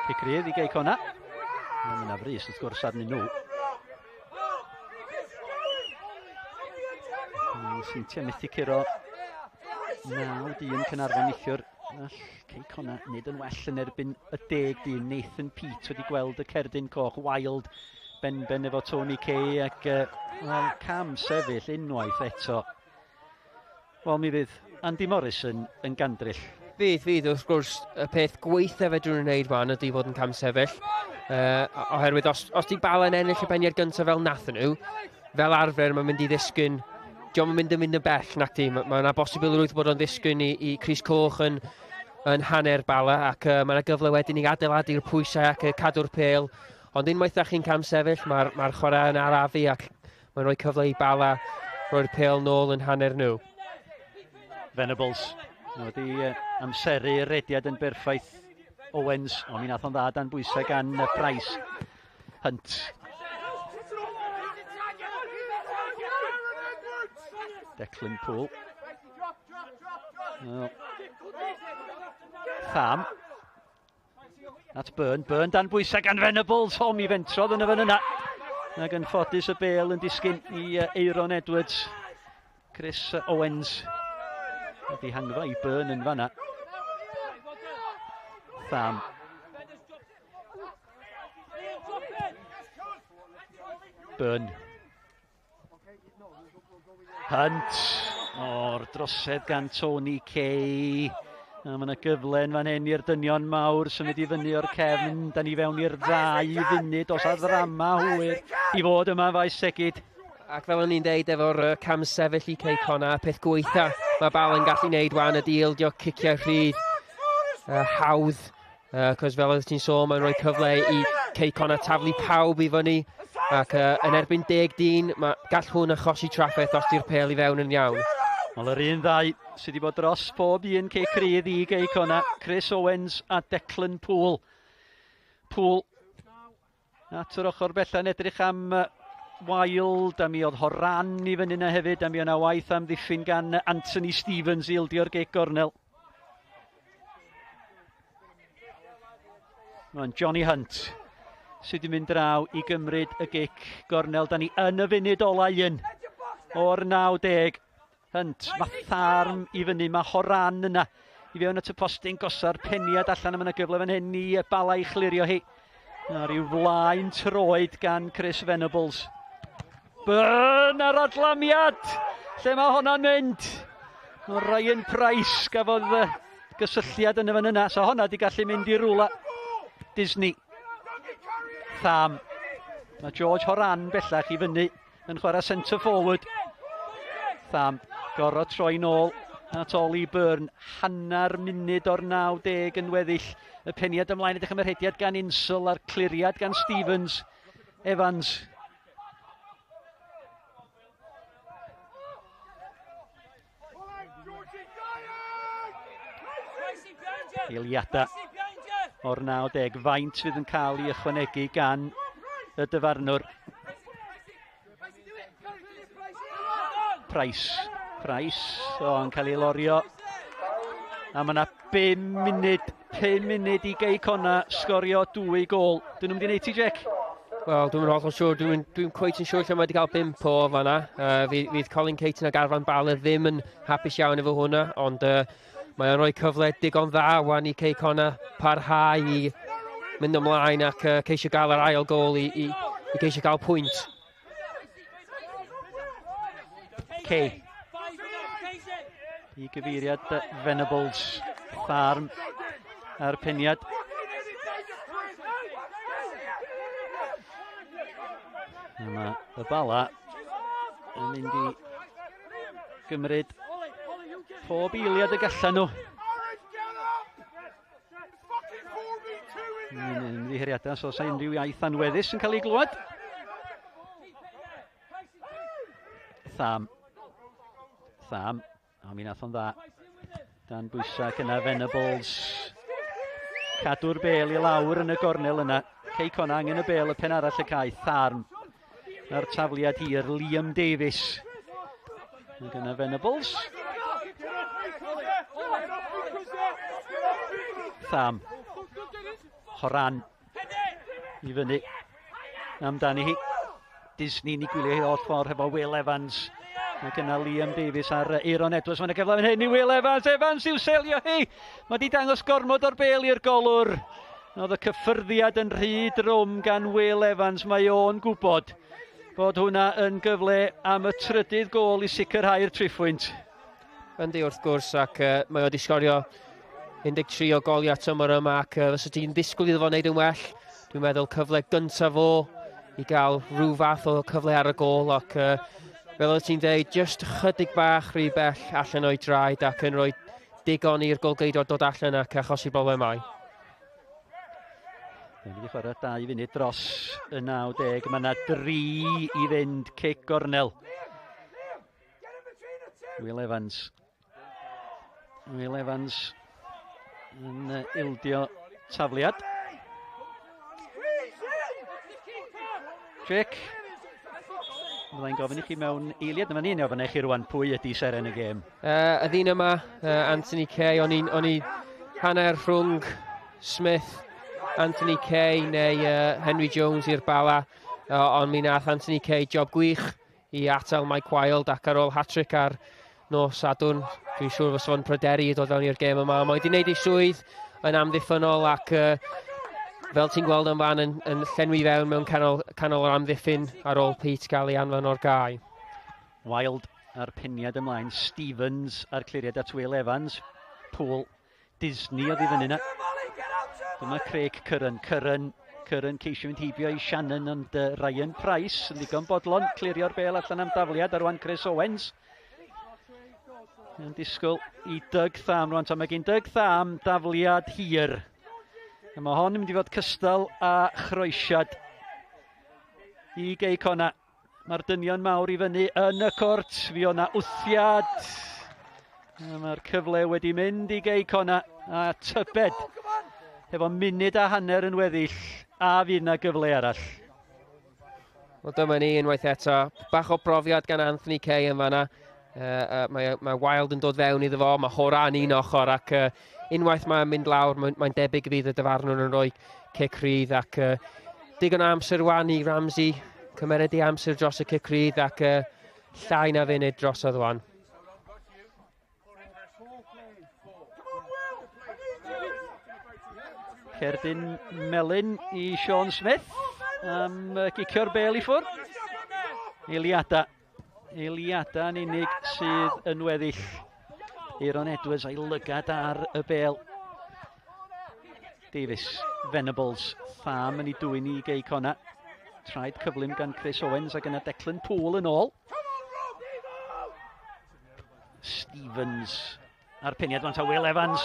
Cic rydd i Gei Connah. Mae yna frys wrth gwrs arnyn nhw. Seintiau methu curo 9 dyn Caernarfon neithiwr. All Cei Connah nid yn well yn erbyn y 10 dyn. Nathan Peate wedi gweld y cerdyn coch. Wild benben efo Tony Kay ac well, cam sefyll unwaith eto. Wel, mi fydd Andy Morrison yn gandryll. Fydd, fydd, wrth gwrs, y peth gweitha fedrwn nhw'n wneud wan ydy fod yn cam sefyll. Oherwydd os, os di Bala'n ennill y beniad gyntaf fel nathon nhw, fel arfer mae'n mynd i ddisgyn, dio'm yn mynd yn mynd yn bell nac di. Mae yna bosibilrwydd bod o'n ddisgyn i, i Cris Coch yn, yn hanner Bala ac mae yna gyfle wedyn i adeiladu'r pwysau ac cadw'r pêl. Ond unwaith da chi'n cam sefyll, mae'r mae chwarae yn arafu ac mae'n rhoi cyfle i Bala roi'r pêl nôl yn hanner nhw. Venables wedi amseru rediad yn berffaith. Owens, ond mi nath o'n dda dan bwysau gan Price. Hunt. Declan Poole. Well, Tham. At Byrne. Byrne dan bwysau gan Venables. O, mi fentrodd yn y fan yna. Ac yn ffodus y bel yn disgyn i Aaron Edwards. Chris Owens. Wedi hangfa i Byrne yn fanna. Tham. Byrne. Hunt. O'r drosedd gan Tony Kay. A mae yna gyfle yn fan hyn i'r dynion mawr symud i fyny o'r cefn. Da ni fewn i'r 2 funud os a ddrama hwyr i fod yma faes Segid. Ac fel o'n i'n deud efo'r cam sefyll i Cei Connah, peth gweitha mae Bala'n gallu neud wan ydi ildio ciciau rhydd hawdd. Cos fel oedd ti'n sôn, mae'n rhoi cyfle i Cei Connah taflu pawb i fyny. Ac yn erbyn 10 dyn, mae, gall hwn achosi trafferth os di'r pêl i fewn yn iawn. Wel, yr un ddau sydd wedi bod dros pob un cic rydd i Gei Connah, Chris Owens a Declan Poole. Poole. At yr ochr bella'n edrych am Wild, a mi oedd Horan i fyny yna hefyd, a mi o'na waith am ddiffyn gan Anthony Stevens i ildio'r gic gornel. Mae'n Johnny Hunt sydd wedi mynd draw i gymryd y gic gornel. Da ni yn y funud ola un o'r 90. Hunt, mae Tharm i fyny, mae Horan yna i fewn at y postyn gosa'r peniad allan, a mae yna gyfle fan hyn i Bala i chlirio hi. A rhyw flaen troed gan Chris Venables. Byrne ar adlamiad! Lle mae honna'n mynd? Ryan Price gafodd gysylltiad yn y fan yna. So honna di gallu mynd i rwla. Disney. Tham. Mae George Horan bellach i fyny yn chwarae centre forward. Tham. Gorfod troi nôl at Ollie Byrne. Hanner munud o'r 90 yn weddill. Y peniad ymlaen, edrych am y rhediad gan Insel a'r cliriad gan Stevens. Evans. Eiliadau o'r 90. Faint fydd yn cael ei ychwanegu gan y dyfarnwr. Price. Price. O, yn cael ei lorio. A mae yna 5 munud, 5 munud i Gei Connah sgorio 2 gôl. Dyn nhw'n mynd i wneud ti, Jack? Wel, dwi'n hollol siŵr. Dwi'n dwi cweit yn siŵr lle mae wedi cael 5 o fanna. Fydd Colin Caton ac Arfan Bala ddim yn hapus iawn efo hwnna, ond mae o'n rhoi cyfle digon dda wan i Cei Connah parhau i mynd ymlaen ac ceisio gael yr ail gôl i ceisio gael pwynt. Kay. I gyfeiriad Venables. Tharm a'r peniad. Mae y Bala yn mynd i gymryd pob eiliad y gallan nhw. Yn ymddiheuriadau, os oes unrhyw iaith anweddus yn cael ei glywed. Tham. Tham. A mi nath o'n dda. Dan bwysau gyda Venables. Cadw'r bel i lawr yn y gornel yna. Cei Connah angen y bel y pen arall y cae. Tharm. A'r tafliad hir, Liam Davies. Gyda Venables. Tham. Horan. I fyny. Amdani hi. Disney ni gwylio hi oll ffordd hefo Will Evans. Mae gyda Liam Davies ar Aaron Edwards. Mae'n gyfle fan hyn i Will Evans. Evans i'w selio hi. Mae di dangos gormod o'r bel i'r golwr. Oedd y cyffyrddiad yn rhy drwm gan Will Evans. Mae o'n gwybod bod hwnna yn gyfle am y trydydd gôl i sicrhau'r triphwynt. Yndi, wrth gwrs, ac mae o wedi sgorio 13 o goliau tymor yma, ac fysa ti'n ddisgwyl iddo fo wneud yn well. Dwi'n meddwl cyfle gyntaf fo i gael rhyw fath o cyfle ar y gôl, ac fel oedd ti'n dweud, just chydig bach rhy bell allan o'i draed ac yn rhoi digon i'r golgeidwad dod allan ac achosi broblemau. Ni wedi chwarae 2 funud dros y 90. Mae yna 3 i fynd, cic gornel. Will Evans. Will Evans yn ildio tafliad. Jake, byddai'n gofyn i chi mewn eiliad. Dyma ni'n ofyn i chi rwan, pwy ydy seren y gêm? Y ddyn yma, Anthony Kay, o'n i hanner rhwng Smith, Anthony Kay neu Henry Jones i'r Bala, ond mi nath Anthony Kay job gwych i atal Mike Wild, ac ar ôl hat-trick ar nos Sadwrn, dwi'n siŵr fysa fo'n pryderu i dod fewn i'r gêm yma. Mae wedi gwneud ei swydd yn amddiffynnol ac fel ti'n gweld yn fan yn llenwi fewn mewn canol yr amddiffyn ar ôl Pete gael ei anfon o'r gae. Wild a'r peniad ymlaen, Stevens a'r cliriad at Will Evans, Poole, Disney oedd i fyny yna. Dyma Craig Curran. Curran ceisio mynd heibio i Shannon, ond Ryan Price yn ddigon bodlon clirio'r bel allan am dafliad, a rwan Chris Owens yn disgwyl i Doug Tham rwan. Mae gen Doug Tham dafliad hir. A mae hon yn mynd i fod cystal a chroesiad i Gei Connah. Mae'r dynion mawr i fyny yn y cwrt. Fi o'na wthiad. Mae'r cyfle wedi mynd i Gei Connah. A tybed, efo munud a hanner yn weddill, A fydd na gyfle arall. Wel dyma ni unwaith eto. Bach o brofiad gan Anthony Kay yn fanna. Mae, mae Wild yn dod fewn iddo fo, mae Horan un ochr ac unwaith mae'n mynd lawr, mae'n mae debyg fydd y dyfarnwr yn rhoi cic rhydd ac digon o amser wan i Ramsey cymeryd ei amser dros y cic rhydd ac llai na funud drosodd wan. Cerdyn melyn i Sean Smith am gicio'r bel i ffwrdd. Eiliada. Eiliada yn unig sydd yn weddill. Aaron Edwards a'i lygad ar y bel. Davies, Venables, Pham yn ei dwyn i Gei Conna. Traed cyflym gan Chris Owens ac yna Declan Poole yn ôl. Stevens a'r peniad wan ta Will Evans.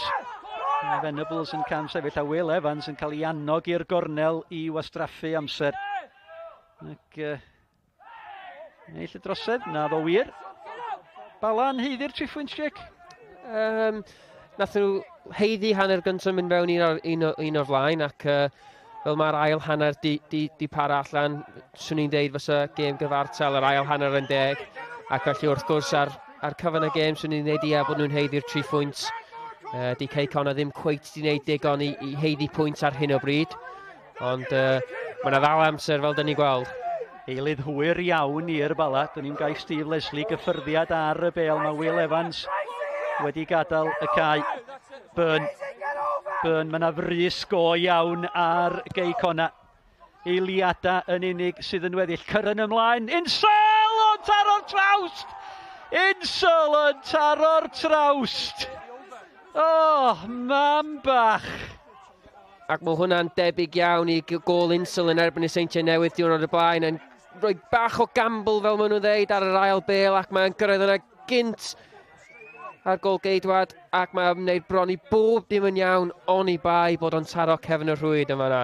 Venables yn cam sefyll a Will Evans yn cael ei annog i'r gornel i wastraffu amser. Ac ennill y drosedd, na ddo wir. Bala'n haeddu'r triphwynt, Jake? Nath nhw haeddu hanner gyntaf mynd fewn un o'r, un, un o'r flaen ac fel mae'r ail hanner di, di, di para allan, swn i'n deud fysa gêm gyfartal yr ail hanner yn deg ac felly wrth gwrs ar, ar cyfan y gêm swn i'n deud ia bod nhw'n haeddu'r tri phwynt. Di Cei Connah ddim cweit di wneud digon i, i haeddu pwynt ar hyn o bryd, ond mae yna ddal amser fel dyn ni'n gweld. Eilydd hwyr iawn i'r Bala. Dyn ni'n gael Steve Leslie gyffyrddiad ar y bel. Mae Will Evans wedi gadael y cae. Byrne. Byrne, mae yna frys go iawn ar Gei Connah. Eiliada yn unig sydd yn weddill. Curran ymlaen. Insel yn taro'r trawst! Insel yn taro'r trawst! Oh, mam bach! Ac mae hwnna'n debyg iawn i gôl Insel yn erbyn y Seintiau Newydd diwrnod y blaen yn rhoi bach o gamble fel maen nhw'n dweud ar yr ail bel ac mae'n gyrraedd yna gynt ar gôl geidwad ac mae'n gwneud bron i bob dim yn iawn oni bai bod o'n taro cefn y rhwyd yn fanna.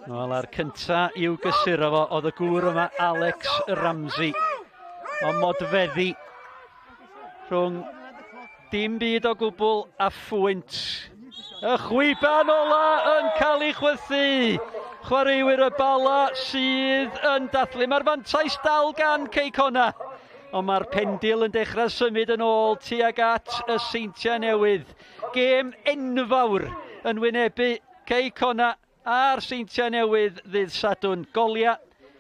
Wel, a'r cynta i'w gysuro fo oedd y gŵr yma, Alex Ramsey. O modfeddi rhwng dim byd o gwbl a phwynt. Y chwiban ola yn cael ei chwythu. Chwaraewyr y Bala sydd yn dathlu. Mae'r fantais dal gan Cei Connah. Ond mae'r pendil yn dechrau symud yn ôl tuag at y Seintiau Newydd. Gêm enfawr yn wynebu Cei Connah a'r Seintiau Newydd ddydd Sadwrn. Golia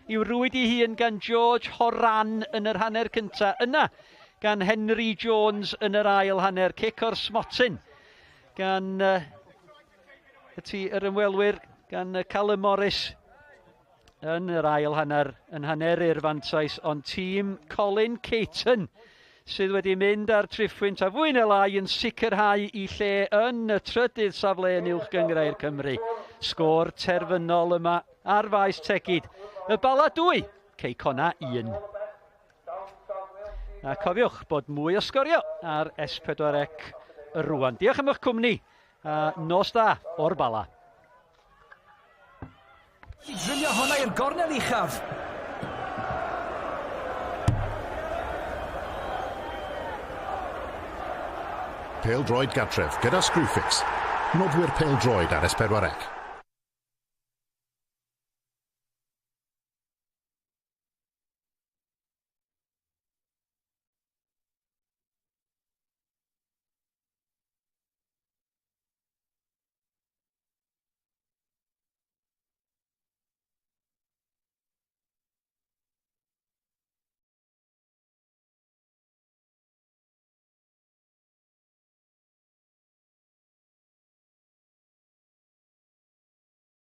i'w rwyd ei hun gan George Horan yn yr hanner cyntaf. Yna gan Henry Jones yn yr ail hanner. Cic o'r smotyn gan y ti yr ymwelwyr, gan Callum Morris yn yr ail hanner, yn haneru'r fantais, ond tîm Colin Caton sydd wedi mynd ar triphwynt a fwy neu lai yn sicrhau i lle yn y trydydd safle yn Uwch Gynghrair Cymru. Sgôr terfynol yma ar faes Tegid. Y Bala 2, Cei Connah 1. A cofiwch bod mwy o sgorio ar S4C rwan. Diolch am eich cwmni. A nos da o'r Bala. I drilio hwnna i'r gornel uchaf. Pêl-droed gartref gyda Screwfix. Noddwyr pêl-droed ar S4C.